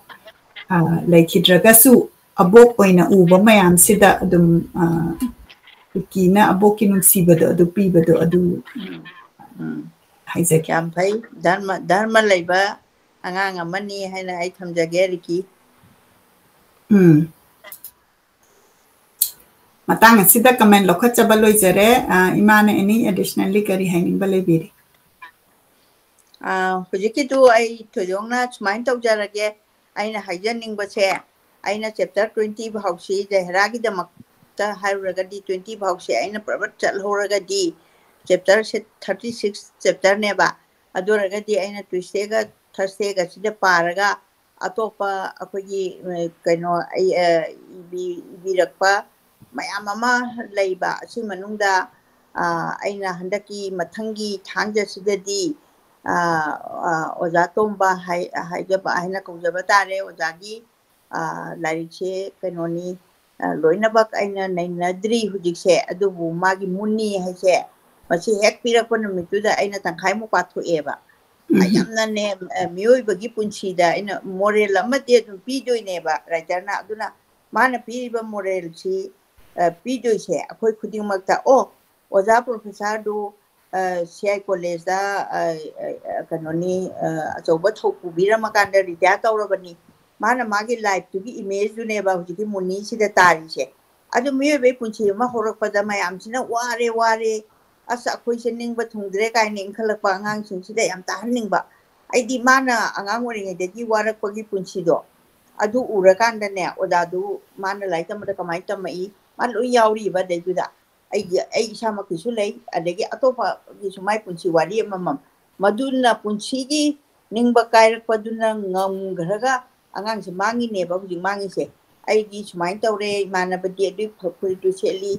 ꯑ, ꯂꯩꯈꯤꯗ꯭ꯔꯒꯁꯨ ꯑꯕꯣꯛ ꯑꯣꯏꯅ ꯎꯕ ꯃꯌꯥꯝꯁꯤꯗ ꯑꯗꯨꯝ, ꯑ, ꯔꯤꯀꯤꯅ ꯑꯕꯣꯛꯀꯤ ꯅꯨꯡꯁꯤꯕꯗꯣ ꯑꯗꯨ ꯄꯤꯕꯗꯣ ꯑꯗꯨ ꯎꯝ, ꯎꯝ꯫ ꯍꯥꯏꯖꯒꯦ꯫ ꯌꯥꯝ ꯐꯩ꯫ ꯙꯔꯃ, ꯙꯔꯃ ꯂꯩꯕ ꯑꯉꯥꯡ ꯑꯃꯅꯤ ꯍꯥꯏꯅ ꯑꯩ ꯊꯝꯖꯒꯦ, ꯔꯤꯀꯤ꯫ ꯎꯝ꯫ ꯃꯇꯥꯡ ꯑꯁꯤꯗ comment ꯂꯧꯈꯠꯆꯕ ꯂꯣꯏꯖꯔꯦ꯫ ꯑ, ꯏꯃꯥꯅ any additionally ꯀꯔꯤ ꯍꯥꯏꯅꯤꯡꯕ ꯂꯩꯕꯤꯔꯤ? ꯑ, ꯍꯧꯖꯤꯛꯀꯤꯗꯨ ꯑꯩ ꯊꯣꯏꯗꯣꯛꯅ ꯁꯨꯃꯥꯏꯅ ꯇꯧꯖꯔꯒꯦ꯫ ꯑꯩꯅ ꯍꯥꯏꯖꯅꯤꯡꯕꯁꯦ, ꯑꯩꯅ chapter twenty ꯐꯥꯎꯁꯤ ꯖꯍꯦꯔꯥꯒꯤꯗꯃꯛꯇ ꯍꯥꯏꯔꯨꯔꯒꯗꯤ, twenty ꯐꯥꯎꯁꯦ ꯑꯩꯅ ꯄ꯭ꯔꯕꯠ ꯆꯠꯍꯧꯔꯒꯗꯤ, chapter ꯁꯦ thirty six chapter ꯅꯦꯕ꯫ ꯑꯗꯨ ꯑꯣꯏꯔꯒꯗꯤ ꯑꯩꯅ Tuesday ꯒ Thursday ꯒꯁꯤꯗ ꯄꯥꯔꯒ, ꯑꯇꯣꯞꯄ ꯑꯩꯈꯣꯏꯒꯤ, ꯑ, ꯀꯩꯅꯣ, ꯑꯩ, ꯑ, ꯏꯕꯤ-, ꯏꯕꯤꯔꯛꯄ ꯃꯌꯥꯝ ꯑꯃ ꯂꯩꯕ, ꯑꯁꯤ ꯃꯅꯨꯡꯗ, ꯑ, ꯑꯩꯅ ꯍꯟꯗꯛꯀꯤ ꯃꯊꯪꯒꯤ ꯊꯥꯡꯖꯁꯤꯗꯗꯤ, ꯑ, ꯑ, ꯑꯣꯖꯥ ꯇꯣꯝꯕ ꯍꯥꯏ-, ꯍꯥꯏꯖꯕ, ꯍꯥꯏꯅ ꯀꯧꯖꯕ ꯇꯥꯔꯦ꯫ ꯑꯣꯖꯥꯒꯤ, ꯑ, ꯂꯥꯏꯔꯤꯛꯁꯦ ꯀꯩꯅꯣꯅꯤ, ꯑ, ꯂꯣꯏꯅꯃꯛ ꯑꯩꯅ ꯅꯩꯅꯗ꯭ꯔꯤ ꯍꯧꯖꯤꯛꯁꯦ, ꯑꯗꯨꯕꯨ ꯃꯥꯒꯤ ꯃꯨꯟꯅꯤ ꯍꯥꯏꯁꯦ, ꯃꯁꯤ ꯍꯦꯛ ꯄꯤꯔꯛꯄ ꯅꯨꯃꯤꯠꯇꯨꯗ ꯑꯩꯅ ꯇꯪꯈꯥꯏꯃꯨꯛ ꯄꯥꯊꯣꯛꯑꯦꯕ꯫ ꯑ, ꯌꯥꯝꯅꯅꯦ, ꯑ, ꯃꯤꯑꯣꯏꯕꯒꯤ ꯄꯨꯟꯁꯤꯗ ꯑꯩꯅ moral ꯑꯃꯗꯤ ꯑꯗꯨꯝ ꯄꯤꯗꯣꯏꯅꯦꯕ writer ꯅ꯫ ꯑꯗꯨꯅ ꯃꯥꯅ ꯄꯤꯔꯤꯕ moral ꯁꯤ, ꯑ, ꯄꯤꯗꯣꯏꯁꯦ ꯑꯩꯈꯣꯏ ꯈꯨꯗꯤꯡꯃꯛꯇ, ꯑꯣ, ꯑꯣꯖꯥ professor ꯗꯨ, ꯑ, C I college ꯇ, ꯑ, ꯑ, ꯀꯩꯅꯣꯅꯤ, ꯑ, ꯑꯆꯧꯕ ꯊꯧ ꯄꯨꯕꯤꯔꯝꯃꯀꯥꯟꯗ retire ꯇꯧꯔꯕꯅꯤ꯫ ꯃꯥꯅ ꯃꯥꯒꯤ life ꯇꯨꯒꯤ image ꯗꯨꯅꯦꯕ ꯍꯧꯖꯤꯛꯀꯤ ꯃꯨꯟꯅꯤꯁꯤꯗ ꯇꯥꯔꯤꯁꯦ꯫ ꯑꯗꯨ ꯃꯤꯑꯣꯏꯕꯒꯤ ꯄꯨꯟꯁꯤ ꯑꯃ ꯍꯧꯔꯛꯄꯗ ꯃꯌꯥꯝꯁꯤꯅ ꯋꯥꯔꯦ, ꯋꯥꯔꯦ, ꯑꯁ, ꯑꯩꯈꯣꯏꯁꯦ ꯅꯤꯡꯕ ꯊꯨꯡꯗ꯭ꯔꯦ ꯀꯥꯏꯅ ꯏꯟꯈꯠꯂꯛꯄ ꯑꯉꯥꯡꯁꯤꯡꯁꯤꯗ ꯌꯥꯝ ꯇꯥꯍꯟꯅꯤꯡꯕ꯫ ꯑꯩꯗꯤ ꯃꯥꯅ ꯑꯉꯥꯡ ꯑꯣꯏꯔꯤꯉꯩꯗꯒꯤ ꯋꯥꯔꯛꯄꯒꯤ ꯄꯨꯟꯁꯤꯗꯣ ꯑꯗꯨ ꯎꯔꯀꯥꯟꯗꯅꯦ, ꯑꯣꯖꯥꯗꯨ ꯃꯥꯅ ꯂꯥꯏꯔꯤꯛ ꯇꯝꯕꯗ ꯀꯃꯥꯏꯅ ꯇꯝꯃꯛꯏ, ꯃꯥ ꯂꯣꯏ ꯌꯥꯎꯔꯤꯕ ꯑꯗꯩꯗꯨꯗ꯫ ꯑꯩꯒꯤ, ꯑꯩ ꯏꯁꯥꯃꯛꯀꯤꯁꯨ ꯂꯩ, ꯑꯗꯒꯤ ꯑꯇꯣꯞꯄꯒꯤꯁꯨ ꯃꯥꯏ ꯄꯨꯟꯁꯤ ꯋꯥꯔꯤ ꯑꯃꯃꯝ꯫ ꯃꯗꯨꯅ ꯄꯨꯟꯁꯤꯒꯤ ꯅꯤꯡꯕ ꯀꯥꯏꯔꯛꯄꯗꯨꯅ ꯉꯝꯈ꯭ꯔꯒ ꯑꯉꯥꯡꯁꯦ ꯃꯥꯡꯉꯤꯅꯦꯕ ꯍꯧꯖꯤꯛ ꯃꯥꯡꯉꯤꯁꯦ꯫ "ꯑꯩꯗꯤ ꯁꯨꯃꯥꯏꯅ ꯇꯧꯔꯦ, ꯏꯃꯥꯟꯅꯕꯗꯤ ꯑꯗꯨꯏ ꯐ-, ꯐꯨꯔꯤꯠꯇꯨ ꯁꯦꯠꯂꯤ,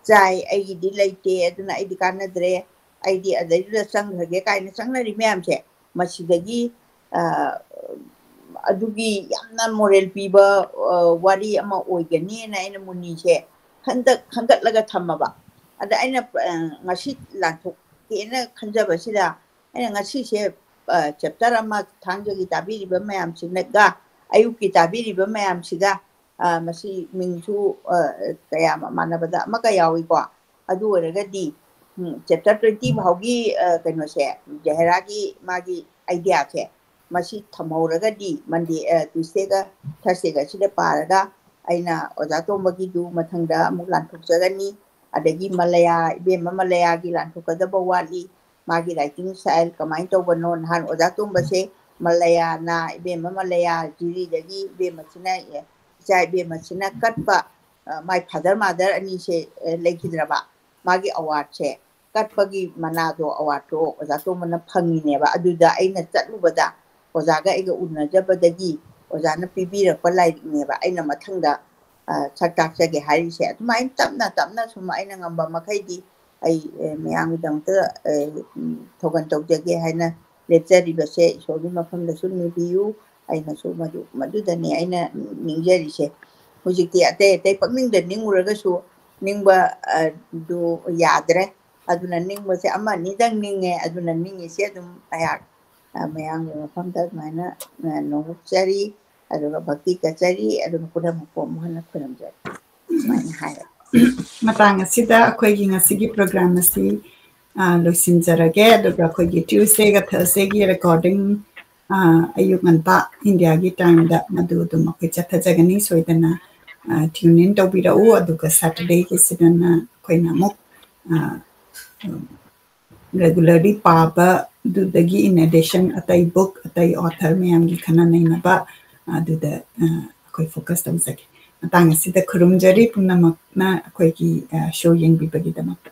ꯆꯥꯏ, ꯑꯩꯒꯤꯗꯤ ꯂꯩꯇꯦ, ꯑꯗꯨꯅ ꯑꯩꯗꯤ ꯀꯥꯟꯅꯗ꯭ꯔꯦ, ꯑꯩꯗꯤ ꯑꯗꯩꯗꯨꯗ ꯆꯪꯈ꯭ꯔꯒꯦ" ꯀꯥꯏꯅ ꯆꯪꯅꯔꯤ ꯃꯌꯥꯝꯁꯦ, ꯃꯁꯤꯗꯒꯤ, ꯑ, ꯑꯗꯨꯒꯤ ꯌꯥꯝꯅ moral ꯄꯤꯕ, ꯑ, ꯋꯥꯔꯤ ꯑꯃ ꯑꯣꯏꯒꯅꯤꯅ ꯑꯩꯅ ꯃꯨꯟꯅꯤꯁꯦ ꯈꯟꯗꯛ-, ꯈꯟꯒꯠꯂꯒ ꯊꯝꯃꯕ꯫ ꯑꯗ ꯑꯩꯅ, ꯑ, ꯉꯁꯤ ꯂꯥꯟꯊꯣꯛꯀꯦꯅ ꯈꯟꯖꯕꯁꯤꯗ, ꯑꯩꯅ ꯉꯁꯤꯁꯦ, ꯑ, chapter ꯑꯃ ꯊꯥꯡꯖꯒꯤ ꯇꯥꯕꯤꯔꯤꯕ ꯃꯌꯥꯝꯁꯤꯅꯒ, ꯑꯌꯨꯛꯀꯤ ꯇꯥꯕꯤꯔꯤꯕ ꯃꯌꯥꯝꯁꯤꯒ, ꯑ, ꯃꯁꯤ ꯃꯤꯡꯁꯨ, ꯑ, ꯀꯌꯥ ꯃꯥꯟꯅꯕꯗ ꯑꯃꯒ ꯌꯥꯎꯏꯀꯣ꯫ ꯑꯗꯨ ꯑꯣꯏꯔꯒꯗꯤ, ꯎꯝ, chapter twenty ꯐꯥꯎꯒꯤ, ꯑ, ꯀꯩꯅꯣꯁꯦ, ꯖꯍꯦꯔꯥꯒꯤ ꯃꯥꯒꯤ idea ꯁꯦ, ꯃꯁꯤ ꯊꯝꯍꯧꯔꯒꯗꯤ Monday, ꯑ, Tuesday ꯒ Thursday ꯒ ꯁꯤꯗ ꯄꯥꯔꯒ, ꯑꯩꯅ ꯑꯣꯖꯥ ꯇꯣꯝꯕꯒꯤꯗꯨ ꯃꯊꯪꯗ ꯑꯃꯨꯛ ꯂꯥꯟꯊꯣꯛꯆꯒꯅꯤ꯫ ꯑꯗꯒꯤ ꯃꯂꯌꯥ, ꯏꯕꯦꯝꯃ ꯃꯂꯌꯥꯒꯤ ꯂꯥꯟꯊꯣꯛꯀꯗꯕ ꯋꯥꯠꯂꯤ꯫ ꯃꯥꯒꯤ writing style ꯀꯃꯥꯏꯅ ꯇꯧꯕꯅꯣ? ꯅꯍꯥꯟ ꯑꯣꯖꯥ ꯇꯣꯝꯕꯁꯦ ꯃꯂꯌꯥꯅ, ꯏꯕꯦꯝꯃ ꯃꯂꯌꯥ ꯖꯤꯔꯤꯗꯒꯤ ꯏꯕꯦꯝꯃꯁꯤꯅ, ꯏꯆꯥ ꯏꯕꯦꯝꯃꯁꯤꯅ ꯀꯠꯄ, ꯑ, ꯃꯥꯏ father mother ꯑꯅꯤꯁꯦ, ꯑ, ꯂꯩꯈꯤꯗ꯭ꯔꯕ? ꯃꯥꯒꯤ awardꯁꯦ, ꯀꯠꯄꯒꯤ ꯃꯅꯥꯗꯣ, awardꯇꯣ ꯑꯣꯖꯥ ꯇꯣꯝꯕꯅ ꯐꯪꯉꯤꯅꯦꯕ꯫ ꯑꯗꯨꯗ ꯑꯩꯅ ꯆꯠꯂꯨꯕꯗ ꯑꯣꯖꯥꯒ ꯑꯩꯒ ꯎꯅꯖꯕꯗꯒꯤ ꯑꯣꯖꯥꯅ ꯄꯤꯕꯤꯔꯛꯄ ꯂꯥꯏꯔꯤꯛꯅꯦꯕ꯫ ꯑꯩꯅ ꯃꯊꯪꯗ, ꯑ, ꯁꯛ ꯇꯥꯛꯆꯒꯦ ꯍꯥꯏꯔꯤꯁꯦ꯫ ꯑꯗꯨꯃꯥꯏꯅ ꯇꯞꯅ ꯇꯞꯅ ꯁꯨꯝ ꯑꯩꯅ ꯉꯝꯕ ꯃꯈꯩꯗꯤ ꯑꯩ, ꯑ, ꯃꯌꯥꯝꯒꯤꯗꯃꯛꯇ, ꯑ, ꯎꯝ, ꯊꯧꯒꯜ ꯇꯧꯖꯒꯦ ꯍꯥꯏꯅ ꯂꯦꯞꯆꯔꯤꯕꯁꯦ ꯏꯁꯣꯔꯒꯤ ꯃꯐꯝꯗꯁꯨ ꯅꯤꯕꯤꯌꯨ꯫ ꯑꯩꯅꯁꯨ ꯃꯗꯨ, ꯃꯗꯨꯗꯅꯤ ꯑꯩꯅ ꯅꯤꯡꯖꯔꯤꯁꯦ꯫ ꯍꯧꯖꯤꯛꯇꯤ ꯑꯇꯩ ꯑꯇꯩ ꯄꯪꯅꯤꯡꯗ ꯅꯤꯡꯉꯨꯔꯒꯁꯨ ꯅꯤꯡꯕ, ꯑ, ꯗꯨ ꯌꯥꯗ꯭ꯔꯦ꯫ ꯑꯗꯨꯅ ꯅꯤꯡꯕꯁꯦ ꯑꯃ ꯑꯅꯤꯗꯪ ꯅꯤꯡꯉꯦ꯫ ꯑꯗꯨꯅ ꯅꯤꯡꯉꯤꯁꯦ ꯑꯗꯨꯝ ꯑꯩꯍꯥꯛ, ꯑ, ꯃꯌꯥꯝꯒꯤ ꯃꯐꯝꯗ ꯑꯗꯨꯃꯥꯏꯅ, ꯑ, ꯅꯣꯡꯂꯨꯛꯆꯔꯤ, ꯑꯗꯨꯒ ꯚꯛꯇꯤ ꯀꯠꯆꯔꯤ, ꯑꯗꯨꯒ ꯄꯨꯝꯅꯃꯛꯄꯨ ꯑꯃꯨꯛ ꯍꯟꯅ ꯈꯨꯔꯨꯝꯖꯔꯤ꯫ ꯑꯗꯨꯃꯥꯏꯅ ꯍꯥꯏꯔꯦ꯫ ꯃꯇꯥꯡ ꯑꯁꯤꯗ ꯑꯩꯈꯣꯏꯒꯤ ꯉꯁꯤꯒꯤ program ꯑꯁꯤ, ꯑ, ꯂꯣꯏꯁꯤꯟꯖꯔꯒꯦ꯫ ꯑꯗꯨꯒ ꯑꯩꯈꯣꯏꯒꯤ Tuesdayꯒ Thursdayꯒꯤ recording, ꯑ, ꯑꯌꯨꯛ ꯉꯟꯇꯥ ꯏꯟꯗꯤꯌꯥꯒꯤ timeꯗ ꯃꯗꯨ ꯑꯗꯨꯝ ꯑꯩꯈꯣꯏ ꯆꯠꯊꯖꯒꯅꯤ꯫ ꯁꯣꯏꯗꯅ, ꯑ, tune in ꯇꯧꯕꯤꯔꯛꯎ꯫ ꯑꯗꯨꯒ Saturdayꯒꯤꯁꯤꯗꯅ ꯑꯩꯈꯣꯏꯅ ꯑꯃꯨꯛ, ꯑ, regularly ꯄꯥꯕꯗꯨꯗꯒꯤ in addition ꯑꯇꯩ book, ꯑꯇꯩ author ꯃꯌꯥꯝꯒꯤ ꯈꯟꯅ ꯅꯩꯅꯕ ꯑꯗꯨꯗ, ꯑ, ꯑꯩꯈꯣꯏ focus ꯇꯧꯖꯒꯦ꯫ ꯃꯇꯥꯡ ꯑꯁꯤꯗ ꯈꯨꯔꯨꯝꯖꯔꯤ ꯄꯨꯝꯅꯃꯛꯅ ꯑꯩꯈꯣꯏꯒꯤ, ꯑ, show ꯌꯦꯡꯕꯤꯕꯒꯤꯗꯃꯛꯇ꯫